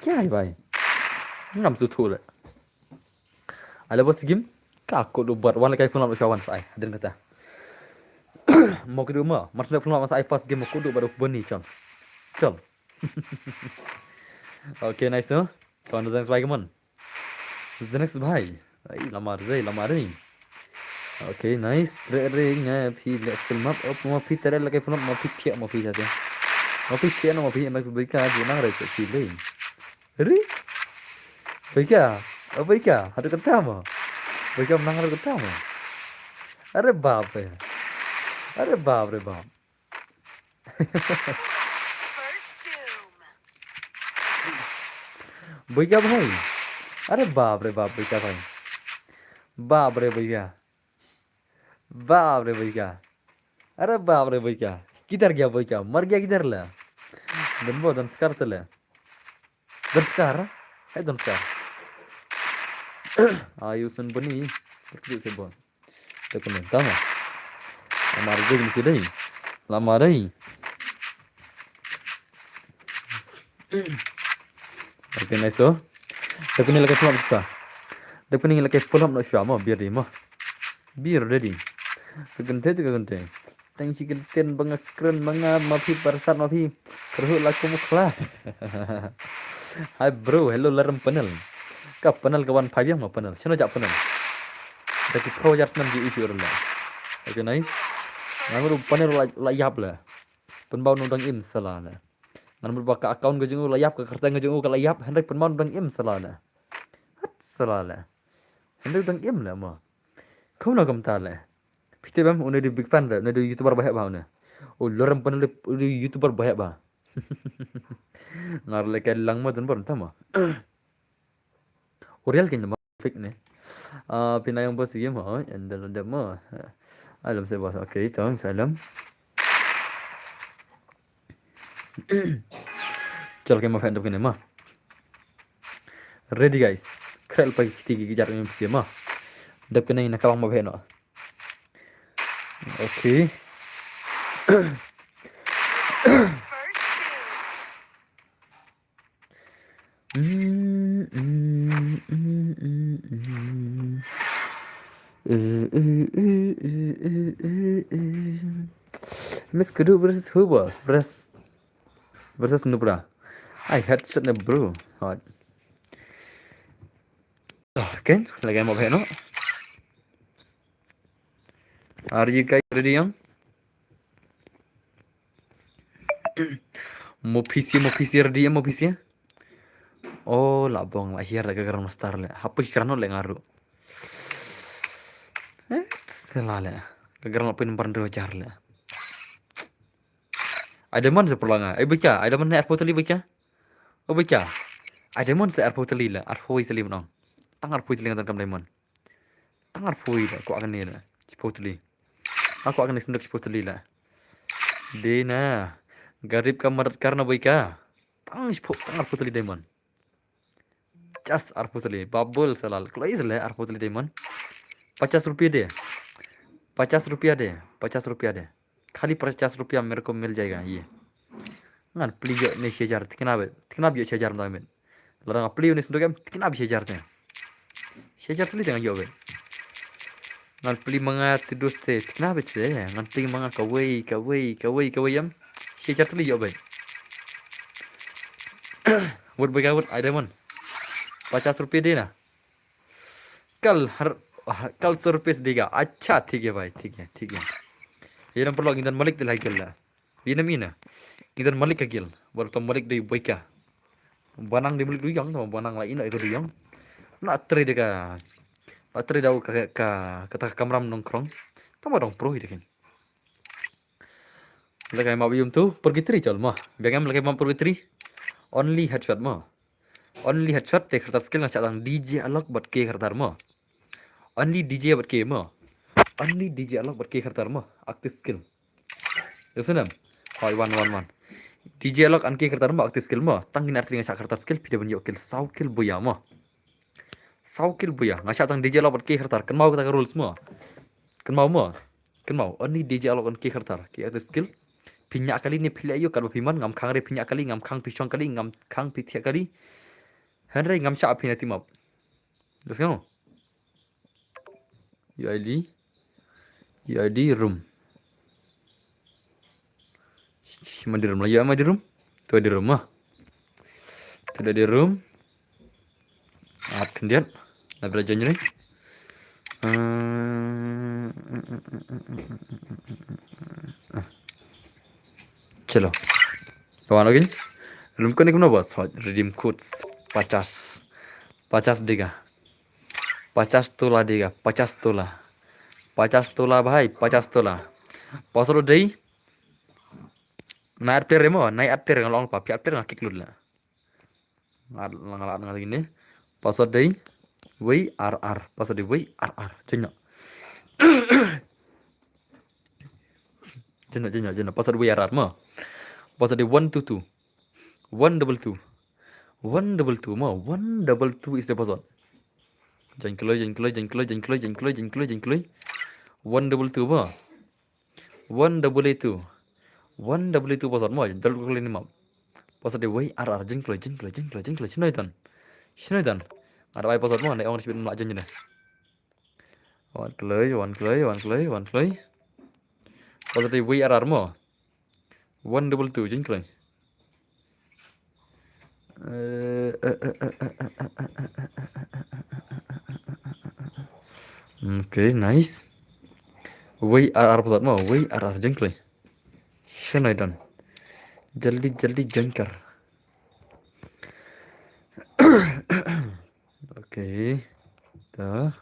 Kya hai bhai? Ngam su thu le. Ala bos game. Ka ko do bat wan la kai full up sa wan sai. Hadin kata. Mo kidu mo. Mar sa full up sa ai first game mo ko do bat bani chal. Chal. Okay, nice no. Kawan dah sampai kemon. Zenex bhai. Ai, lamar zai, lamar ni. Okay, nice. Trek ring, eh, phi le full map. Oh, ma phi trek la kai full map, ma phi thiah, ma phi jate. Ma phi thiah, no, ma phi, Max Boyka, ju nang rai sa phi le. Ri? Boyka, oh, Boyka, hadu kata ma. Boyka menang hadu kata ma. Are bap re. Are bap re bap. First doom. Boyka bhai. Are bap re bap, Boyka bhai. Bap re Boyka. Bap re Boyka. Are bap re Boyka. Kidhar gaya Boyka? Mar gaya kidhar le? Don bo, don scar te le. Don scar? Hai don scar. Ayu sen bani. Berkejut se bos. Te kene tama. Lamar dei mesti dei. Lamar dei. Okay, nice so. Te kene la kai full up sa. Te kene la kai full up no sha mo, biar dei mo. Biar dei. Te kente, te kente. Tang shi kenten banga kren banga ma phi parsat ma phi. Kerhu la kum khla. Hi bro, hello larem panel. Ka panel ka wan phai biang ma panel. Shano jak panel. Da ki pro jar snam ji issue la. Okay, nice. Ngan ru panel la, la yap la. Pynbau no dang im sala la. Ngan ru ba ka account ka jong u la yap, ka kerteng ka jong u ka la yap. Hynrei pynbau no dang im sala la. Hat sala la. Hynrei dang im la ma. Kumno kumta le. Phi tip em, une dei big fan le, une dei YouTuber ba heh ba une. U larem panel u dei YouTuber ba heh ba. Ngar le kai lang ma don bor tama. U real kin ma fake ne. Ah, phi nang ïa bos game ho, and then dep ma. Alam se bos, okay, tong, salam. Chal kai ma phi dep kene ma. Ready guys. Krel pa kiti ki jar ngi psi ma. Dep kene na kawang ma phi no. Okay. Mm, mm, mm, mm, mm. Uh, uh, uh, uh, uh, uh, uh. Miss Kudu versus who, boss? Versus, versus Nubra. I headshot na, bro. Hot. Oh, Ken, lagi mau no? Are you guys ready, young? Mo P C, mo P C ready, mo P C. Oh, la bong, la hiar la ka Grandmaster le. Hapus Grano le ngaru. Eh, sela le. Ka Grano pin ban dua jar le. Ai Diamond se perlanga. Ai bika, ai Diamond ne arphew tylli bika. Oh bika. Ai Diamond se arphew tylli le, arphew tylli menong. Tang arphew tylli ngan kam Diamond. Tang arphew le, ko akan ni le. Shiphew tylli. Ako akan ni senduk shiphew tylli le. Dina. Garib ka madat karna bika. Tang shiphew, tang arphew tylli Diamond. Just arphew tylli. Babul salal. Kloi sele arphew tylli Diamond. Pachas rupiah de. Pachas rupiah de. Pachas rupiah de. Khali pachas rupiah mere ko mil jayega, ye. Ngan plie ïoh ne shi hajar, tikna beit. Tikna beit ïoh shi hajar mynta beit. Lada nga plie ïoh ne senduk em, tikna beit shi hajar te. Shi hajar tylli te ngan ïoh beit. Ngan plie ma nga te dus te, tikna beit se. Ngan plie ma nga kawei, kawei, kawei, kawei em. Shi hajar tylli ïoh beit. Wut bika wut, ai Diamond. Pachas rupiah de na. Kal har, kal sir rupees dega. Acha, thik hai bhai, thik hai, thik hai. Ye nam paralok, ngi don malik te lai kal la. Ye nam ina. Ngi don malik ka kal. Bar to malik dei boika. Banang dei malik duyang, to banang la ina iko duyang. Na tre dega. Na tre dau ka, ka, kata ka kamram nongkrong. Tama dong pro hi dekin. Lekai ma bium tu purgatory chal ma. Biang em lekai ma purgatory. Only headshot ma. Only headshot te khartar skill nga shah tang D J Alok bad K khartar ma. Only D J bad K ma. Only D J Alok bad K khartar ma. Active skill. Yosunam. Hoi, one, one, one. D J Alok and K khartar ma active skill ma. Tang kine artylli nga shah khartar skill phi dei ban ïoh kill saw kill buya ma. Saw kill buya. Nga shah tang D J Alok bad K khartar. Kynmaw kata ka rules ma. Kynmaw ma. Kynmaw. Only D J Alok and K khartar. Ki active skill. Phi ñiah kali ne phi leh ïoh katba phi mon, ngam khang re phi ñiah kali, ngam khang phi shong kali, ngam khang phi thiah kali. Hynrei ngam shah phi na team up. Let's go. U I D. U I D room. Sh-, sh-, ma di room la, ïa ma di room. Tu di room ma. Tu di room. At khyndiat. Na bra join ring. Eh, chalo. Kawan lagi. Room ko ni kumno bos? Hot, redeem codes. Pachas. Pachas dega. Pachas tola dega. Pachas tola. Pachas tola bhai. Pachas tola. Password dei. Nai at player mo. Nai at player nga long pa. Pi at player nga kick lut la. Nga, nga, nga, nga, nga, gini. Password dei. Wei ar ar. Password dei wei ar ar. Jenya. Jenya, jenya, jenya. Password wei ar ar mo. Password dei one two two. One double two. One double two mo. One double two is the password. Jan kloi, jan kloi, jan kloi, jan kloi, jan kloi, jan kloi, jan kloi. One double two mo. One double two. One double two password mo. Dal kloi ni map. Password dei wei ar ar, jan kloi, jan kloi, jan kloi, jan kloi. Shnoi tan. Shnoi tan. Ada wei password mo, ne ong sibit mlak jan jene. Wan kloi, wan kloi, wan kloi, wan kloi. Password dei wei ar ar mo. One double two, jan kloi. Eh, eh, eh. Okay, nice. Wei ar ar password mo, wei ar ar, jan kloi. Shnoi tan. Jaldi, jaldi join kar. Okay. Ta.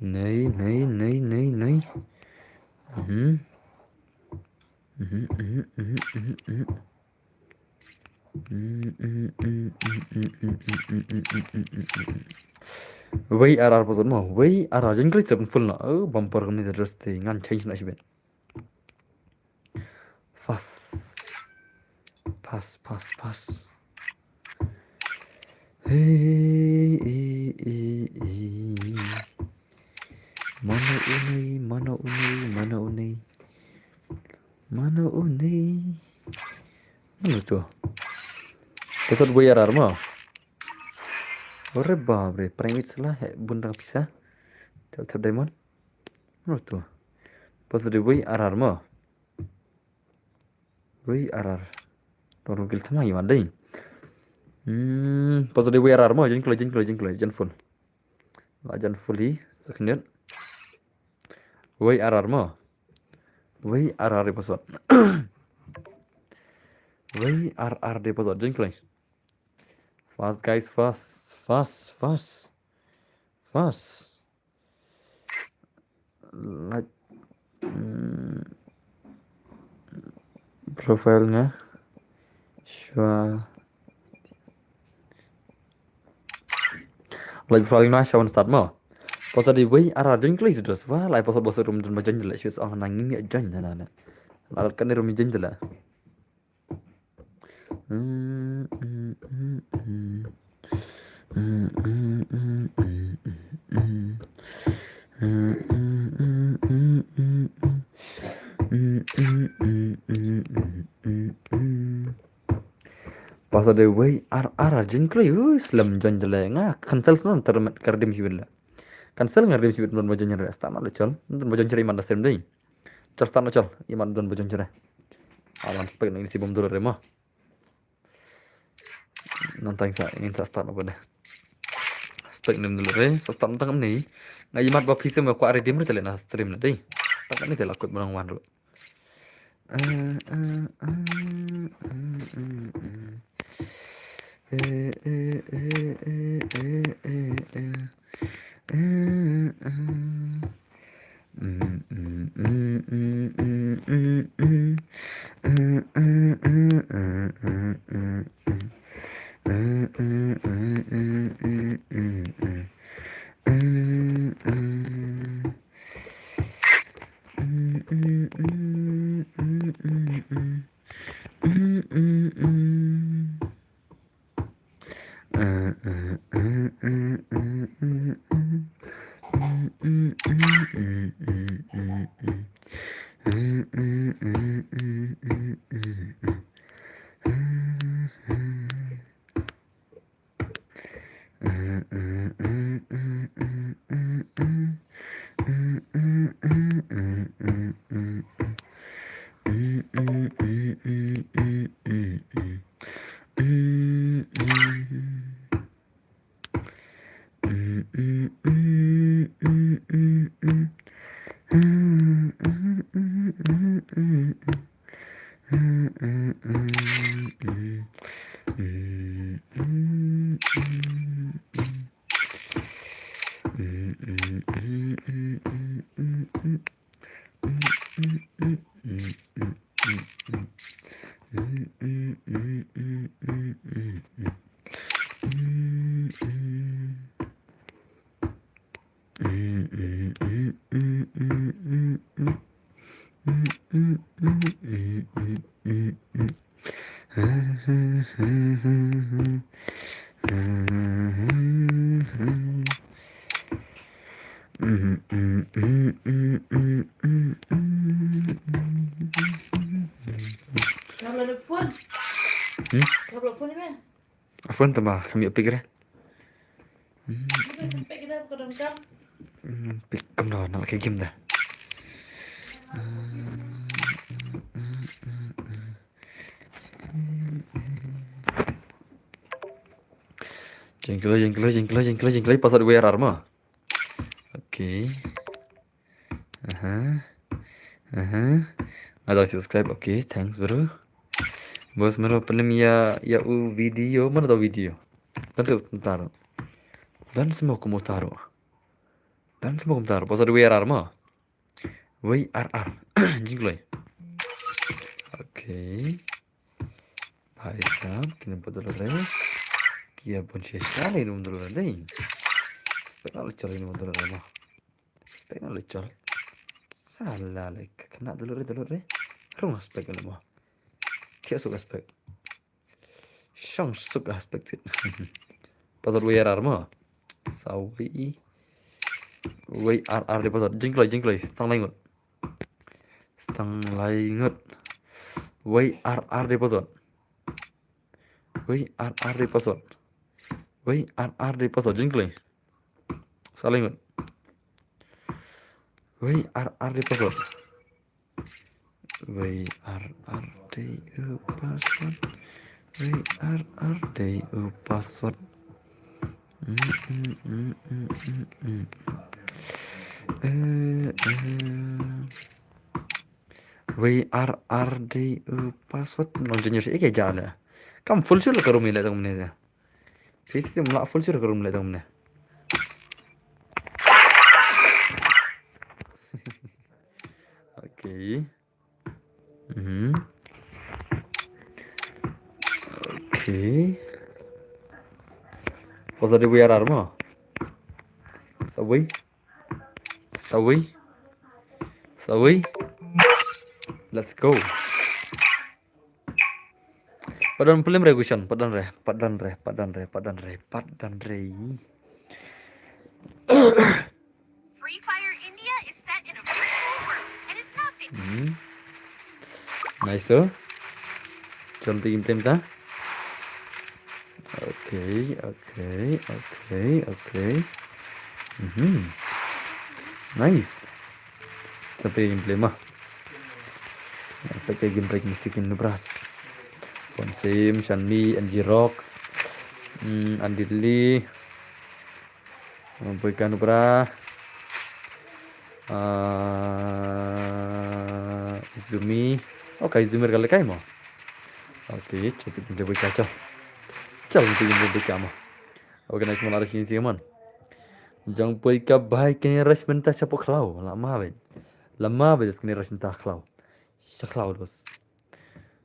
Nei, nei, nei, nei, nei. Mhm. Mhm, mhm, mhm, mhm, mhm. Wei ar ar password mo. Wei ar ar, jan kloi, seven full na. Oh, bumper kani da dress te ngan change na sibet. Pass. Pass, pass, pass. Hey, hey, hey, hey. Mano unei, mano unei, mano unei. Mano unei. Mano tu? Password wei ar ar mo. Ore bap re, private sala he bun tang pisa. Tap tap diamond. Mano tu? Password wei R R mo. Wei R R. Dor gil tama i man dei. Hmm, password wei R R mo, jan kloi, jan kloi, jan kloi, jan full. La jan full hi, second. Wei R R mo. Wei R R password. Wei R R password, jan kloi. Fast guys, fast, fast, fast. Fast. Like, mm, profile nga. Shwa. Like profile nga shwa start mo. Password wei R R jan kloi dos. Wah, like password password rum dun ba jan jela. Shwa ang nang ni jan na na. Lalat kan ni rum jan jela. Password wei R R jan kloi, uh, slem jan jela nga cancel snon ter met kar dim shibit la. Cancel nga dim shibit non ba jan jela, start na le chol, non ba jan jela man da sem dei. Chol start na chol, i man don ba jan jela. Alan spek nang si bom dolo re mo. Nang tang sa, ngin sa start na ba dei. Spek nim dolo re, sa start na tang ni. Nga i mat ba phi sem ko are dim re tele na stream na dei. Tang ni tele kut menang wan ru. Phone. Hmm? Phone tama kami pick re. Pick kam da na ka game da. Jingklo, jingklo, jingklo, jingklo, jingklo, password wei R R mo. Okay. Aha. Aha. Nga dah subscribe. Okay, thanks bro. Bos mero penem ya ya u video mana tau video. Dan se taro. Dan semua kamu taro. Dan semua kamu taro. Password wei R R mo. Wei R R. Jingkloi. Okay. Bhai sahab, kini botol re. Kia pun sesa ni num dulu re. Spek na lecol ni num dulu re mo. Spek na lecol. Salah le, kena dulu re, dulu re. Rung spek le mo. Kia suka spek. Shong suka spek tit. Password wei R R mo. Sa wei. Wei R R de password. Jingkloi, jingkloi. Stang lai ngut. Stang lai ngut. Wei R R de password. Wei R R de password. Wei ar ar dei password jingkli. Saling ngut. Wei ar ar dei password. Wei ar ar dei u password. Wei ar ar dei u password. Mm, mm, mm, mm, mm, mm. Eh, eh. Wei ar ar dei u password. Non junior ike jale. Kam full sure ka room ile tong mene. Sisi mla full sure ka room ile tong mene. Okay. Mhm. Okay. Ko sa di buyar arma. Sawi. Sawi. Sawi. Let's go. Padan film re question, padan re, padan re, padan re, padan re, padan re. Free Fire India is set in a virtual world and is now famous. Hmm. Nice tu. Jom pergi game ta. Okay, okay, okay, okay. Mhm. Nice. Sampai game play mah. Pakai game break mesti kena beras. Ponsim, Shanmi, N G Rocks, hmm, Andili, Boyka Nubra, ah, Izumi. Okay, Izumi kali kai mo. Okay, check it, dia Boyka cho. Chal, dia Boyka mo. Organize mo lari sini sih man. Jang Boyka bai kene rush menta siapa klau. Lama bai. Lama bai jas kene rush menta klau. Sa klau dos.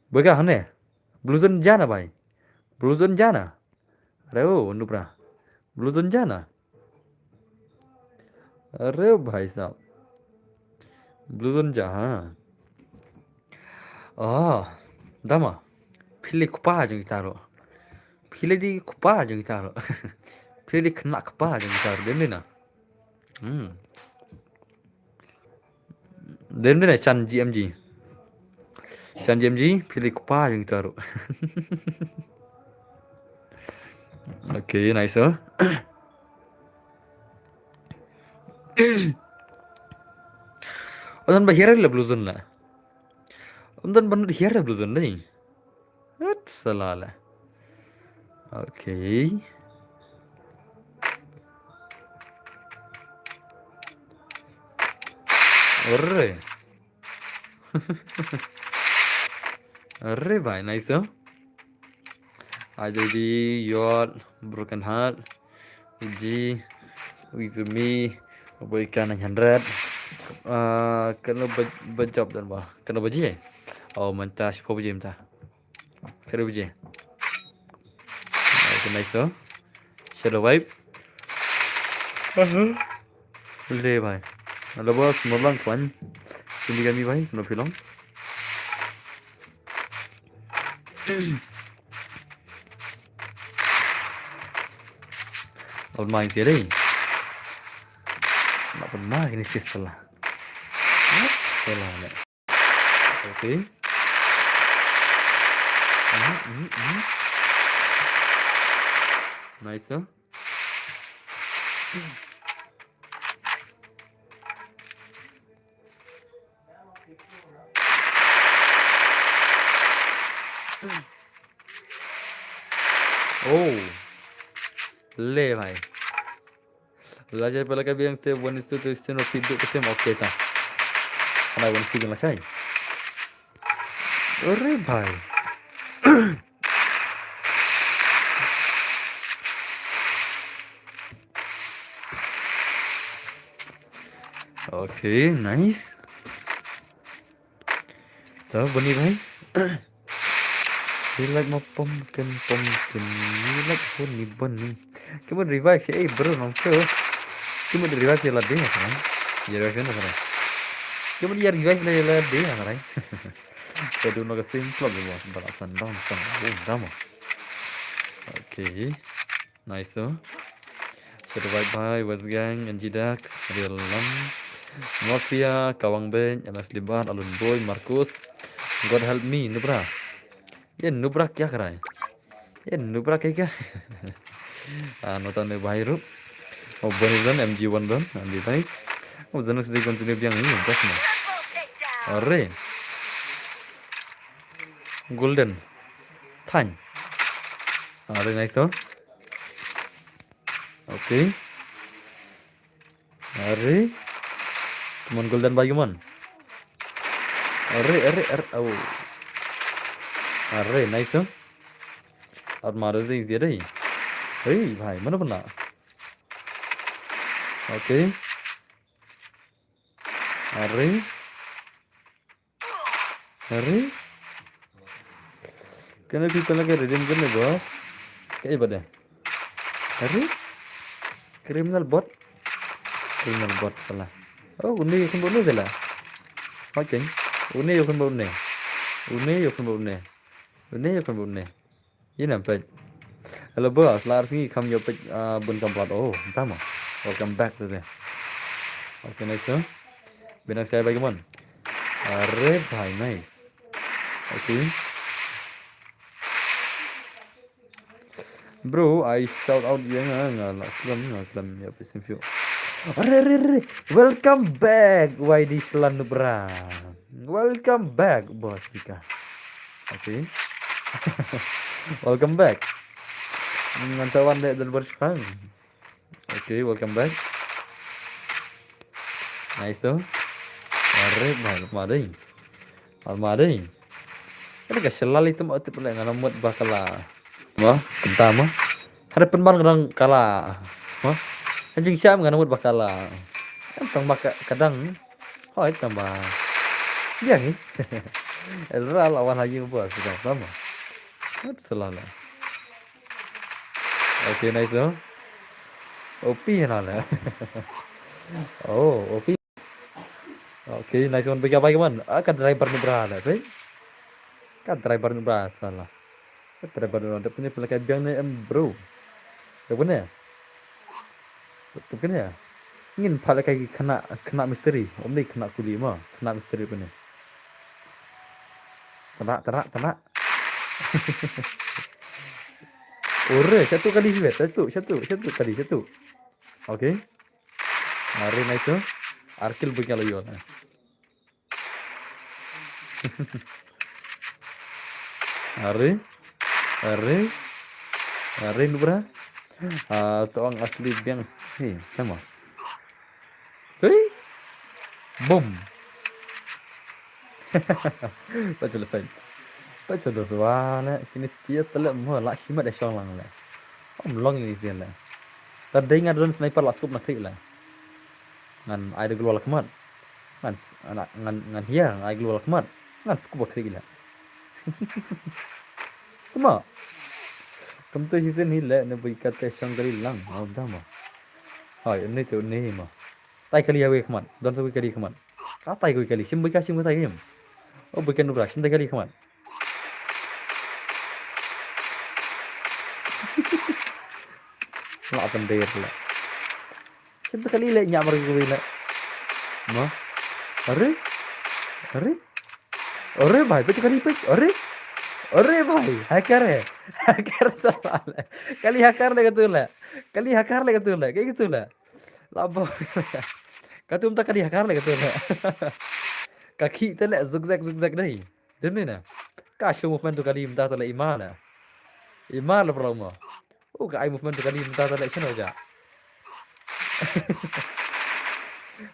Boyka hane. Blue zone jana bai. Blue zone jana. Reo Nubra. Blue zone jana. Reo bhai sahab. Blue zone ja ha. Oh, dama. Phili kupa jong itaro. Phili di kupa jong itaro. Phili di kena kupa jong itaro. Dem na. Hmm. Dem na Chan G M G. Chan G M G, phili kupa jong itaro. Okay, nice. Oh. Odan ba hiar la Blue Zone la. Odan ba hiar la Blue Zone dai. What salala. Okay. Arre. Arre bhai, nice, oh. I D B, Yod, Broken Heart, Uji, Uizumi, Boyka nine hundred. Ah, kano ba, ba job dan ba? Kano ba je? Oh, manta shiphew baje mynta. Kano baje? Okay, nice, oh. Shadow Vibe. Aha. Le bhai. Ala bos, morlang kwan. Sini kami bhai, no pilong. Al main sini. Nak pernah ini sih salah. Salah le. Okay. Mhm, mhm, mhm. Nice, huh? Oh. Le bhai. Lashai pela ka biang se one is to three sin pi du sem, okay ta. Ana one is to lashai. Arre bhai. Okay, nice. To bani bhai. You like my pumpkin, pumpkin. You like bunny, bunny. Come on, revive, eh, bro, nong cho. Come on, revive, ya la ding, ya, ya revive, ya la ding, ya, right? Saya dulu ke sim, sebab dia buat balasan bang, sang, oh, dah mah. Okay. Nice, oh. Shadow Vibe bhai, West Gang, N G Dax, Real Lam, Mafia, Kawang Ben, M S Libar, Alun Boy, Marcus. God help me, Nubra. Ye Nubra kya kar raha hai? Ye Nubra kya kya? Ah, nota ne bahai ruh. Oh, Bonnie don, M G one don, and the nice. Oh, Zanus di continue biang ni, best man. Are. Golden. Thank. Are, nice, oh. Okay. Are. Come on, Golden, bhai, come on. Are, are, are, oh. Are, nice, oh. Ar mare zing zia dei. Hey, bhai, mana pernah? Okay. Are. Are. Kane ki pala ka redeem kane, boss. Ka iba de. Are? Criminal bot. Criminal bot, salah. Oh, une ïoh khun bot une, salah. Okay. Une ïoh khun bot une. Une ïoh khun bot une. Une ïoh khun bot une. Ïa nam peit. Hello, boss, la ar sngi kham ïoh peit, ah, bun kam plat. Oh, tama. Welcome back to the. Okay, nice, huh? Binang sky bhai, come on. Are bhai, nice. Okay. Bro, I shout out ïa nga, nga la slem, nga slem ïa peit sim shu. Are, are, are. Welcome back, Y D Shlan bra. Welcome back, boss Vika. Okay. Welcome back. Ngan sa wan deh dan bershang. Okay, welcome back. Nice tu. Are, bhai, lama dei. Lama dei. Kane ka shalal ita ma utip leh, nga namut ba kala. Ma, kynta ma. Hada pynban kadang kala. Ma. Hanjing sham nga namut ba kala. Tang ba ka-, kadang. Hoi, tang ba. Biang ni. Elra lawan lagi ba sedang sama. Mat shalal. Okay, nice, oh. O P na la. Oh, O P. Okay, nice one, bhai, bhai, man. Ah, ka driver ni bra la, bhai. Ka driver ni bra, salah. Ka driver ni bra, da punya pala ka biang ni em, bro. Da punya. Da punya. Ngin pala ka khynnah, khynnah misteri. Om ni khynnah kuli ma, khynnah misteri punya. Tara, tara, tara. Ore, satu kali sibet, satu, satu, satu kali, satu. Okay. Are, nice tu. Ar kill bagi kalau yo. Are. Are. Are, nu bra. Ah, tu orang asli biang si, sama. Hei. Boom. Peit sha la, peit. Peit sha la, swa la, kine sia tele mo la shimet da shong lang la. Om long ni sia la. Ta dei nga don sniper la scope na khri la. Ngan ai da glua la khmat. Ngan, ngan, ngan hiar, ngan ai glua la khmat. Ngan scope khri la. Tama. Kam tu season hi le, ne bui kate shong kali lang. Om tama. Hai, ni tu ni ma. Tai kali hawe khmat. Don sa bui kali khmat. Ka tai kali, shim bui ka, shim ka tai kali. Oh, bui ka nubra, shim tai kali khmat. La pandai la. Shim tai kali le, nyamar kali le. Ma. Are? Are? Are bhai, peit kali, peit. Are? Are bhai, hacker eh. Hacker salah le. Kali hacker le katu le. Kali hacker le katu le. Kayak gitu le. Labo. Katu mynta kali hacker le katu le. Ka khih te le zigzag zigzag dei. Dei ne na. Ka show movement tu kali mynta tu le ima le. Ima le bro mo. Oh, ka ai movement tu kali mynta tu le shano ja.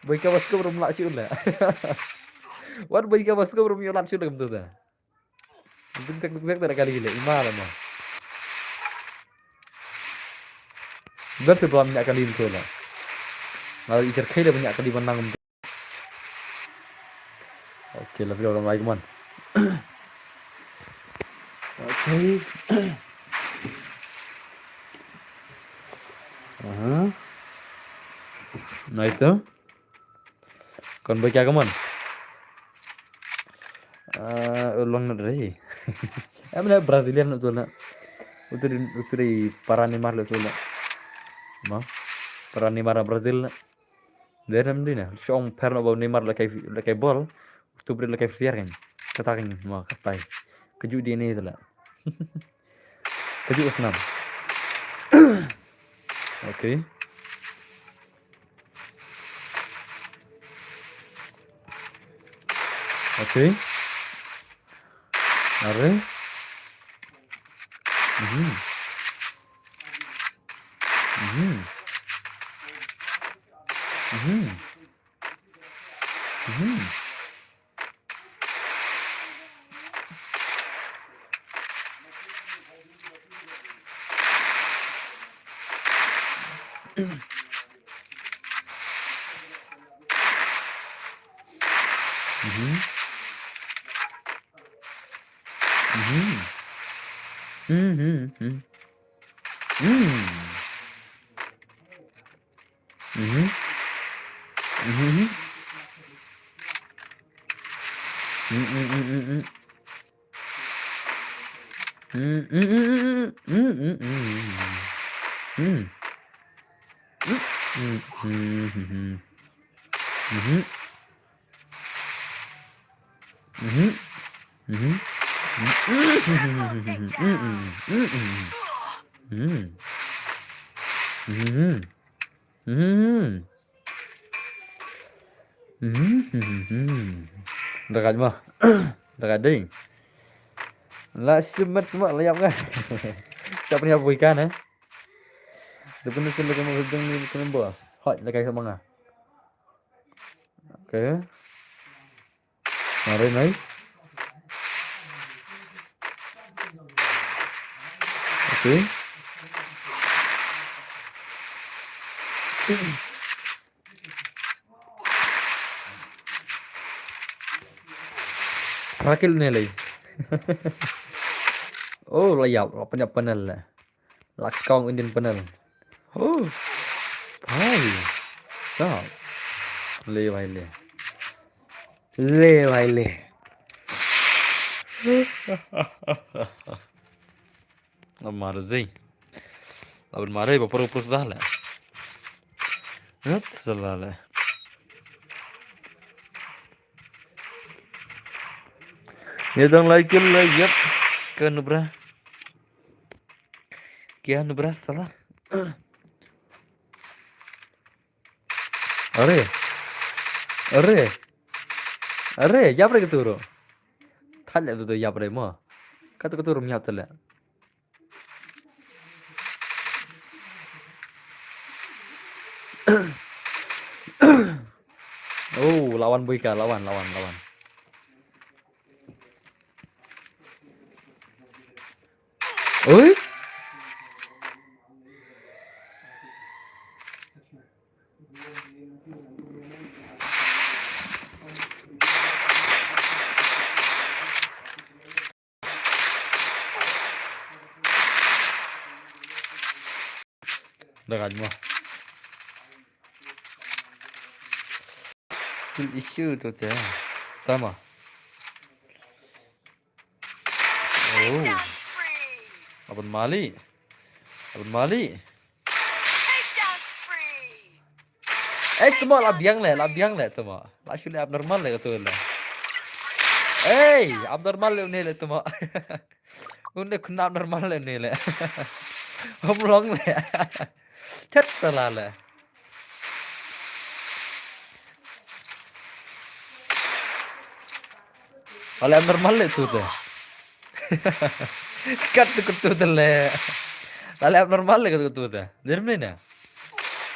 Bui ka ba scope rum lah shu le. Wat bui ka ba scope rum ïoh lah shu le mynta tu. Zigzag zigzag tu le kali le ima le mo. Ber se blam nyak kali mynta le. Ngal i cher kai le nyak kali ban nang mynta. Okay, let's go, Ram Aikman. Okay. Aha. Nice, huh? Kon bui kya kaman? Ah, u long na dei. Em na Brazilian na tu na. Utu di, utu di para Neymar le tu na. Ma? Para Neymar Brazil na. Dei nam di na. Shong per na ba Neymar la kai, la kai bol. Utu bri la kai fiar kan. Kata kan ma kata. Kaju di ni tu la. Kaju snam. Okay. Okay. Are. Mhm. Mhm. Mhm. Mhm. Mhm. Mhm. Mhm. Mhm. Mhm. Mhm. Mhm. Mhm, mhm, mhm, mhm. Mhm, mhm, mhm, mhm, mhm, mhm. Mhm. Mhm. Mhm. Mhm. Mhm. Mhm. Mhm. Mhm. Mhm. Mhm. Mhm. Mhm. Mhm. Dagad mo. Dagad ding. La shimet mo la ïap nga. Siapa ni apa ikan eh? Depan ni sila kamu sedang ni kena bos. Hot la kai sama nga. Okay. Alright, nice. Okay. Rakil ne lei. Oh, la ïap, la pynïap panel la. La kong Indian panel. Oh. Hai. Stop. Le bhai le. Le bhai le. Amar zi. Laban mare ba paru prus dah le. Ngat sala le. Ye dang lai kil le yep. Ke nubra. Kia nubra sala. Are. Are. Are, yap re katuru. Thal le tu yap re mo. Katu katuru yap tele. Oh, lawan boy ka, lawan, lawan, lawan. Oi. Dah kan mo. Skill issue tu te. Tama. Oh. Abang Mali. Abang Mali. Eh, tuma la biang le, la biang le tuma. La shu le abnormal le tu le. Eh, abnormal le ne le tuma. Une khun abnormal le ne le. Hom long le. Chat sala le. Lale abnormal le tu te. Kat tu tu te le. Lale abnormal le tu tu te. Dermine ne.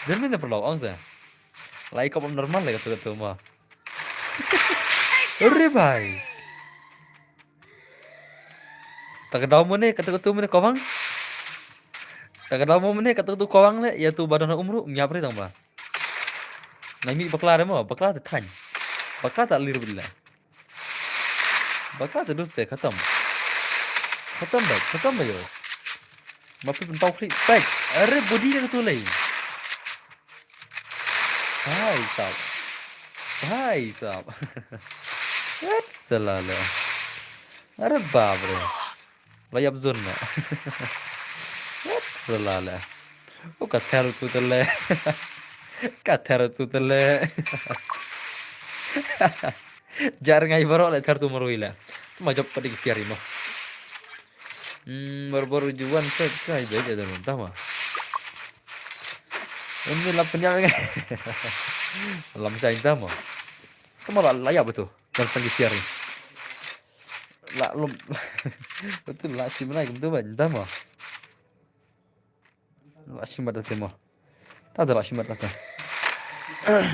Dermine perlu ong se. Lai kop abnormal le tu tu ma. Ore bhai. Ta ka daw mo ne, kata ka tu mo ne kawang. Ta ka daw mo ne, kata ka tu kawang le, ya tu ba don umru, ngiap re tang ba. Nai mi bakla re mo, bakla te thany. Bakla ta lir bile. Bakla te dus te khatam. Khatam ba, khatam ba yo. Ma phi pynpaw khlieh peit. Are body ka tu lei. Bhai sahab. Bhai sahab. What salala. Are bap re. La ïap zone na. What salala. O ka ther tu tele. Ka ther tu tele. Jar ngai baroh le ther tu marui le. Ma jop ka dik piar imo. Hmm, baru-baru juan set kai bej ada mentah ma. Ini la pynïap ngai. Lam shai ynda mo. Tama la la ïap betul. Dan sang share ni. La lum. Betul la si menai betul ban ynda mo. La shimat da te mo. Ta da la shimat da te. Eh?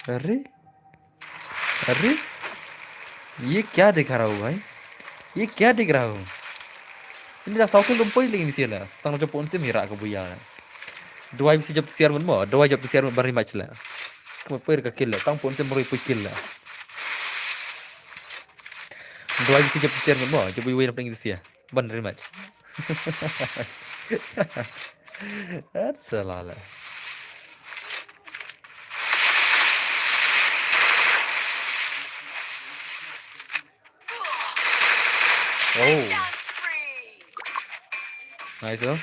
अरे, अरे, ये क्या दिखा रहा हूँ भाई? ये क्या दिख रहा हूँ? Ini dah sawkil lumpoi lagi ni sila. Tang jop pon sim ira ka buya. Dua bisi jop siar mun mo, dua jop siar mun bari mach la. Kuma per ka kill la, tang pon sim roi pui kill la. Dua bisi jop siar mun mo, jop bui wei na pning sia. Ban rematch. That's a lot. Oh. Nice, oh.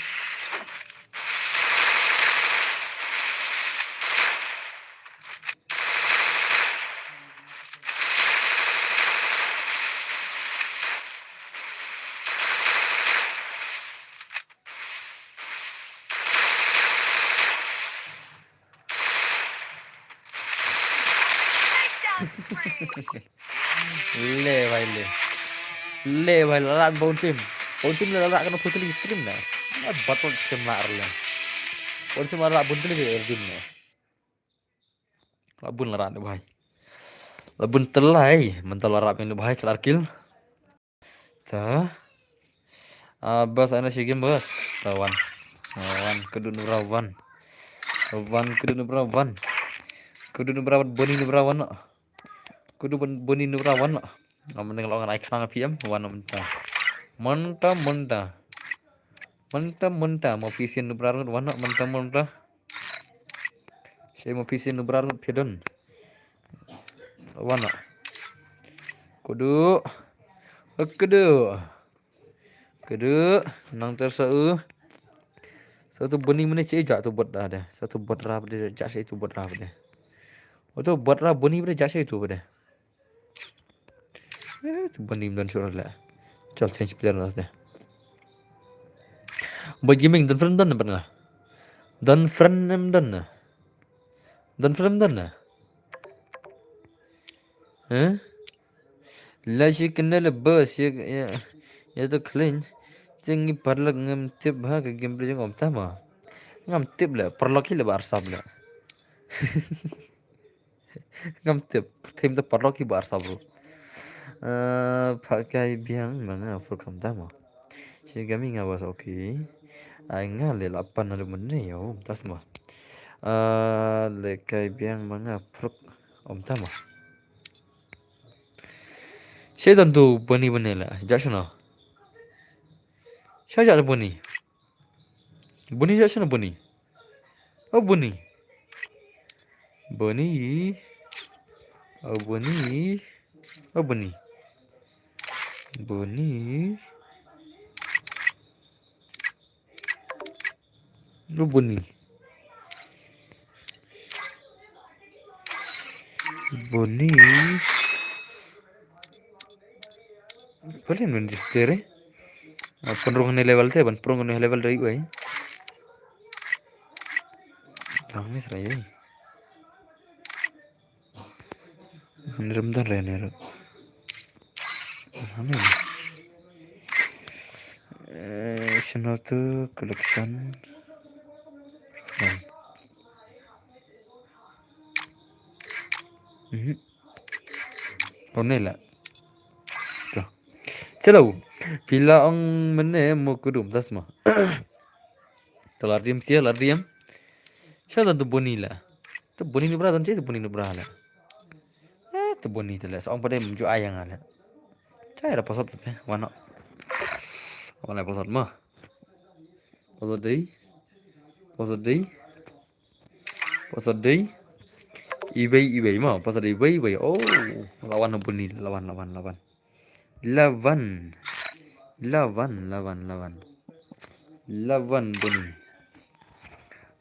Le bhai le. Le bhai la rat bun sim. Bun sim la rat kano putli stream na. Bat bun sim la le. Bun sim la rat bun tli stream na. La bun la rat bhai. La bun telai, mental la rat bhai kelar kill. Ta. Ah, bas ana shi game bas. Ta wan. Ah, wan kudu nubra wan. Wan kudu nubra wan. Kudu nubra wan boni nubra wan. Kudu boni nubra wan. Ngam ning long ai khnang P M wan mynta. Mynta mynta. Mynta mynta mo P C nubra wan mynta mynta. Shi mo P C nubra pidon. Wan. Kudu. Kudu. Kudu nang ter sa u. Sa tu boni mene che ja tu bot da de. Sa tu bot ra de ja se tu bot ra de. O tu bot ra boni de ja se tu de. Eh, tu boni don sur la. Chal change player la de. Bot gaming don friend don ban nga. Don friend em don na. Don friend don na. Eh? La shi kena le bus ya ya ya to clean. Tingi parlok ngam tip ha ke game playing om tama. Ngam tip le parlok hi le barsam le. Ngam tip tim to parlok hi barsam bro. Eh, pakai biang manga program tama. Shi kami nga was okay. Ai nga le lapan ada mene yo tas ma. Eh, le kai biang manga prok om tama. Shaitan tu bani bani la. Jaksana. Shai jak bani. Bani jaksana bani. Oh bani. Bani. Oh bani. Oh bani. Bani. Lu bani. Bani. Paling men distere. Penrung ni level te, ban penrung ni level dari gue. Bang mes raya. Nirem dan re nirem. Ano? Eh, Shinotu collection. Mhm. Oh, ni la. Tu. Chalo. Pila ong mene mo kudum tas ma. Telar dim sia, lar dim. Chalo tu boni la. Tu boni ni bra, tu boni ni bra la. Eh, tu boni tu la. Sa ong pada mju ayang la. Chai da pasot tu, wano. Wano pasot ma. Pasot dei. Pasot dei. Pasot dei. Ibai, ibai ma. Pasot dei, ibai, ibai. Oh, lawan boni, lawan, lawan, lawan. Lawan. Lawan, lawan, lawan. Lawan Boni.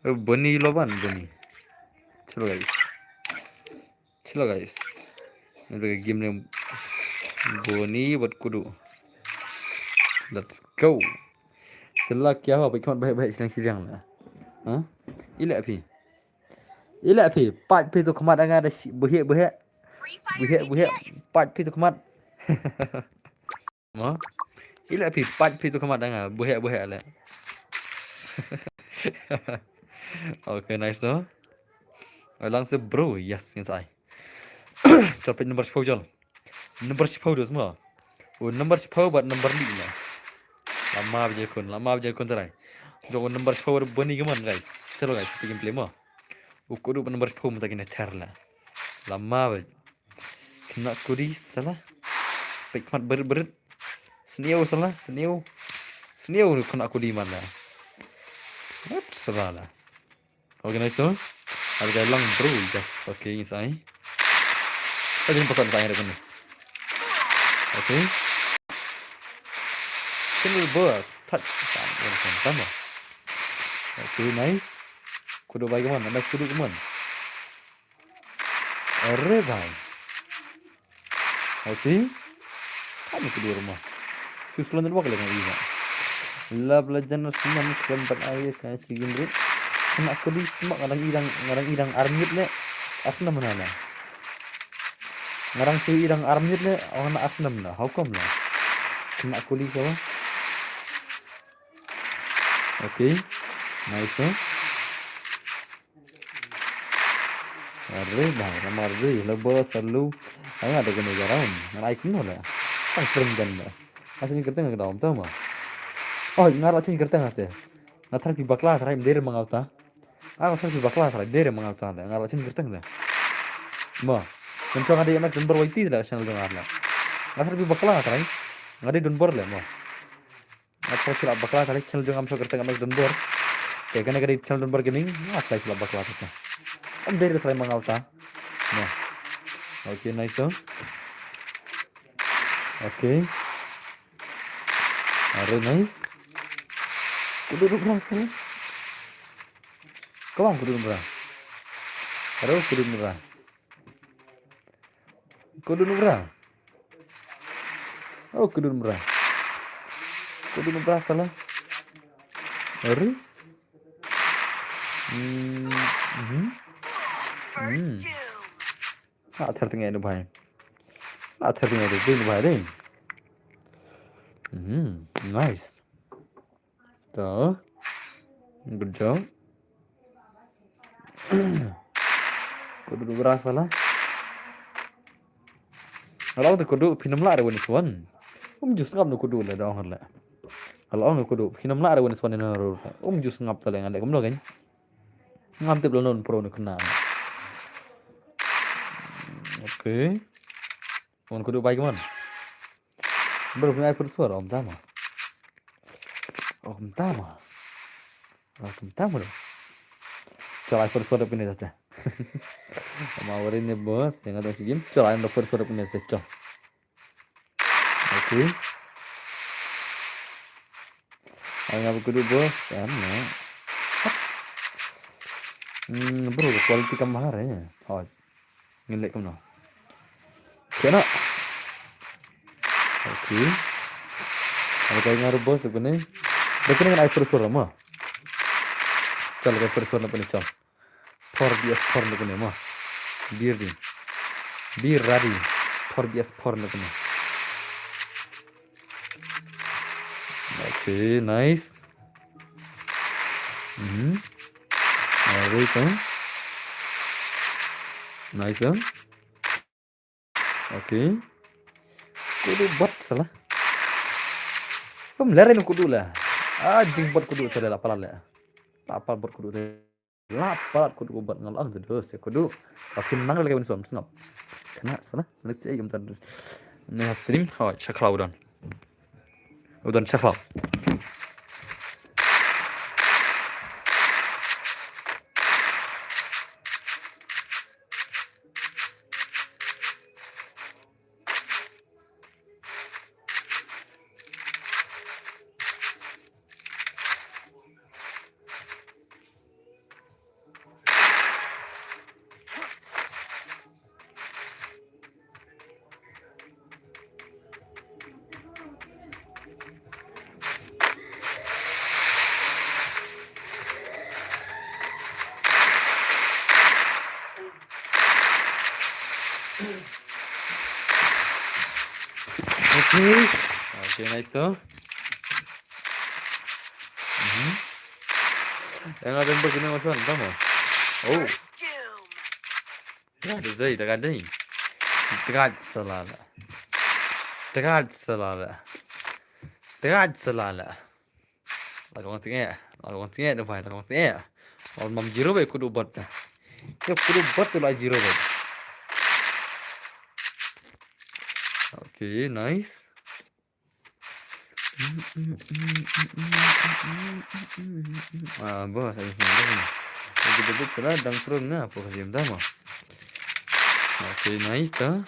Eh, Boni lawan Boni. Chalo guys. Chalo guys. Ngan game ne Boni bad Kudu. Let's go. Sila kya ho, peit khmat bheh bheh shiliang shiliang la. Ha? Ila phi. Ila phi, pait phi tu khmat anga da shi-, bheh bheh. Bheh bheh, pait phi tu khmat. Mo? Ila phi, pait phi tu khmat anga, bheh bheh la. Okay, nice tu. Lang se bro, yes, ngin sa ai. Chal peit number shiphew jol. Number shiphew dus mo. U number shiphew bad number li na. Lama bja kun, lama bja kun trai. Jong u number shiphew bad Boni ka mon guys. Chalo guys, peit gameplay mo. U Kudu bad number shiphew mynta kine ther la. Lama bja. Khynnah kudi sala. Peit khmat berit berit. Sniew sala, sniew. Sniew khynnah kudi man la. Wat sala la. Okay, nice one. Ada guy lang bro, just okay, ngin sa ai. Kita jin pasal sa ai ada kena. Okay. Single burst, touch. Tambah. Okay, nice. Kudu bai kaman, nice kudu kaman. Are bai. Hoti. Kan kudu rumah. Susulan tu bakal dengan ina. Love legend senam kelam tak air kan sigin rit. Kena kudi semak ngarang idang, ngarang idang armit le. Asnam mana la. Ngarang si idang armit le, orang nak asnam la. How come la? Kena kudi sawa. Okay. Nice no. Are bang, namar re, lebo selalu. Anga da kene garam. Ngan ai kino la. Tang sering kan la. Asin kerteng ka dalam tu ma. Oh, ngar asin kerteng ate. Nga thar pi bakla thar im dere mangauta. Nga thar pi bakla thar dere mangauta la. Ngar asin kerteng da. Ma. Kan so nga de mek dunbor waiti la channel dong la. Nga thar pi bakla thar. Nga de dunbor le ma. Nga thar pi bakla thar channel dong am so kerteng mek dunbor. Te kane ka de channel dunbor gaming. Nga thar pi bakla thar. Am dere thar mangauta. Ma. Okay, nice one. Okay. Are nice. Kudu duk bra sini. Kawang kudu duk bra. Are kudu duk bra. Kudu duk bra. Oh, kudu duk bra. Kudu duk bra sala. Are. Hmm. Mhm. Hmm. First two. Nga thar tengah ni bhai. Nga thar tengah ni bhai deh. Hmm, nice. To. Good job. Kudu duk bra sala. Kalau tu kudu phin ym lah re wan swan. Um ju sngap no kudu le dong le. Kalau no kudu phin ym lah re wan swan no ro. Um ju sngap ta le ngan le kumno kan. Ngam tip la non pro ne kena. Okay. Mon kudu bai kemon. Bro, kena ai first sword, om tama. Om tama. Om tama dong. Chal ai first sword pini tata. Ma wari ne boss, yang ada si game. Chal ai first sword pini tata. Chal. Okay. Ai nga ba kudu boss, ano. Hmm, bro, quality kam bha re. Hoi. Ngin leh kumno. Kena. Okay. Ano kai nga ru boss tu kene. Dah kene ngan ai first sword ma. Chal kai first sword na pini chal. Four V S four na kene ma. Be ready. Be ready. Four V S four na kene. Okay, nice. Mhm. Alright, huh? Nice, huh? Okay. Kudu bot salah. Pem leren kudu la. Ah, jing bot kudu salah la palat la. La palat bot kudu salah. La palat kudu bot ngal ang tu dos ya kudu. Tapi menang lagi win suam sngap. Kena salah. Salah si ayam tadi. Ni stream. Oh, check lah udah. Udah check lah. Okay, nice to. Mhm. Yang ada yang begini macam sama. Oh. Dah ada dei, dah ada dei. Terat selala. Terat selala. Terat selala. La ka wan tnga, la ka wan tnga da bai, la ka wan tnga. Ol mam zero bai kudu bot. Ya kudu bot tu la zero bai. Okay, nice. Ah, bos, ada sini, ada sini. Lagi debit salah dan pro na apa kasi yang sama. Okay, nice ta.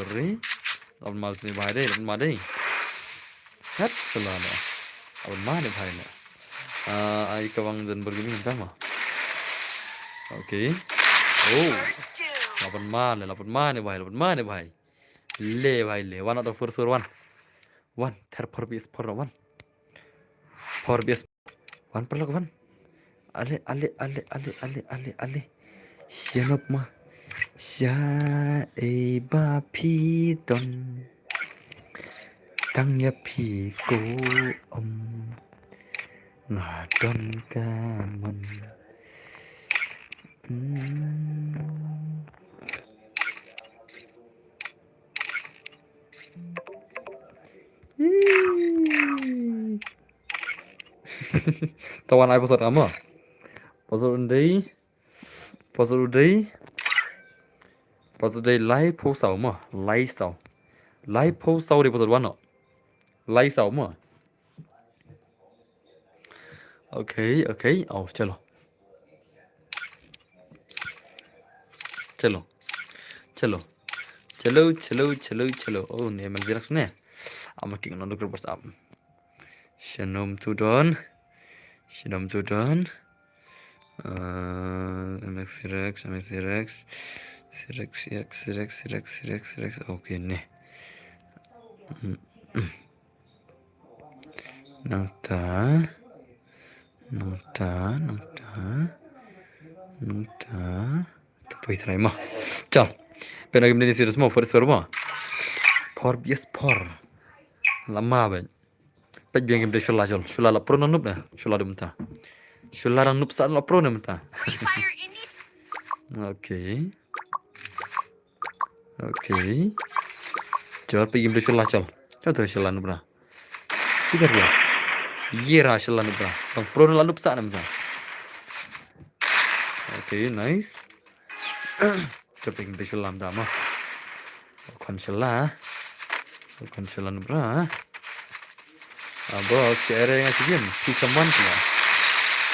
Ori. Lawan mas ni bahai dei, lawan mas dei. Hat selana. Lawan mas ni bahai na. Ah, ai ka wang dan bergini minta ma. Okay. Oh. Lawan mas, lawan mas ni bahai, lawan mas ni bahai. Le bahai le. One out of four score one. One. Thar four B S four one. Four B S. Wan paralok wan. Ale, ale, ale, ale, ale, ale, ale. Shanop ma. Sha e ba phi don. Tang ya phi ko om. Nga don ka mon. Hmm. Ih. Tawan ai pasal ama. Pasal undai. Pasal undai. Pasal dei lai phew saw ma. Lai saw. Lai phew saw dei pasal wan no. Lai saw ma. Okay, okay. Oh, chalo. Chalo. Chalo. Chalo, chalo, chalo, chalo. Oh, ne man zirak ne. Ama king non dukar WhatsApp. Shanum tudon. Shanum tudon. Uh, M X Rex, M X Rex. Rex, Rex, Rex, Rex, Rex, Rex. Okay ne. Mm, mm. Nangta. Nangta, nangta. Nangta. Tapoi try mo. Chal. Pynlong game ni serious mo, first server mo. Four B S four. Lama ban. Peit biang game de shula jol. Shula la pro na noob na. Shula de mynta. Shula la noob sa la pro na mynta. Okay. Okay. Chal, peit game de shula chal. Chal tu shula noob na. Kitar dia. Ye ra shula noob na. Tang pro na la noob sa na mynta. Okay, nice. Chal peit game de shula mynta mo. Kon shula. Kon shula noob na. Ah, bos, ki ere nga sigim, ki saman ki.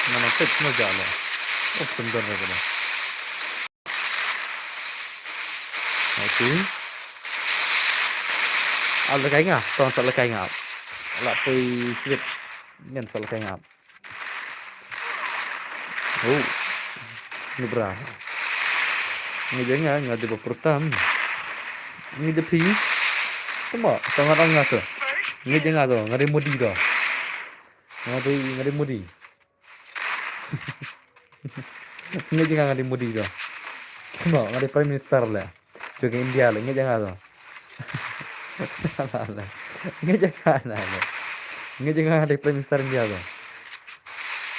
Mana pet no jalo. Oh, sundar re kena. Okay. Al lekai nga, tong sa lekai nga. La pui sweet. Ngan sa lekai nga. Oh. Ni bra. Ngi jeng nga, nga di ba pertam. Ngi di pi. Tama, tama nga tu. Ngi jeng nga tu, nga di Modi tu. Nga di, nga di Modi. Ngi jeng nga di Modi tu. Tama, nga di Prime Minister le. Jong India le, ngi jeng nga tu. Ngi jeng nga na le. Ngi jeng nga di Prime Minister India tu.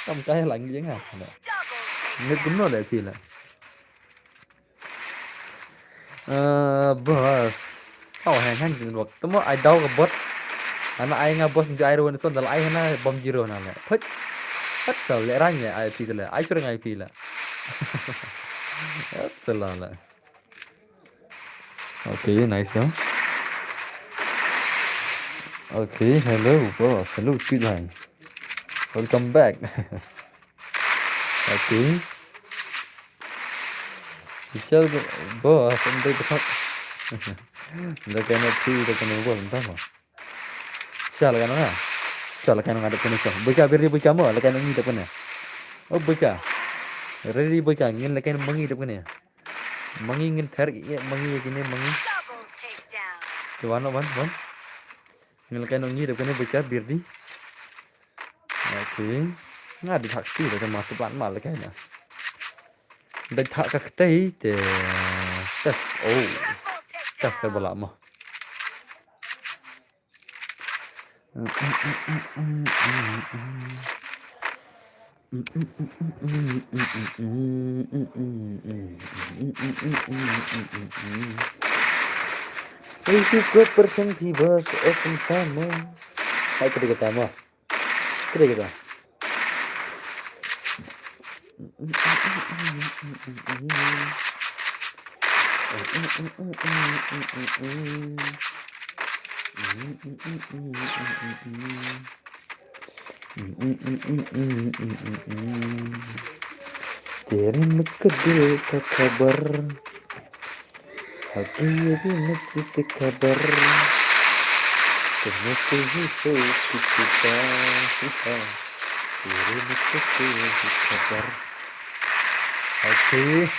Kam kai la ngi jeng nga. Ngi kumno le pi le. Eh, bos. Tau hang hang jin bok. Tamo ai dau ka bot. Ana ai nga bos ngi ai ruan son dal ai hana bom jiro na le. Put. Put sal le rang le ai pi le. Ai sure ngai pi le. Put sal le. Okay, nice, huh? Okay, hello, bos. Hello, Speedline. Welcome back. Okay. Michelle, bos, andai besok. Dah kena pi, dah kena bos, entah apa. Sial kan na. Sial kan na dep kena sial. Bika beri bika mo, la kan ngi dep kena. Oh bika. Ready bika, ngin la kan mangi dep kena. Mangi ngin ther i mangi kini mangi. Coba no ban ban. Ngin la kan ngi dep kena bika birdi. Okay. Nga di thak ti da ma tu ban ma la kan na. Da thak ka ktei te. Test. Oh. Test ka bala mo. Ey, tu kau person tiba seorang pertama. Hai, kata-kata mah. Kata-kata. तेरे मुझको दिल का खबर, हकीकत में किसी खबर, तुम मुझसे ही हो किसी का, तेरे मुझको दिल की खबर। Okay.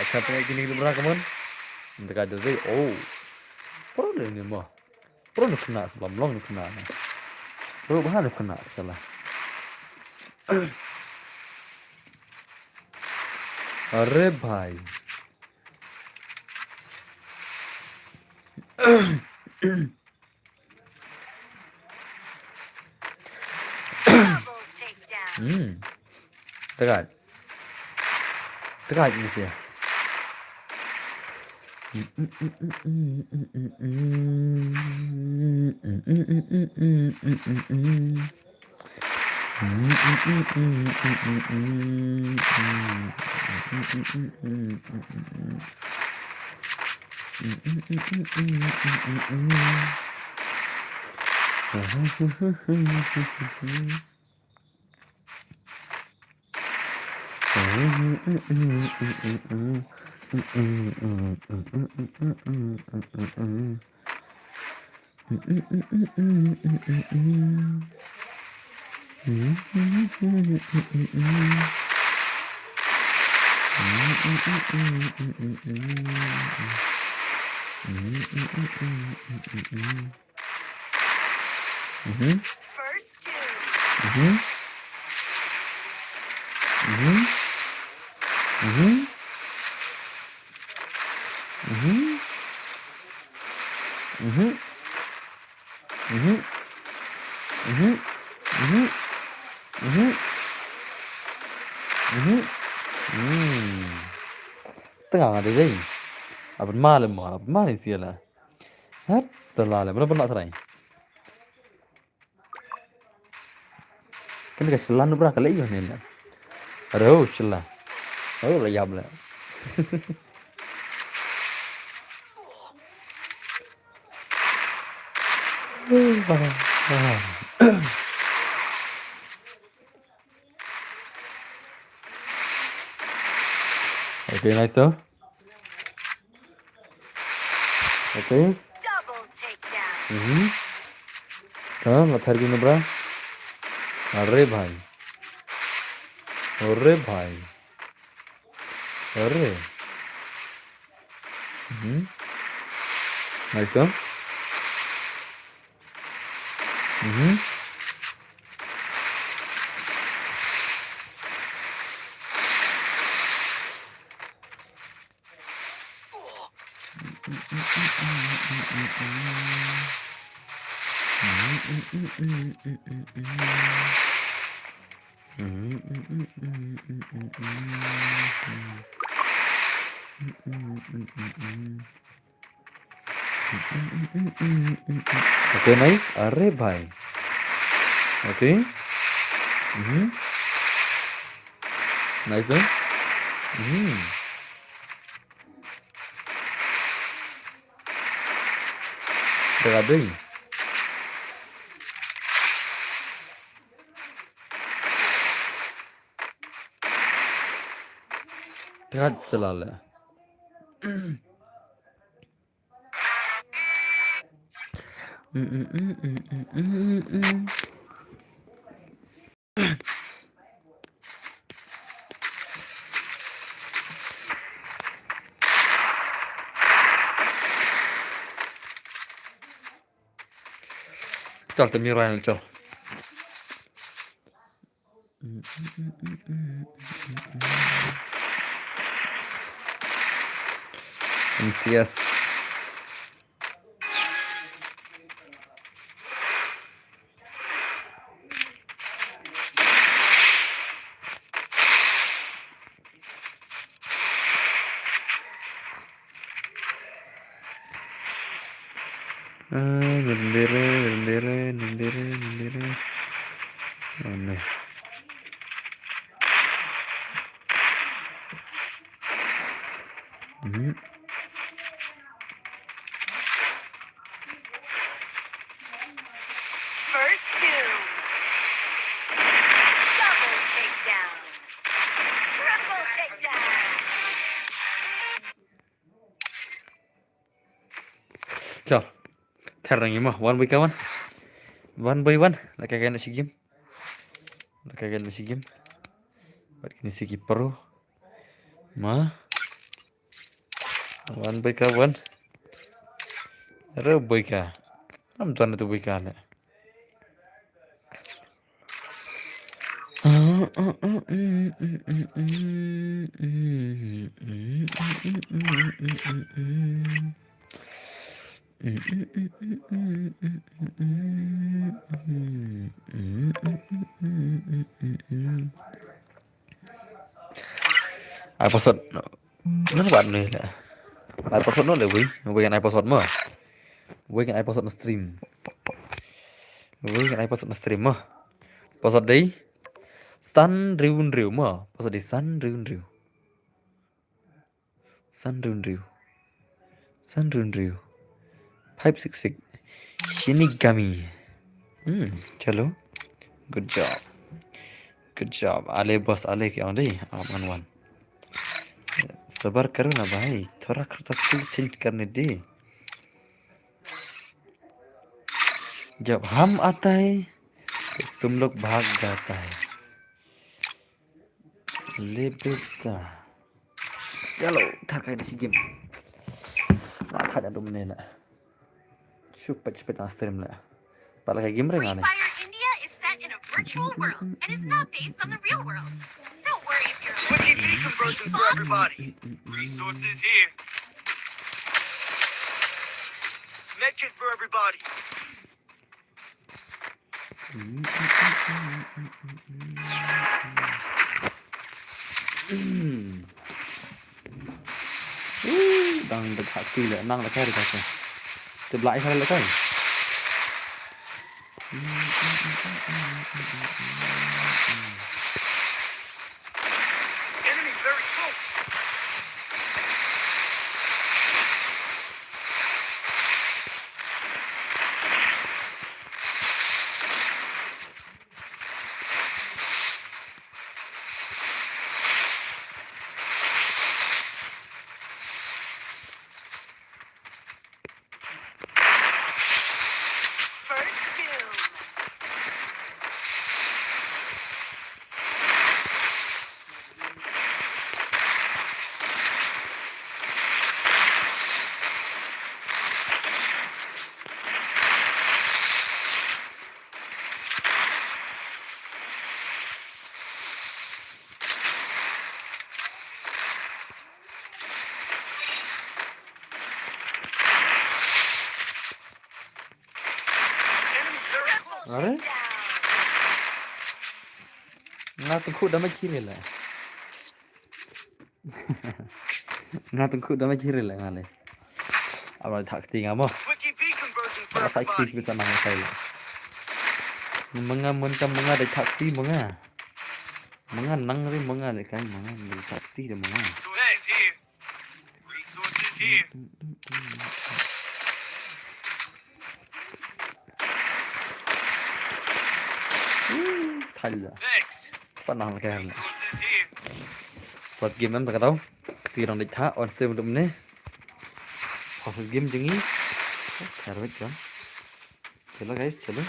Acha, tengok kini kita berak, come on. Kita kata, oh. Problem ni mah. Pro nuk kena sebab long nuk kena. Pro bahan nuk kena salah. अरे भाई। Hmm. Tegat. Tegat ni sih. Mhm. Mhm. Mhm. Mhm. Mhm. Mhm. Mhm. Mhm. Mhm. Mhm. Mhm. Mhm. Hmm. Tengah ada dei. Apa malam, apa malam sih lah. Hat, salah lah. Berapa nak serai? Kan ka slan bra ka lei ne la. Ro sla. Oh, la yab la. Okay, nice though. Okay. Double takedown. Mhm. Ka, la thar ki nubra. अरे भाई। अरे भाई। अरे। Mhm. Nice, huh? Mhm. Okay, nice. अरे भाई। Okay. Mhm. Nice, eh? Mhm. Tengah ding. Tengah selalu. Chal, te mi rai chal. M C S. Ah, nandere, nandere, nandere, nandere. Aneh. Hmm. First doom. Double takedown. Triple takedown. Chal. Ther nang ïa ma. One by ka one. One by one. Laka kan shi game. Laka kan shi game. Bad kini si ki pro. Ma. One by ka one. Re by ka. Am tuan tu by ka le. Ai, pasot. Nang wat ne la. Ai, pasot no le wei. Wei kan ai pasot mo. Wei kan ai pasot na stream. Wei kan ai pasot na stream mo. Pasot dei. San riu riu mo. Pasot dei san riu riu. San riu riu. San riu riu. Five six six. Shinigami. Hmm, chalo. Good job. Good job. Ale boss, ale ki ong dei. Am an wan. सबर करो ना भाई, थोड़ा थोड़ा skill change करने दे। जब हम आता है, तो तुम लोग भाग जाता है। Lebih ka. Chalo, thar kai na shi game. Ma thar da dum ne na. Shu pet pet na stream la. Pala kai game ring ane. Free Fire India is set in a virtual world and is not based on the real world. Don't worry if you're Wiki B conversion for everybody. Resources here. Medkit for everybody. Dang da thak ti le, nang le kai da kai. Te blai kai le kai. Enemy very close. First doom. Are? Nga tengkuk damage hiri le. Nga tengkuk damage hiri le nga le. Aba thak ti nga mo. Aba thak ti bit sana nga kai le. Menga mun ka menga da thak ti menga. Menga nang ri menga le kai menga da thak ti da menga. Resources here. Thalla. Thanks. Panang ka herne. Resources here. First game em ta ka tau. Ti rong dik tha on stream dum ne. First game jong ngi. Tharwet kan. Chalo guys, chalo.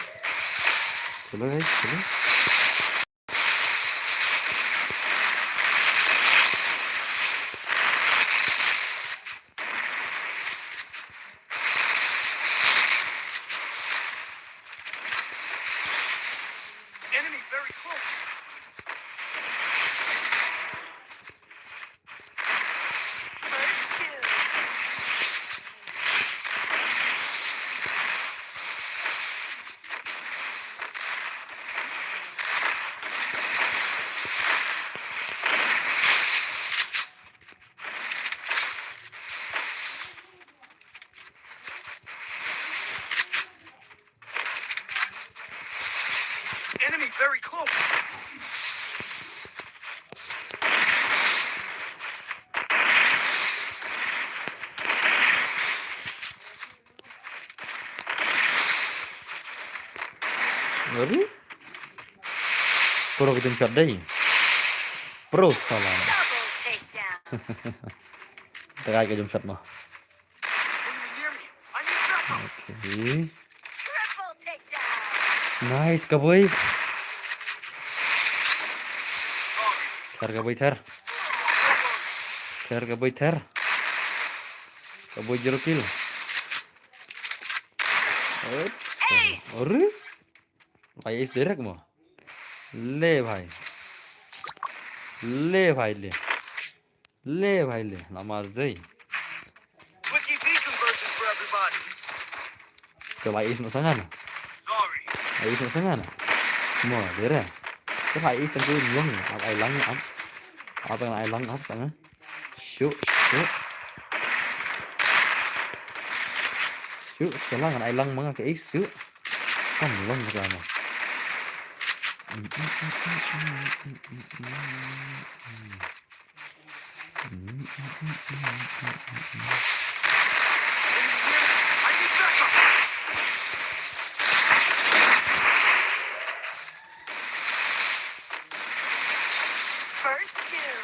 Chalo guys, chalo. Enemy very close. First doom. Enemy very close. Ngeri. Pro ka jump shot dei. Pro salah. Double takedown. Try ka jump shot mo. Enemy near me. I need backup. Okay. Triple takedown. Nice ka boy. Ther ka boy ther. Ther ka boy ther. Ka boy zero kill. Oops. Ace. Aru. Bhai ace direct mo. Le bhai. Le bhai le. Le bhai le. Namar zei. Quick E P conversion for everybody. Ka bhai ace mo sangan. Sorry. Bhai ace mo sangan. Mo dere. Ka bhai ace kan tu nyong. Ap ai lang ap. Ap ai lang ap sangan. Shu shu. Shu selang ai lang manga ka ace shu. Kam long ka mo. First two.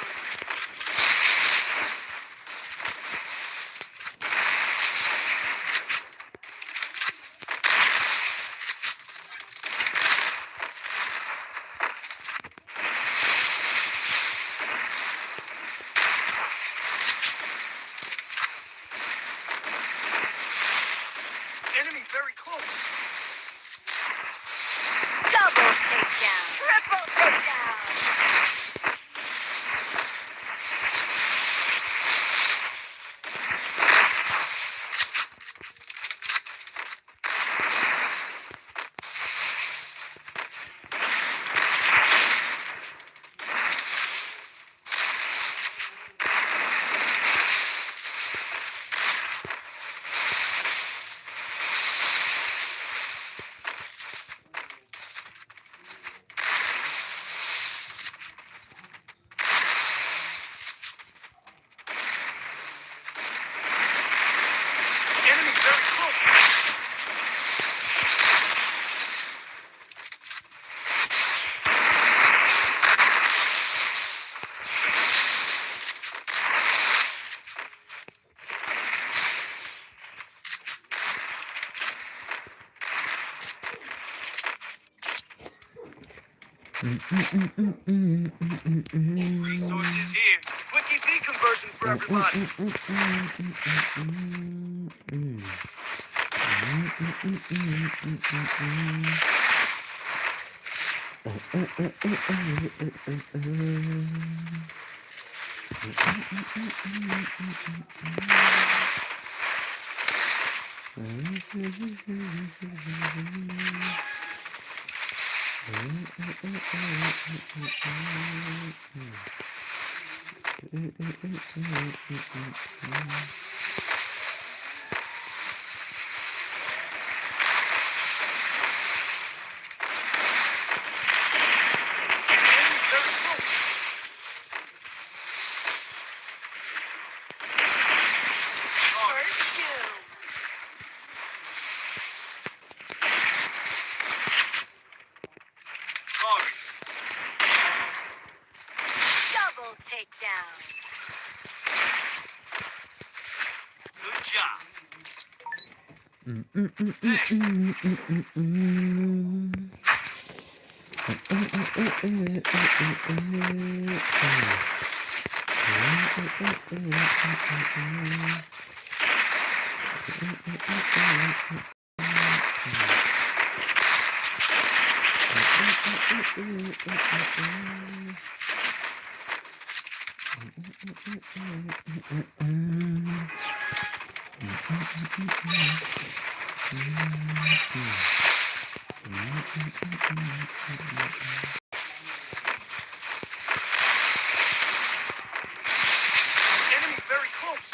Enemy very close. Double takedown. Triple takedown. Enemy very close. Resources here. Quick E P conversion for everybody. Double takedown. Good job. Next. Enemy very close.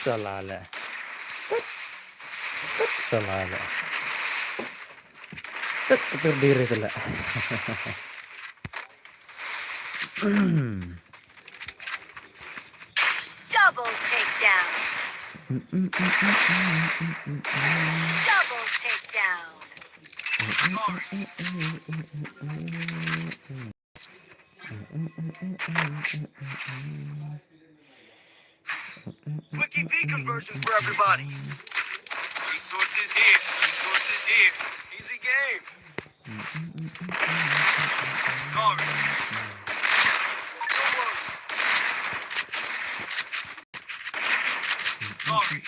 Sala la. Sala la. Tet, tet, diri tu la. Double takedown. Double takedown. Quickie B conversion for everybody. Resources here. Resources here. Easy game. Sorry. No worries. Sorry.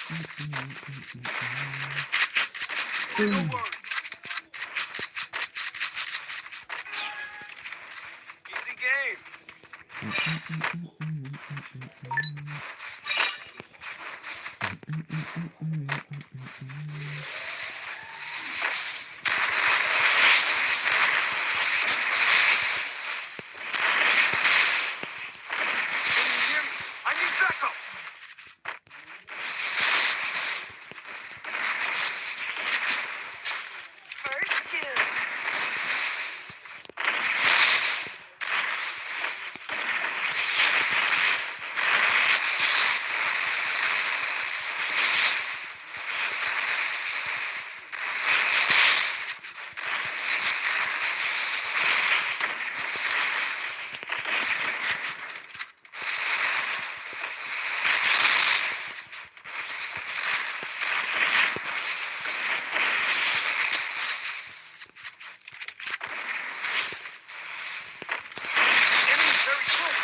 No worries. Easy game. Can you hear me? I need backup. First doom. Enemies very close.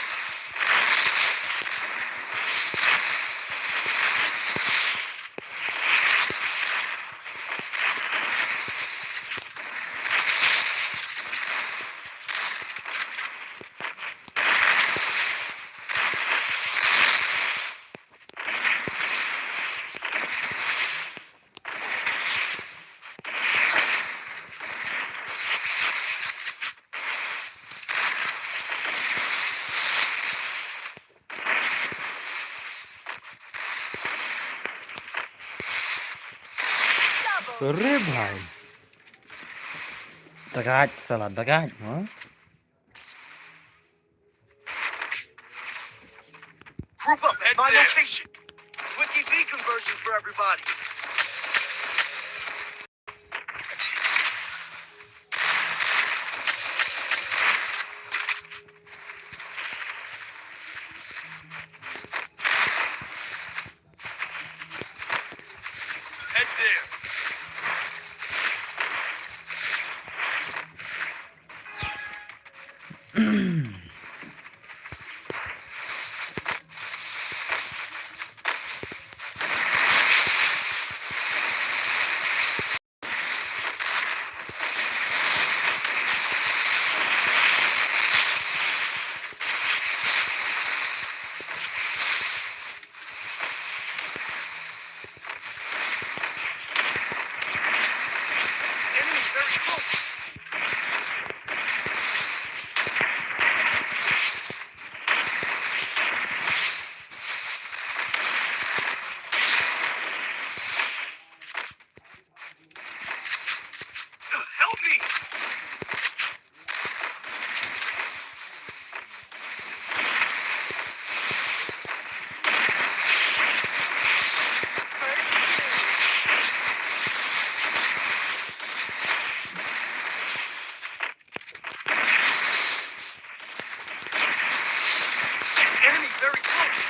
Double. अरे भाई। दगाज साला, दगाज, हाँ? Group up at my location. Quickie B conversion for everybody. Head there. Enemy very close. Help me! Enemy very close.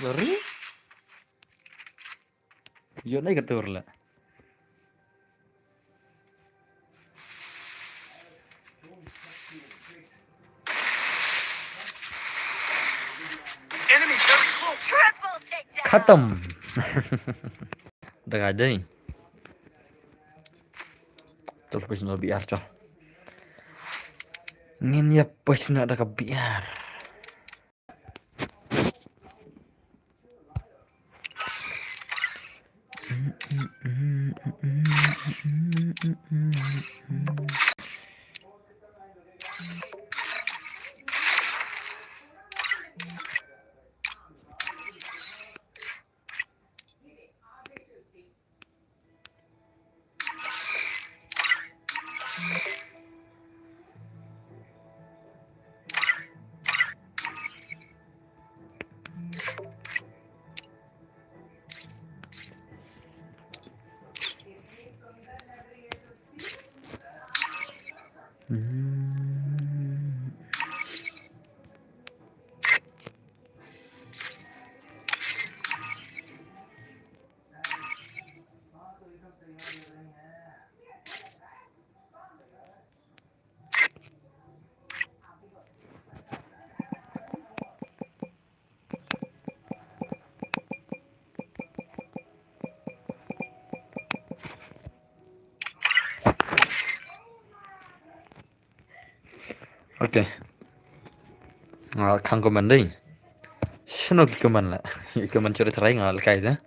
Sorry. Yo, naik ke tur lah. Enemy very close. Triple takedown. Khatam. Dah ada ni. Chal, pes na B R, chal. Ngin ïa pes na da ka B R. Okay. Ah, khang comment dei. Shano ki comment la? Ki comment churi tharai nga la kai da.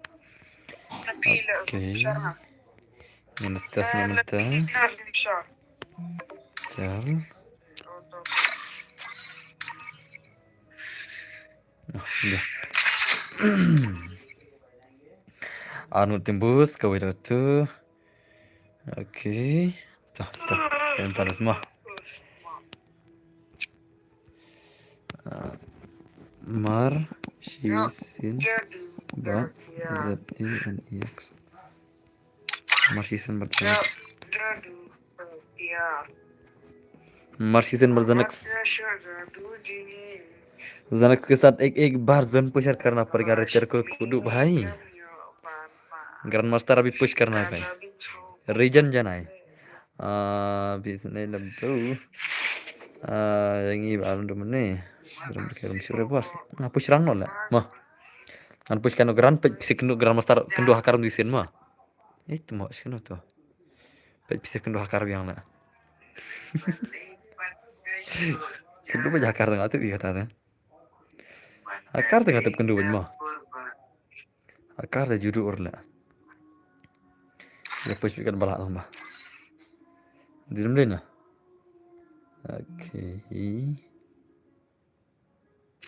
Okay. Ngin test na mynta. Chal. Ah, ya. Anu timbus kawei da tu. Okay. Tah, tah. Yang talas mah. Ah, Mar Shisin Bat Z A N E X. Mar Shisin Bat Zanex. Mar Shisin Bat Zanex. Zanex ke sath ek ek bar zan push karna padega re tere ko kudu bhai. Grandmaster abhi push karna hai bhai. Region jana hai. Ah, bisne lambu. Ah, yang i balam do mane. Ram ke ram sure bos. Nga push rang no la. Mo. Ngan push kano grand pek sik kano Grandmaster kendo hakar di sin mo. Eh, tu mo sik kano tu. Pek sik kendo hakar yang na. Kendo pek hakar tengah tu bi kata tu. Hakar tengah tu kendo pek mo. Hakar da judu ur la. Ya push pek kan balak tang ba. Di dalam dia na. Okay.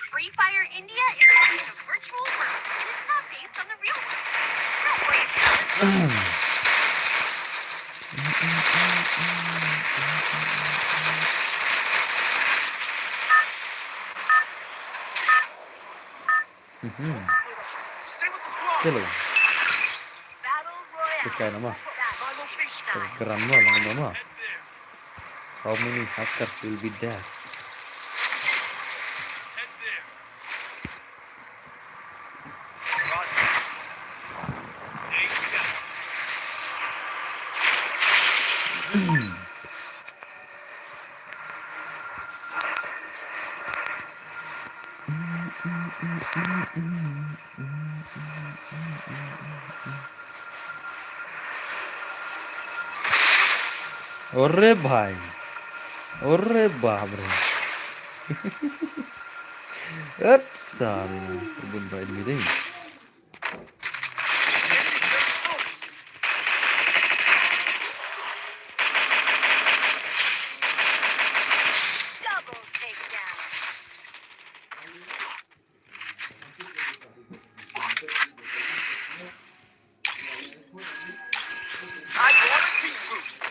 Free Fire India is like a virtual world. It is not based on the real world. Mhm. Chalo. Battle Royale. Push kai nama. Battle Royale. Keran mo, lang nama. How many hackers will be there? Ore bhai. Ore bap re. Et sal. Bun bhai ni ding. Double takedown. I want a team boost.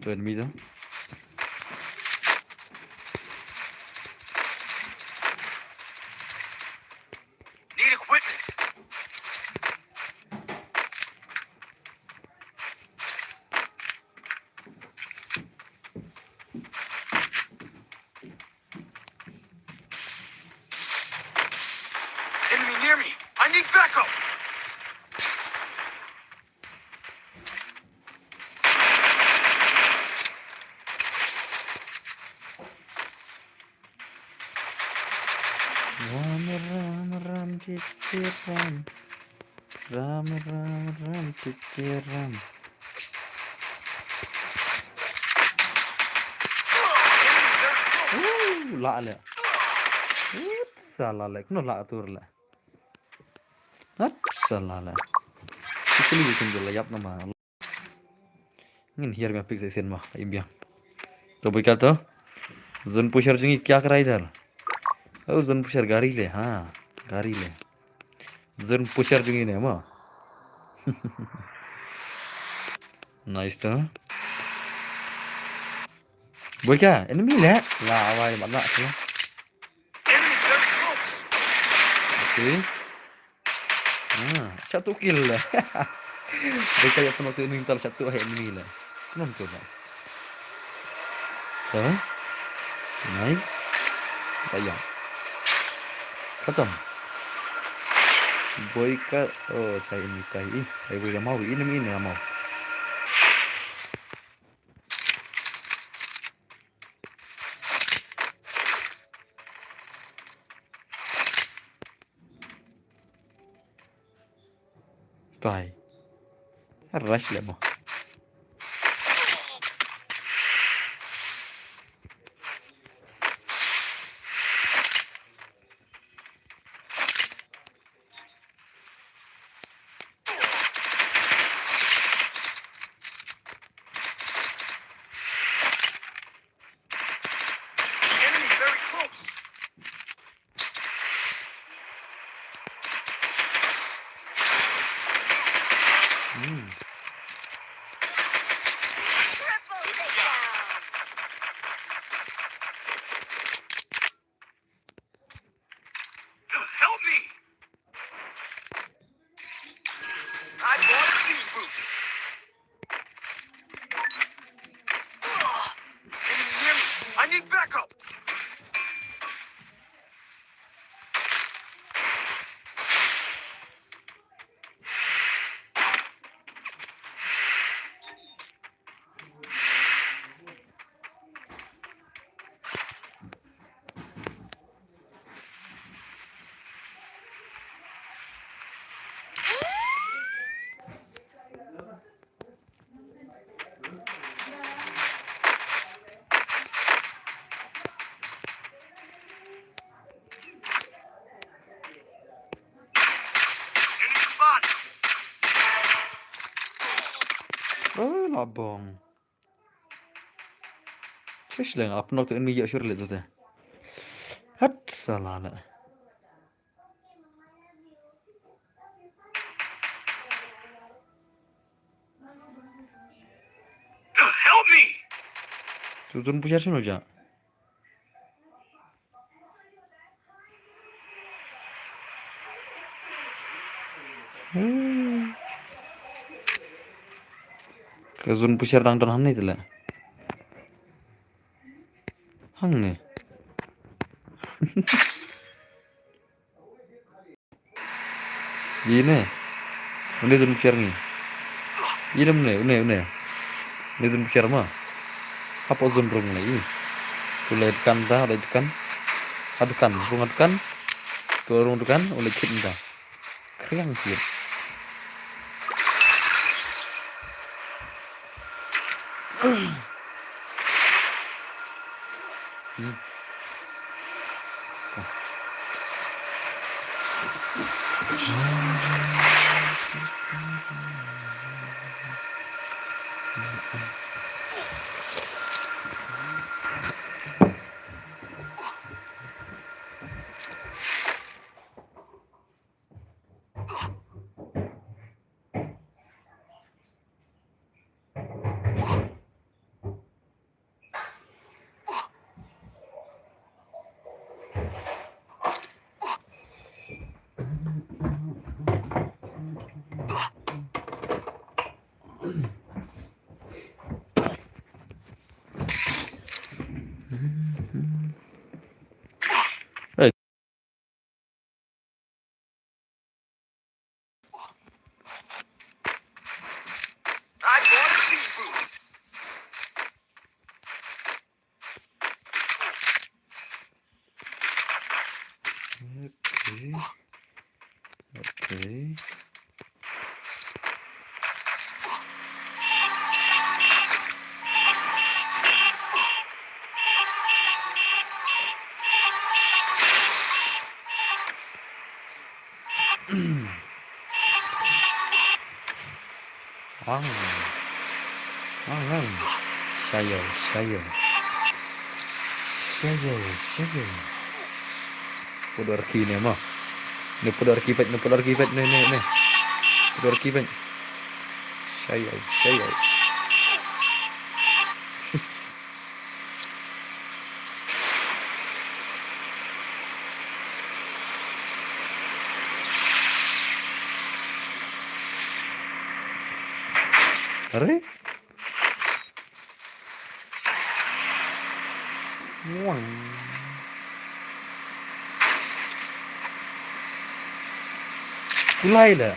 Tu enemy tu. Need equipment. Enemy near me. I need backup. Ram, ram, ram, titi, ram. Ram, ram, ram, titi, ram. Uh, lah le. Uh, salah le. Kno lah atur le. Hat sala la. Sikli bikin jela yap nama. Ngin hiar mia pik sa isin ma im biang. To boy ka to. Zone pusher jong ngi kya kara idhar. Oh, zone pusher gari le ha. Gari le. Zone pusher jong ngi ne ma. Nice to. Boy ka enemy le. La awai mat la. Okay. Ah, satu kill lah. Mereka yang penuh tu ini tal satu hai ini lah. Kenapa tu lah? So, nice. Bayang. Khatam. Boy ka, oh, tai ini tai. Ih, ai boy mau ini ini mau. Tai. Rush le mo. Enemy very close. Hmm. Help me! I want a speed boost. Enemy near me. I need backup. Oh, la bong. Shush lang, ap nok tu enemy ya shur le tu te. Hat, salah la. Help me! Tu turun pujar sini aja. Hmm. Ka zone pusher dang don hangne tela. Hangne. Ine. Une zone pusher ngi. Ine une, une, une. Une zone pusher ma. Hapoh zone rung ne i. Tu le tekan ta, le tekan. Ha tekan, rung ha tekan. Tu rung tekan, u le kit ta. Kriang kit. Hmm. I want a speed boost. Okay. Okay. Ang. Ang, ang. Shayo, shayo. Shayo, shayo. Pudor ki ne mo. Ne pudor ki pet, ne pudor ki pet, ne, ne, ne. Pudor ki pet. Shayo, shayo. Are? Wang. Kulai la.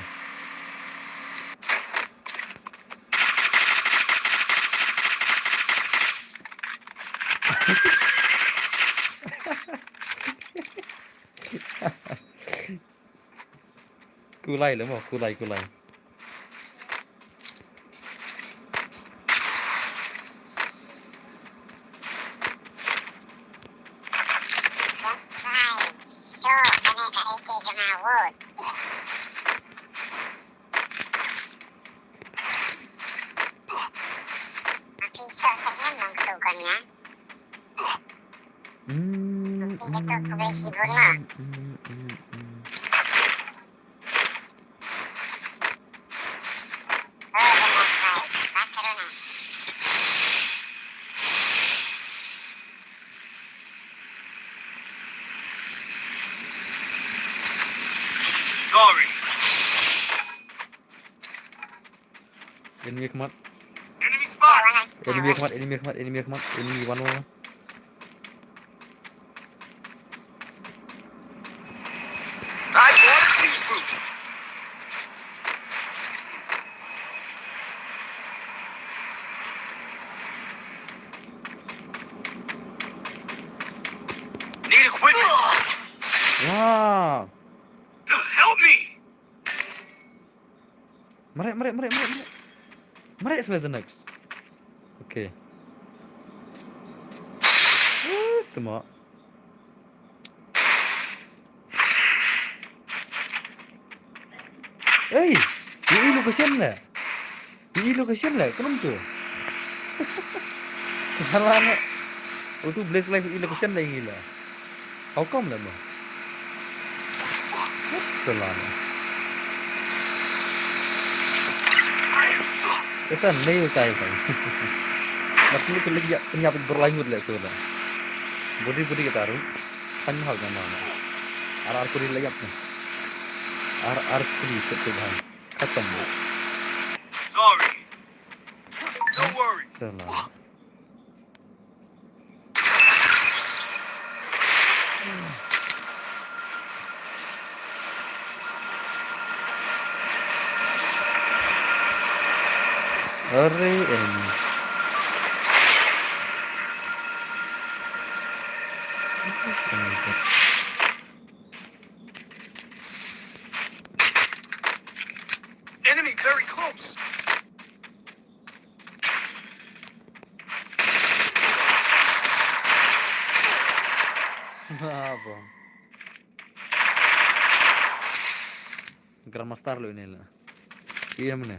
Kulai la mo, kulai, kulai. Don't cry. Sure, kane ka A K jong nga wut. Api sure ka em nong ksu kon nga. Mm, Api ka tuk mm, kube shibun ma. Mm, mm, mm. Oh, jong nga cry. Ba ka runa. Sorry. Enemy khmat. Enemy spot. Enemy khmat, enemy khmat, enemy khmat, enemy one over. I want a team boost. Need equipment. Wow. Help me. Mare, mare, mare, mare, mare. Mare sila the next. Okay. Eh, tuma. Ei, i location la. I location la, kenapa tu? Salah na. Oh, tu Blaze Live i location la ngi la. How come la mo? Salah na. Esa nei utai pai. Mat ni tu lagi ya, ni apa berlanjut la tu la. Budi budi kita ru. Kan hal nama. Ar ar kuri la yap ni. Ar ar kuri setu bang. Khatam. Sorry. No worries. Salah. Hurry, enemy. Enemy very close. Ah, bom. Grandmaster lo ini la. Iya mana?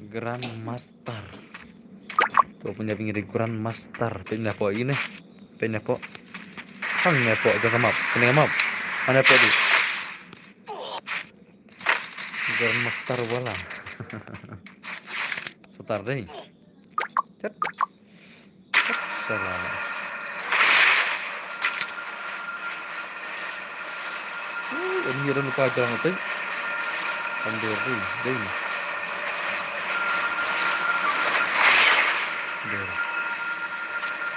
Grandmaster. Tu punya pinggir Grandmaster. Punya apa ini? Punya apa? Kan punya apa? Jangan map. Punya map. Mana apa tu? Grandmaster wala. Star deh. Chat. Chat, salah. Uh, ini ada luka aja nanti. Kan dia tu, dia ini. Dia.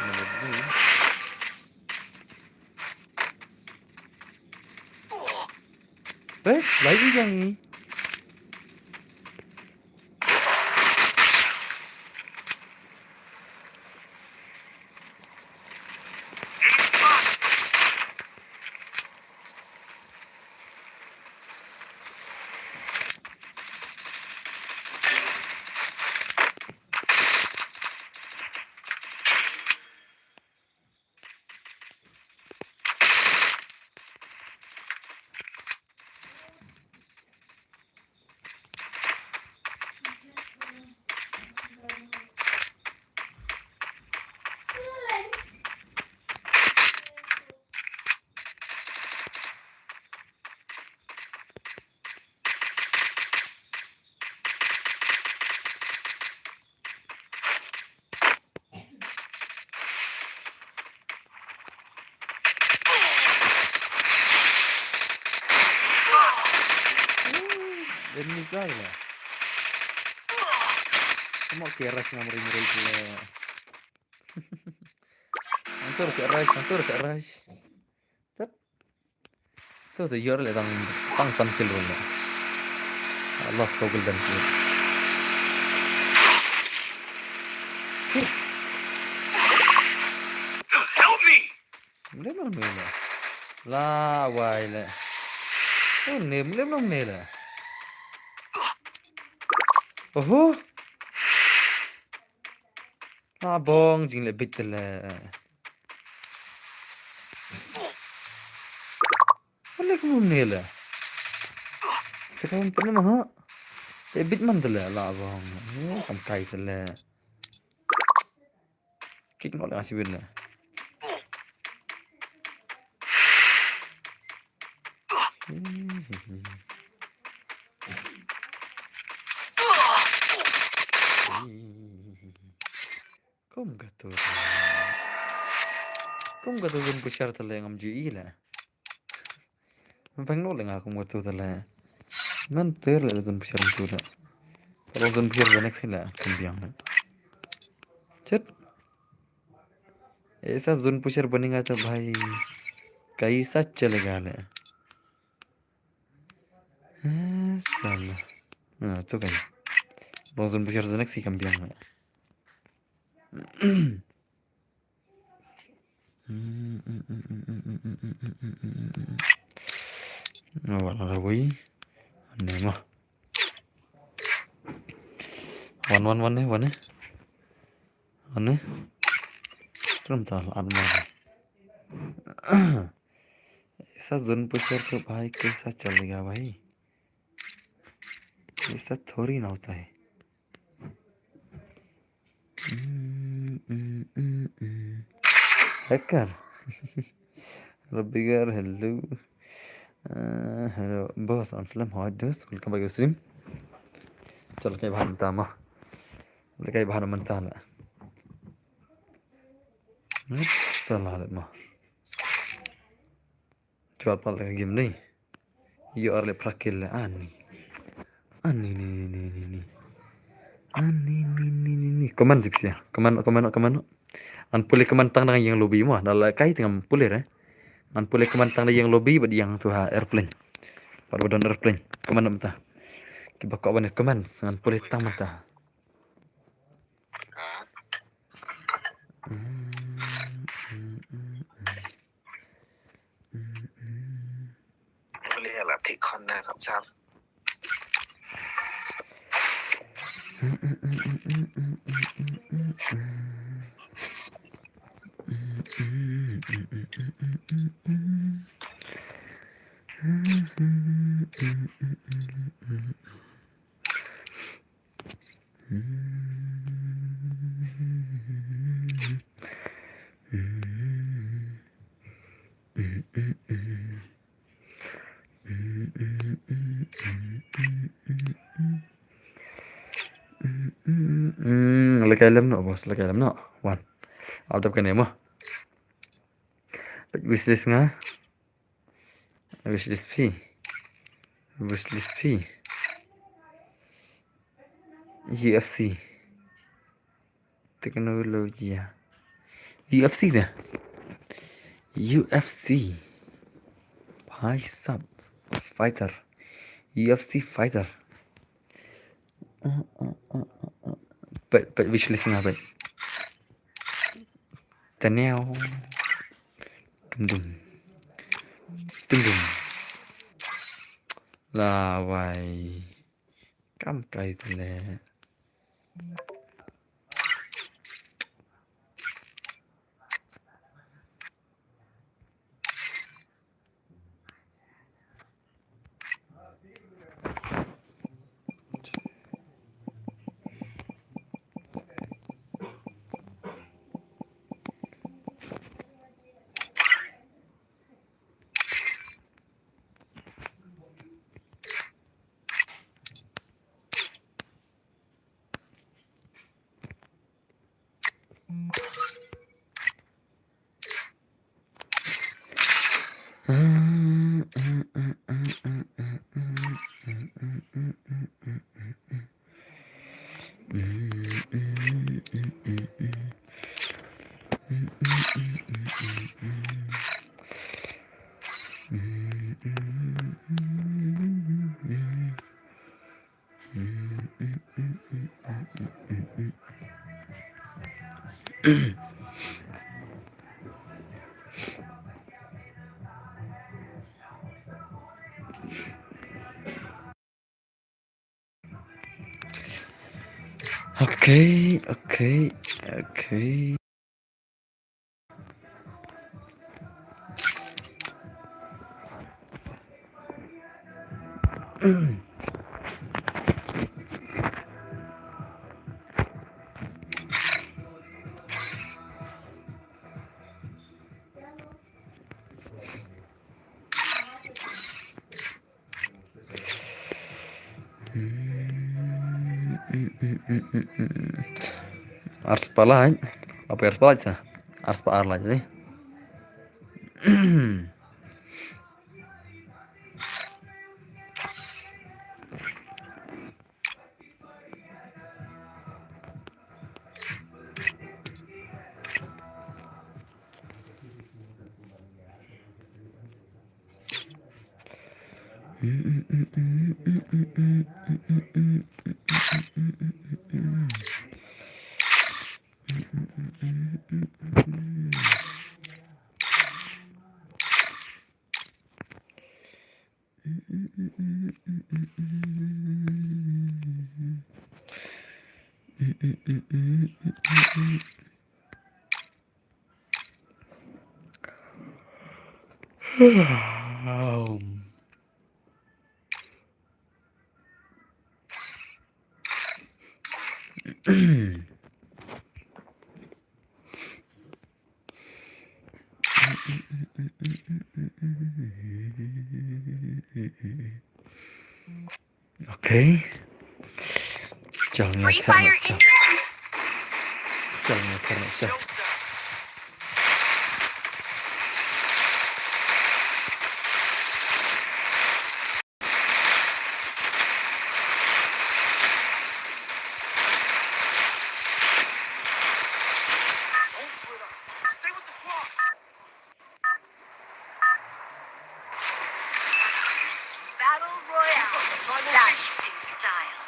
Ini dia. Eh, lagi yang ni. Enemies da ila. Mo ki rush ngam ring ring le. Antur si rush, antur si rush. Tat. Tu si yor le tang, tang san kill run le. Lost ko golden kill. Help me! Mlem mlem mlem le. La wai le. Oh ne mlem mlem ne le. Oho. La bong jing le bit le. Mlem mlem ne le. Sekarang pernah mah. E bit man le la bong. Oh, kam kai le. Kick no le ngasih bin le. Kum katu. Kum katu bin pushar tale ngam ju i le. Bang no le nga kum katu tale. Man ter le zon pushar tu le. Kalau zon pushar the next le kum biang le. Chet. ऐसा zone pusher बनेगा तो भाई कैसा चलेगा ले। Salah. Nah, tu kan. Long zone pusher zone next ही कम बियांग. Wala la wei. Nema. Wan wan wan ne wan ne. Wan ne. Terus tak ada mana. ऐसा ज़ोन पुशर तो भाई कैसा चलेगा भाई? ऐसा थोड़ी ना होता है। Hacker. Hello bigger, hello. Hello boss, Anselm, hi dos, welcome back to stream. Chal kai bhan tama. Kai bhan manta la. Salah le ma. Chwat pat le game ni. Yo ar le prakil le ani. Ani ni ni ni ni ni. Ani ni ni ni ni. Command six ya. Command command command. An pule command tang dang yang lobby mo. Dal kai tengam pule re. An pule command tang dang yang lobby bad yang tu ha airplane. Bad badon airplane. Command mata. Kiba ko ban command ngan pule tang mata. Boleh lah tik khon dah sap sap. Lekai lem noh bos, lekai lem noh. Wan. Au dep kane mo. Peit wishlist nga. Wishlist phi. Wishlist phi. U F C. Teknologi. U F C de. U F C. Bhai sab. Fighter. U F C fighter. Peit peit wishlist nga peit. Taniau. Dum dum. Dum dum. Lawai. Kam kai tele. Okay, okay, okay. Arspah lait. Apa arspah lait sa? Arspah ar lait ni. Okay. Chal nga Free fire in. Chal nga. Battle Royale. That's in style.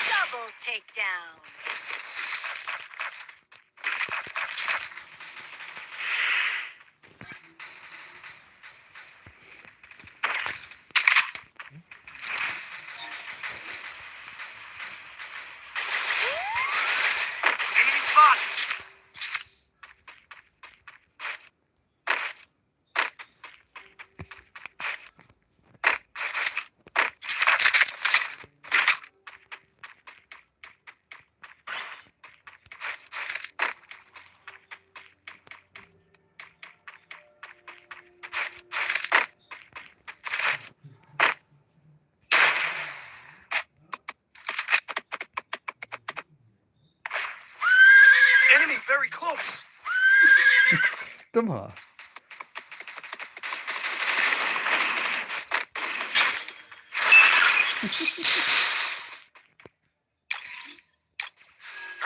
Double takedown. Enemy very close. Tum ha.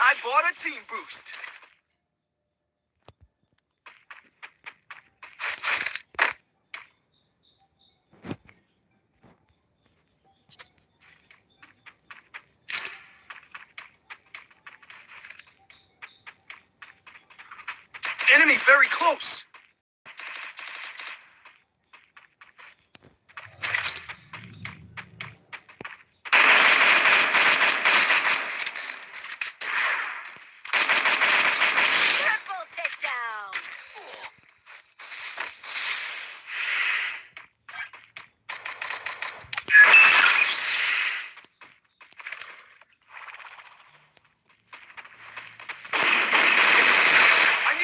I bought a team boost. Enemy very close. Triple takedown. I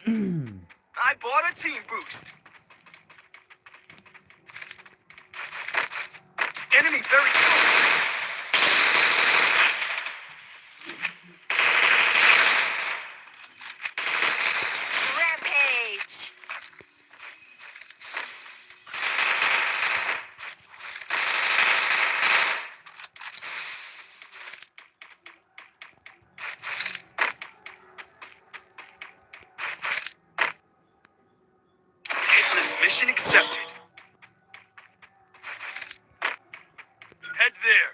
I bought a team boost. Enemy very close. Rampage. Hitless mission accepted. Head there.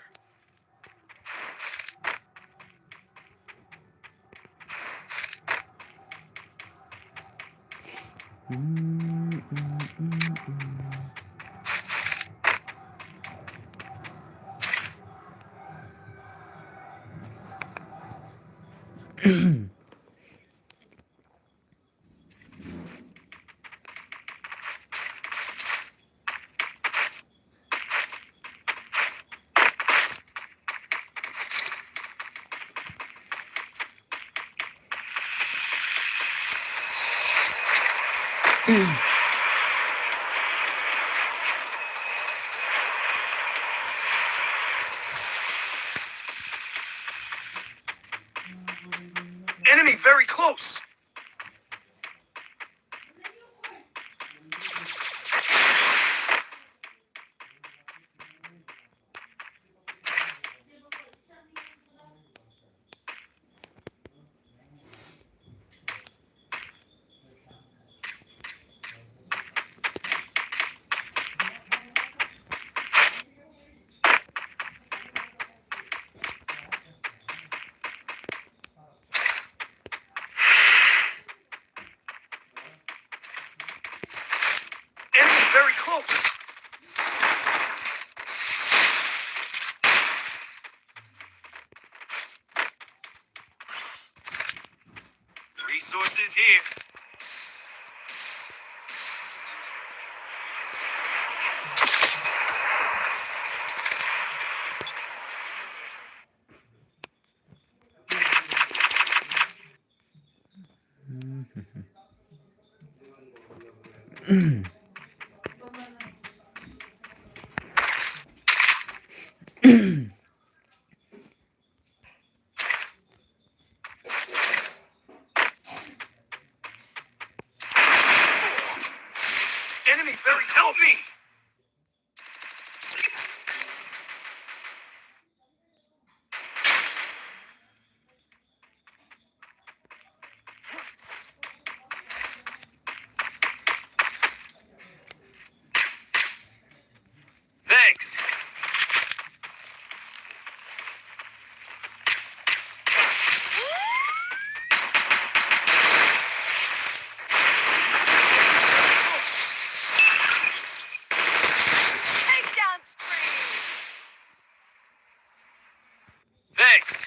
Enemy very close. Enemy very close. Resources here. Enemy very, help me! Thanks. Takedown spree. Thanks.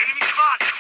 Enemy spotted.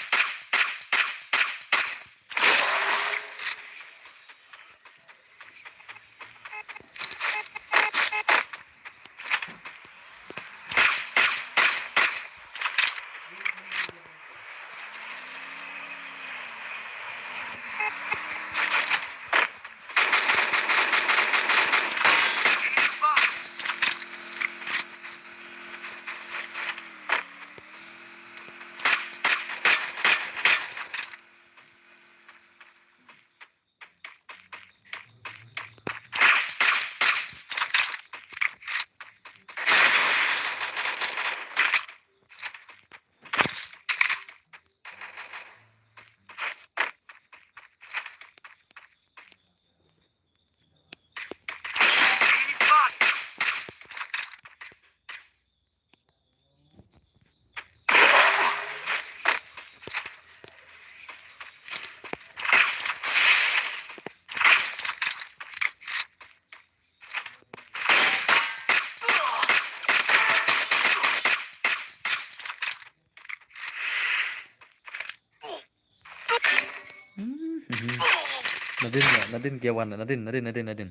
Nadin, Nadin, Gewan, Nadin, Nadin, Nadin, Nadin.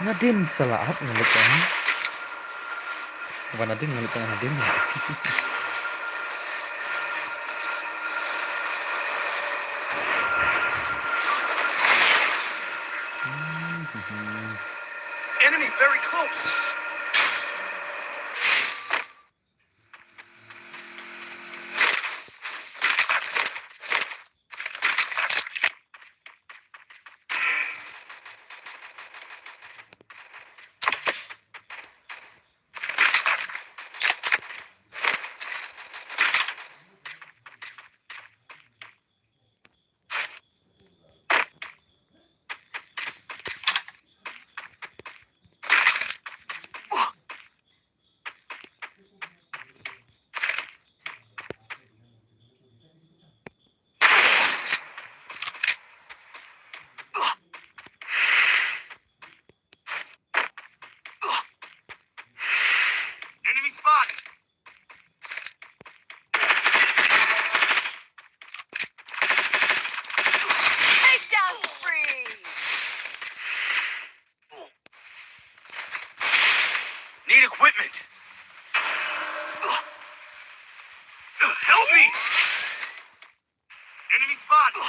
Nadin salah hap ngelit tang. Wan Nadin ngelit tang Nadin. Enemy very close. Enemy spotted. Takedown spree. Need equipment. Help me. Enemy spotted.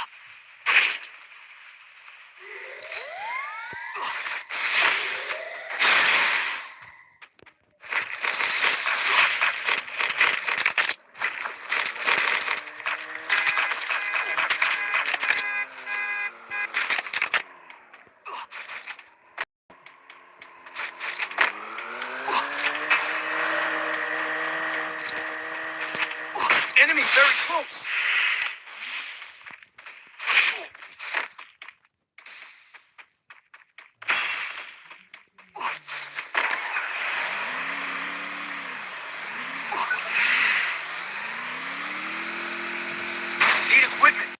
Enemy very close. Need equipment.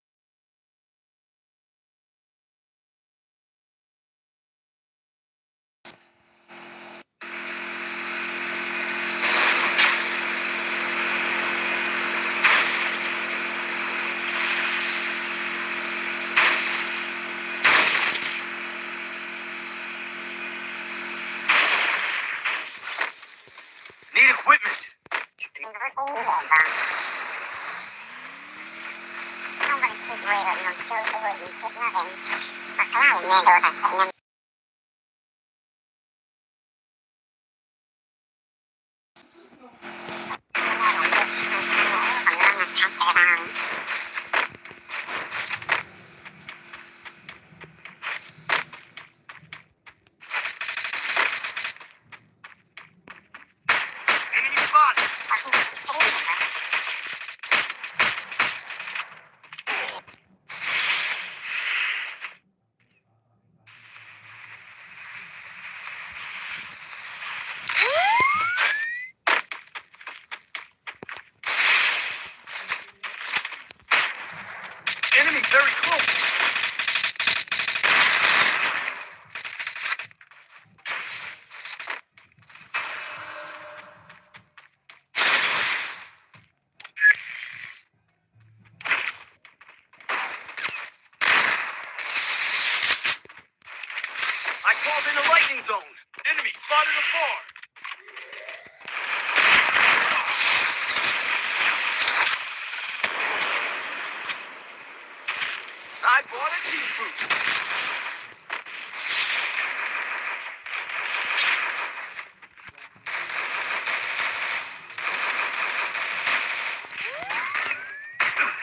Need equipment. Enemy spotted. Enemy very close. I called in the lightning zone. Enemy spotted afar. I bought a team boost.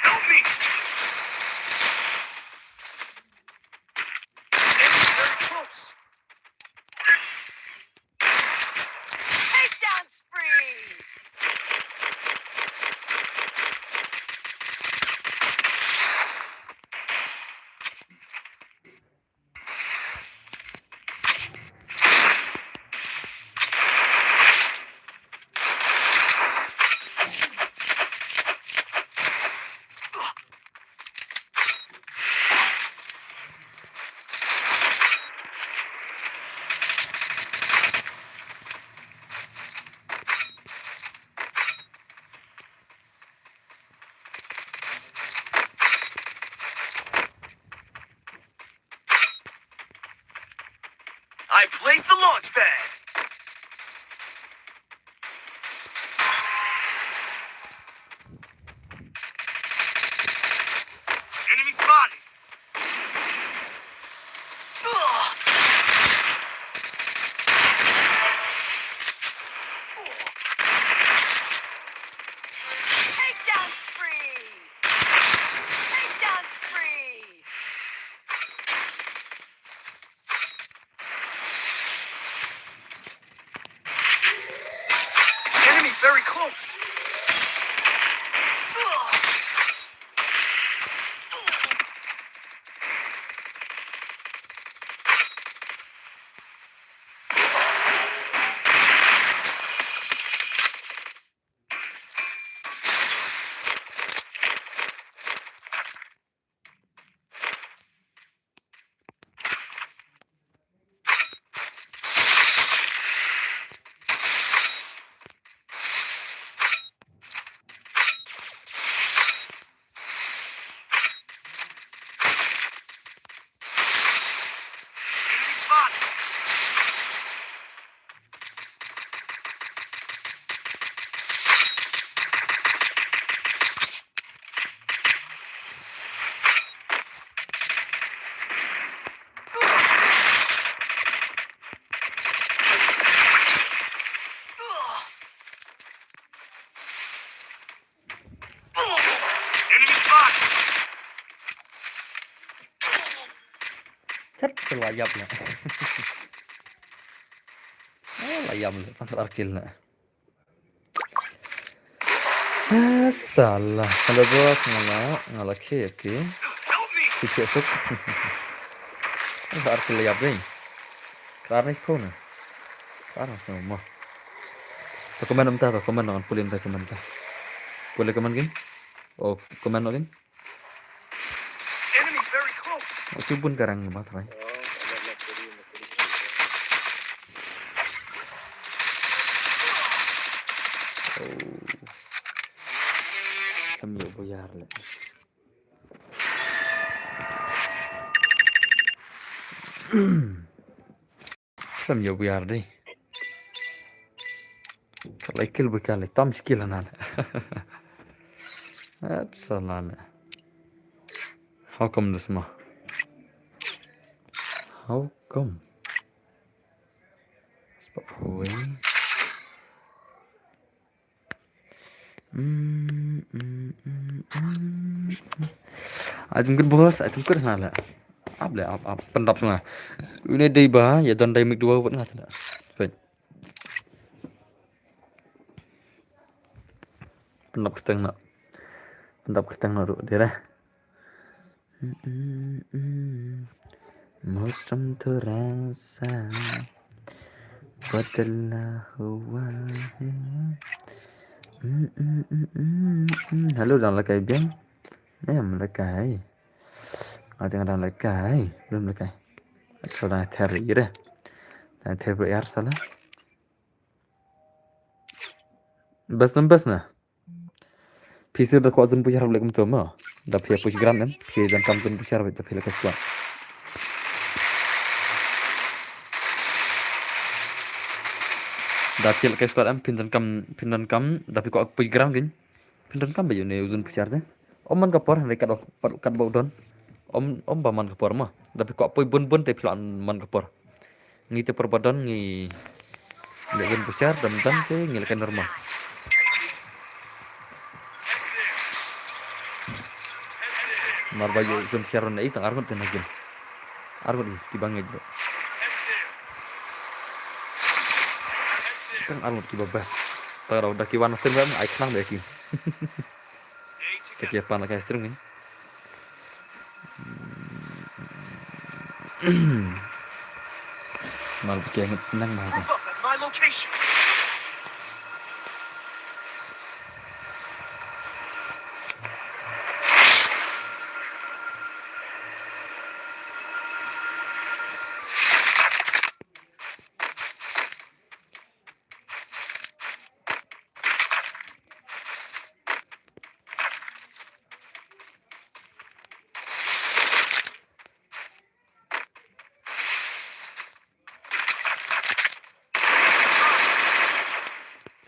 Help me! Enemy very close. Takedown spree. I placed the launch pad. Enemy spotted. Ugh. Takedown spree! Takedown spree! Enemy very close. Enemy spot! Chat, sa la ïap na. Ah, la ïap na. Tang ar kill na. Ah, salah. Hello bro, nga la, nga la, okay, okay. Help me! Ki chet suk. Sa ar kill la ïap dei. Kar ni sku na. Kar ni sku mo. To comment mynta, to comment, ngan pule mynta comment mynta. Pule comment gin. Oh, comment noh gin. Enemy very close. Oh, ki bun ka rang ba trai. Oh. Kam ïoh buyar le. Sam ïoh buyar dei. Ka la kill ba ka la tam skill na le. At sa la le. How come this ma? How come? Spot hoi. Mm, mm, mm, mm, mm. Ai jingkut bos, ai jingkut na le. Ap le, ap, ap, pyndap sunga. Une dei ba, ïa don dei mik dua wat nga tela. Wait. Pyndap kyrteng na. Pyndap kyrteng na ruh dei re. मौसम थोड़ा सा बदला हुआ है। Hello, dang lehkai biang? Em lehkai. Nga teng dang lehkai. Lum lehkai. Acha, dang ther ïa re. Dang ther ïa re sala. Bas nam bas na. Phi sir da kwah zun push arab leh kumto mo. Da phi push gram em, phi donkam zun push arab da phi lehkai squad. Da phi lehkai squad em, phin donkam, phin donkam, da phi kwah push gram kin. Phin donkam ba ïoh ne u zun push arab te. Om man ka por, hynrei kat ba, kat ba u don. Om, om ba man ka por mo. Da phi kwah push bun bun te phi lah man ka por. Ngi te por ba don ngi leh zun push arab, dam dam te ngi lehkai normal. Mar ba ïoh zun push arab na i tang arngut te na gin. Arngut i, kiba ngeit. Tang arngut kiba best. Tang da ki wan na stream ba ai khnang ba ki. Te ki pan lehkai stream ni. Mal ba ki ngeit sneng mal ba. Move up at my location.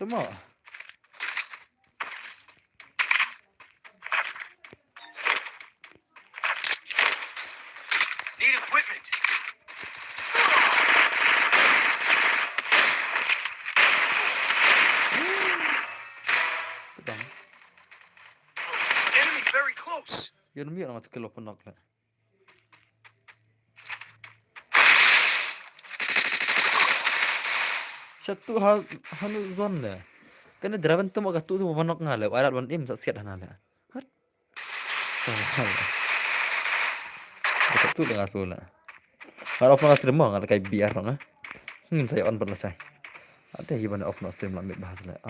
Tama. Need equipment. Tama. Enemy very close. Yan mi orang tu kelop nak le. Satu ha hanu zon le. Kena draven tu mo ka tu tu banok nga le. Warat ban im sa siat hana le. Hat. Salah. Satu le nga tu le. Ngar off nga stream mo nga le kai biar nga. Ngin saya on ban la sai. Ate hi ban off na stream la mit bahas le. Ah,